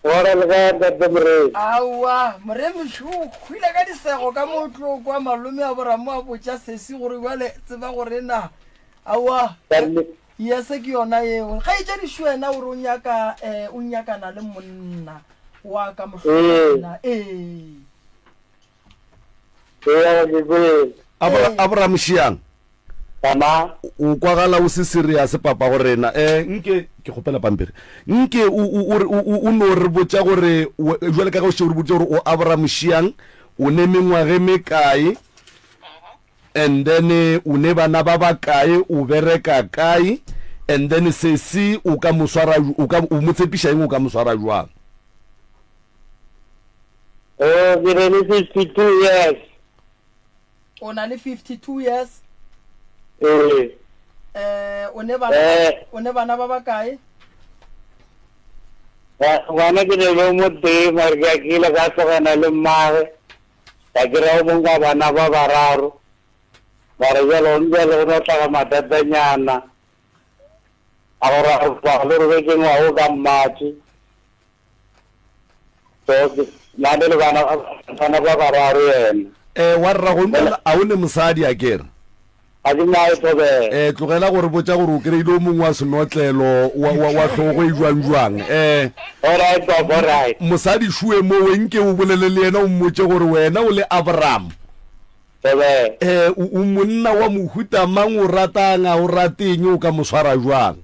Ora le kae ntate Moremi? Aowa, Moremi šo o hwile ka disego ka mo tlo kwa malome Abraham a botša sesi gore bjale tseba gore na aowa yese ke yona yeo. Kgaetšedi šo wena o re o nyaka eh o nyakana le monna wa ka mohlomongwe. Ee. Ee, ke kwele. Abra, Abraham Šiang. Mama. O kwagala o se serious papa go rena. Eh, nke ke kgopela pampiri. Nke o o o o o no re botša gore jwale ka ge o šetše o re boditše gore o Abraham Šiang, o ne mengwaga e mekae, and then o ne bana ba bakae, o bereka kae, and then sesi o ka mo swara o ka o mo tshepiša eng o ka mo swara jwang? Oh, ke na le 52 years. O na le 52 years? Ee. Eh, o ne bana eh. o ne bana ba bakae? Ngwana ke ne le mo tee mare ke akile ka tlogana le mmagwe ka kry-a o mongwe ka bana ba bararo mare jalo gone jale go no hlaga mathatanyana a gore a re le robetse ngwago ka mmatše So, na le bana bana ba bararo yena. Eh, wa rra go a o ne mosadi a kere? Ga ke nae thobela. Eh, tlogela go re botša gore o kry-ile o mongwe wa senotlelo wa, wa, wa hlogo e jwang jwang. Eh. Alright, Papa, alright. Mosadi šue mowe nke o bolele le yena o mmotše gore wena o le Abraham. Thobela. Eh, o, o monna wa mohuta mang o ratang a o rateng o ka mo swara jwang?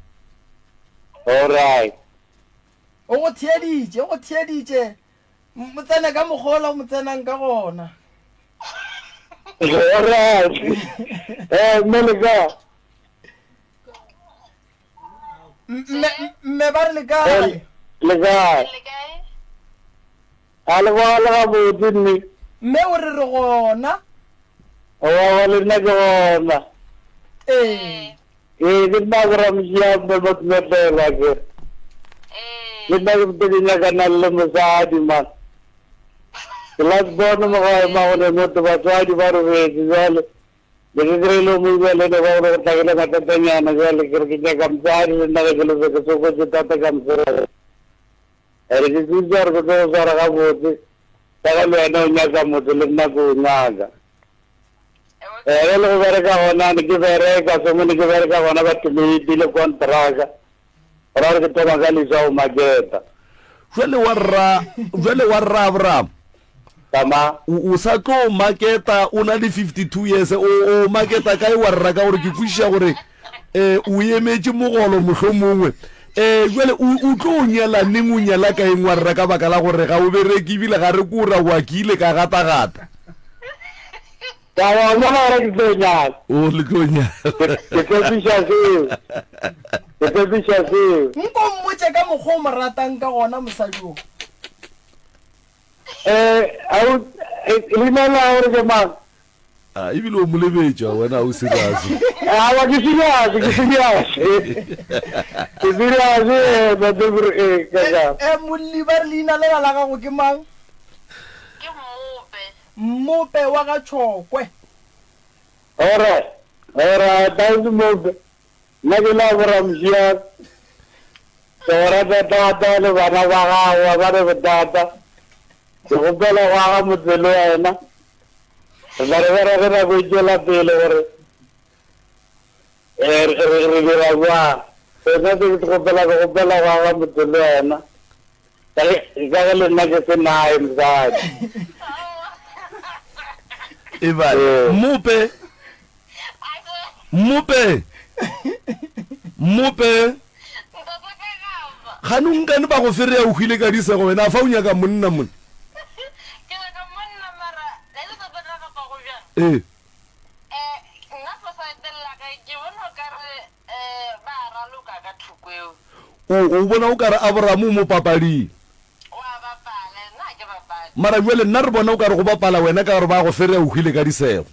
Alright. O go theeditše, o go theeditše. Mo tsene ka mokgwa ola o mo tsenang ka gona. Alright. Eh, mme le kae? Mme, mme ba re le kae? Le kae? A le bona gabotse mme? Mme o re re gona. Oa, le nna ke gona. Ee. Ee, ke nna Abraham Šiambe Motlotlelo akere. Le nna ke botse ke nyakana le mosadi man. Ke last born mo gae ma gone motho batswadi ba robetse jwale. Ne ke kry-ile o mongwe jwale ne ba gore go tlhagile mathatanyana jwale ke re ke nyaka mosadi le nna ge ke le ke sokotse thata ka mosadi. Ere ke kwešiša gore ke tlo go swara gabotse ka ge le wena o nyaka motho le nna ke o nyaka. Ge le go bereka gona ne ke bereka so mo ne ke bereka gona ba tlomeitile kontraka go ra gore ke thoma ka lisa go maketa. Jwale wa rra, jwale wa rra Abraham. Tama. O, o sa tlo maketa o na le 52 years o, o maketa kae wa rra ka gore ke kwešiša gore eh o emetše mogolo mohlomongwe eh jwale o, o tlo nyala neng o nyala kaeng wa rra ka baka la gore ga o bereke ebile ga re ko ra wa ke ile ka gata-gata. Ka wa bona gore ke tlo nyala. O le tlo nyala. Ke tshepiša seo. Ke tshepiša seo. Nko mmotše ka mokgwa o mo ratang ka gona mosadi o. Eh, au, eh, leina la gore ke mang? Ah, ebile o mo lebetša wena o serious. Awa ke serious, ke serious. Ke serious, eh, Ntate Bro, eh, kaka. Eh, molli ba re leina lela la gago ke mang? Mmope wa ga Tšhokwe. Alright, alright, thanks Mmope. Nna ke la Boramšiang. Ke go rata thata le bana ba gago ba re bothata. Ke kgopela go aga motse le wena. Re tla re bona ge nako e tšwela pele gore eh, re re- re dira bjang. So nna se ke se kgopela ke kgopela go aga motse le wena. Ka ge ka ge le nna ke se nae mosadi. Eba mmope mmope mmope gane o nkane ba go fereya o hwile ka disego wena a fa o nyaka monna monna ee O, o bona o ka re Abraham o mo papading. Mara bjale nna re bona o ka re go bapala wena ka gore ba go fereya o hwile ka disego.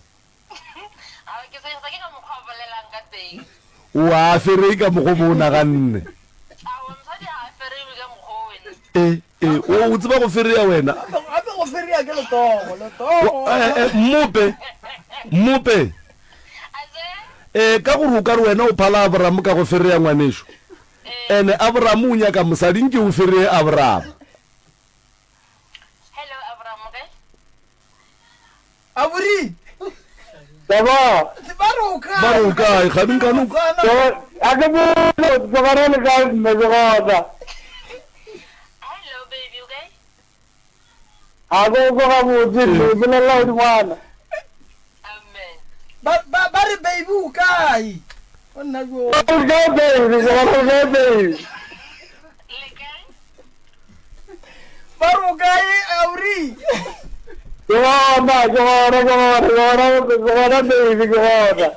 O a ferei ka mokgwa o bo o naganne. E, e, o, o tseba go fereya wena. Gape go fereya ke letogo, letogo. Eh, eh, mmope, mmope. Eh, ka gore o ka re wena o phala Abraham ka go fereya ngwanešu. Ene Abraham o nyaka mosadi, nke o fereye Abraham. Hello Abraham, o kae? Aburi. Baba. Ba re o kae? Ba re o kae? Kgadi nkane o A ke bone, tloga re le kae mme ke gona. Hello baby, o kae? A ke go gabotse mme, bolelela godingwana. Ba ba ba re baby o kae? O nna jo. O kae baby, ke gona o kae baby. Ba re o kae Auri? Ke gona, ke gona, ke gona, ke gona, ke gona baby, ke gona.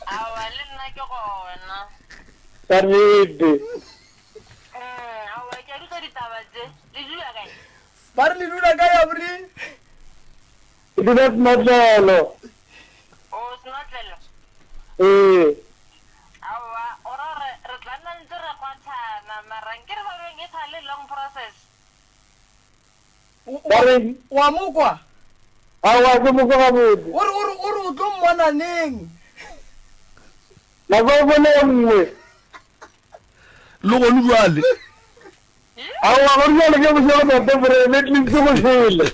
Aowa le nna ke gona. Ka nnete. Mm, aowa ke a di utlwa ditaba tse. Le dula kae? Ba re le dula kae Auri? Ke dula Senotlelo. O Senotlelo? Ee. Aowa, o ra gore re tla nna ntse re kgwathana, mara nkere ba beng e sa le long process. Ba reng? Wa mo kwa? Aowa, ke mo kwa gabotse. O re, o re, o re o tlo mmona neng? Nako e nngwe le e nngwe. Le gone bjale. Aowa, gone bjale ke bošego tate Brene, at least go šele.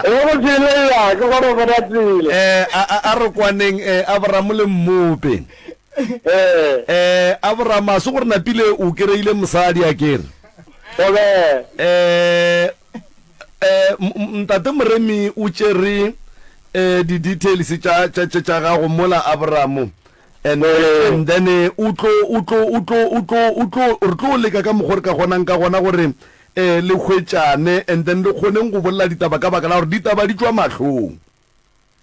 Ge go šele ya, ke gona go bona tsela. Eh, a, a, a re kwaneng, eh, Abraham le Mmope. Eh. Eh, Abraham, a se gore napile o kereile mosadi a kere? Gobe. Eh, eh, ntate Moremi o tšere eh, di-details tša, tša, tša, tša gago mola Abraham. And, and then o tlo, o tlo, o tlo, o tlo, o tlo, re tlo leka ka mokgwa re ka kgonang ka gona gore eh, le hwetšane and then le kgoneng go bolela ditaba ka baka la gore ditaba di tšwa mahlong.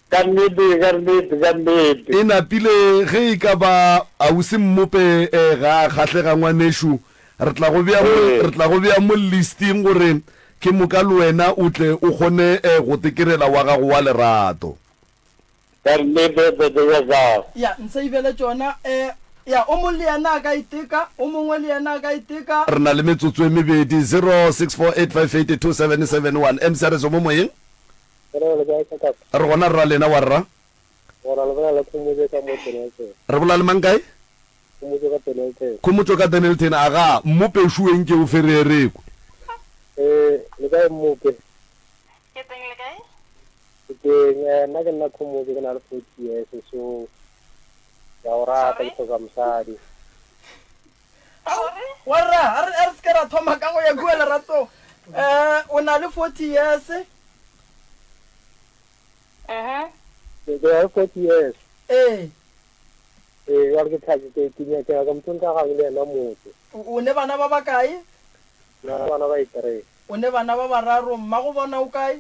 Ka nnete, ka nnete, ka nnete. E napile ge e ka ba ausi Mmope eh, ga a kgahlega ngwanešu, re tla go bea mo, re tla go bea mo listing gore ke moka le wena o tle o kgone eh, go tekerela wa gago wa lerato. Ka nnete tate ya ka. Ya, nseibele tšona. Eh, ya, o mong le yena a ka iteka, o mongwe le yena a ka iteka. Re na le metsotso e mebedi, 0648582771. MC Areso mo moyeng. Hello, le kae kaka? Re gona rra lena wa rra. Gona le bolela le Khomotšo ka mo Dennilton. Re bolela le mang kae? Khomotšo ka Dennilton. Khomotšo ka Dennilton, aga, Mmope šueng ke o fe re re kwe. Eh, le kae Mmope? Ke teng le kae? Ke teng, eh, nna ke nna Khomotšo ke na le 40 years so ke a o rata ke hloka mosadi. Sorry? Warra, a re a re se ke ra thoma ka go ya kua leratong. Eh, o na le 40 years. Mhm. Ke ke na le 40 years. Ee. Ee, jwale ke tlha- ke ke nyakela ka motho nka gang le yena motse. O o ne bana ba bakae? Na le bana ba e three. O ne bana ba bararo, mmago bona o kae?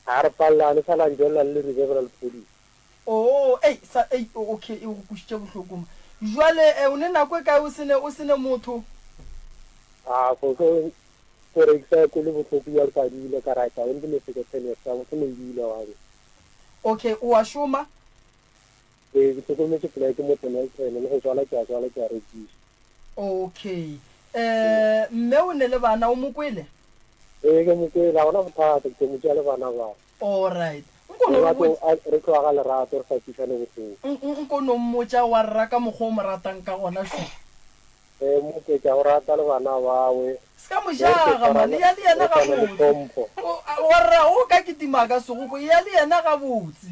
Ga re pallane, fela njolla le reserve la lephodisa. Oo, ei, sa, ei, okay, e go kwešitše bohloko ma. Jwale, eh, o ne nako e kae o se ne, o se ne motho? A, go tlo, gore ke sa kwele bohloko bjalo ka dula, ka ra, ka bone ke no fetša ten years tsa ke no dula wa be. Okay, o a šoma? Ee, ke hlokometše poleke mo Dennilton, le go tswala ke a tswala, ke a rekiša. Okay. Eh, mme o ne le bana, o mo kwele? Ee, ke mo kwele, ga gona bothata, ke tlo mo tšea le bana ba. Alright. Nko no Lerato, a, re tlo aga lerato, re sa kwišane bohloko. Nko no mmotša wa rra ka mokgwa o mo ratang ka gona, šo. Ee, Mmope, ke a go rata le bana bawe. Se ka mo jaga, man, eya le yena Re swane le gabotse. tlhompho. O, wa rra, o ka kitima ka segoko, eya le yena gabotse.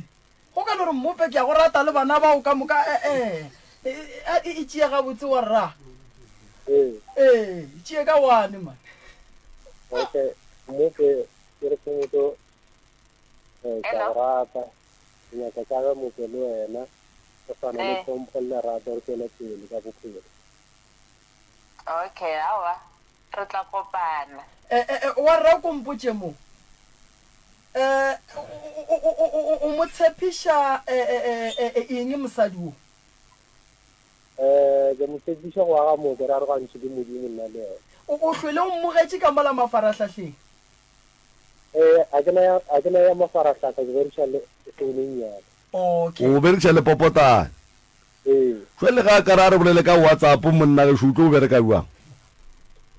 Go ka no re Mmope ke a go rata le bana bao ka moka e-e. E, e tšee gabotse wa rra. Ee. Ee, e tšee ka one man. Okay, Mmope ke re Khomotšo eh, ke a go rata. Ke nyaka ka ge motse le wena re fana le tlhompho le lerato re tšwele pele ka bophelo. Okay, aowa re tla kopana. E, e, e, wa rra ko mpotše mo. Eh, o, o, o, o, o mo tshepiša eh, eh, eh, eh, eng mosadi wo? Eh, ke mo tshepiša go aga motse re arogantšwe ke Modimo nna le yena. O, o hlwele o mmogetše ka mola mafarahlahleng? Eh, a ke na ya, a ke na ya mafarahlahla, ke berešša le founu e nnyane. Okay. O berešša le popotane. Ee. Jwale ge a ka re a re bolele ka WhatsApp monna gešo o tlo bereka bjang?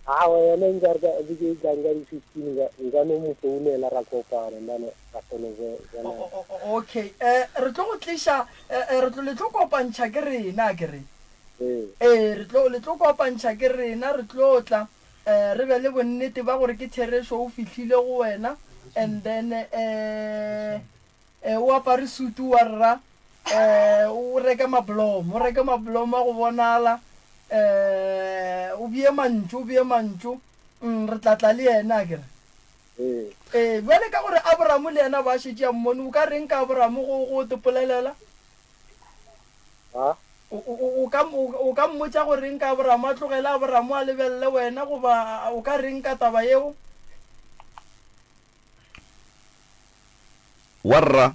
Awa yena nka re ka beke e tlang ka di 15 nka nka no mo founela ra kopana nane ra kgona go bona. Okay, eh re tlo go tliša eh re tlo le tlo kopantšha ke rena ke re. Ee, re tlo le tlo kopantšha ke rena re tlo tla eh re be le bonnete ba gore ke therešo o fihlile go wena and then eh Eh, o apare sutu wa rra, eh, o reke mablomo, o reke mablomo a go bonala, eh, o bie mantšu, o bie mantšu, mm, re tla tla le yena, a ke re. Ee. Ee, bjale ka gore Abraham le yena ba šetše a mmone, o ka reng ka Abraham go, go tepolelela? Ha? O, o, o ka, o, o ka mmotša go reng ka Abraham, a tlogele Abraham a lebelele wena, goba o ka reng ka taba yeo? Warra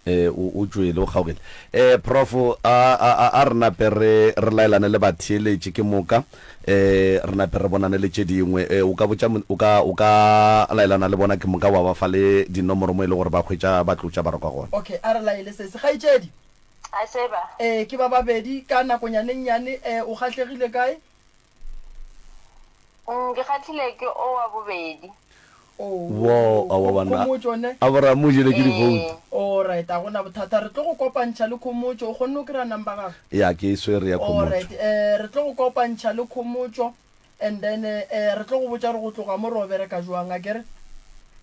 eh o o tšwele o kgaogile. Eh prof a a a re nape re re laelane le batheeletši ke moka eh re nape re bonane le tše dingwe. Eh o ka botša o ka o ka laelana le bona ke moka wa ba fa le dinomoro mo e le gore ba hwetša batlotša ba roka gona. Okay a re laele sesi. Kgaetšedi. A seba. Eh ke ba babedi ka nakonyana e nnyane eh o kgahlegile kae? Mm, ke kgahlile ke o wa bobedi. Wo, aowa banna. Khomotšo ne? Abraham o jele ke di-vote. Alright, a gona bothata. Re tlo go kopantšha le Khomotšo. O kgonne go kry-a number gagwe? Ya, ke e swere ya Khomotšo. Alright, eh, re tlo go kopantšha le Khomotšo and then eh, re tlo go botša gore go tloga mo re o bereka jwang, akere?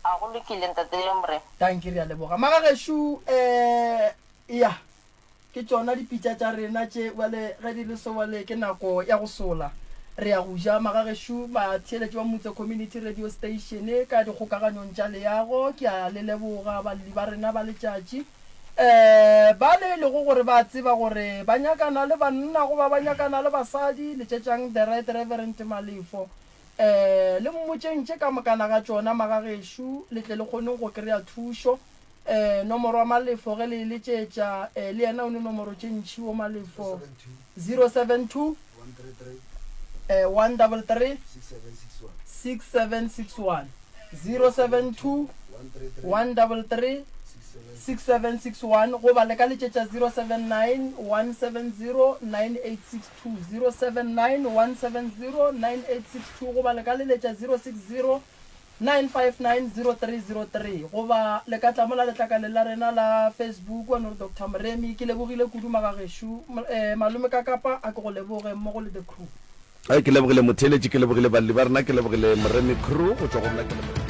A go lokile ntate Morena. Dankie, re a leboga. Magagešo, eh, ya. Ke tšona dipitša tša rena tše bjale ge di le so bjale ke nako ya go sola. Re ya go ja magagešo batheeletši ba Mutse Community Radio Station ka dikgokaganyong tša leago. Ke a le leboga balli ba rena ba letšatši. Um ba le e lego gore ba tseba gore ba nyakana le banna goba ba nyakana le basadi, letšetšang The Right Reverend Malefo. Um le mmotšeng tše ka mokana ga tšona magagešo le tle le kgoneng go kry-a thušo. Eh, nomoro wa Malefo ge le e letšetša, eh, le yena o ne nomoro tše ntši wo Malefo. 072 eh, 133 6761. 072 133 6761 goba le ka letšetša 079 170 9862 079 170 9862 goba le ka leletša 060 9590303 goba le ka tla mola letlakaleng la rena la Facebook wa no re Doctor Moremi. Ke lebogile kudu magagešo. Malome Kakapa a ke go leboge mmogo le the crew. Ke lebogile motheeletši, ke lebogile balli ba rena, ke lebogile Moremi crew go tšwa go nna ke lebogile.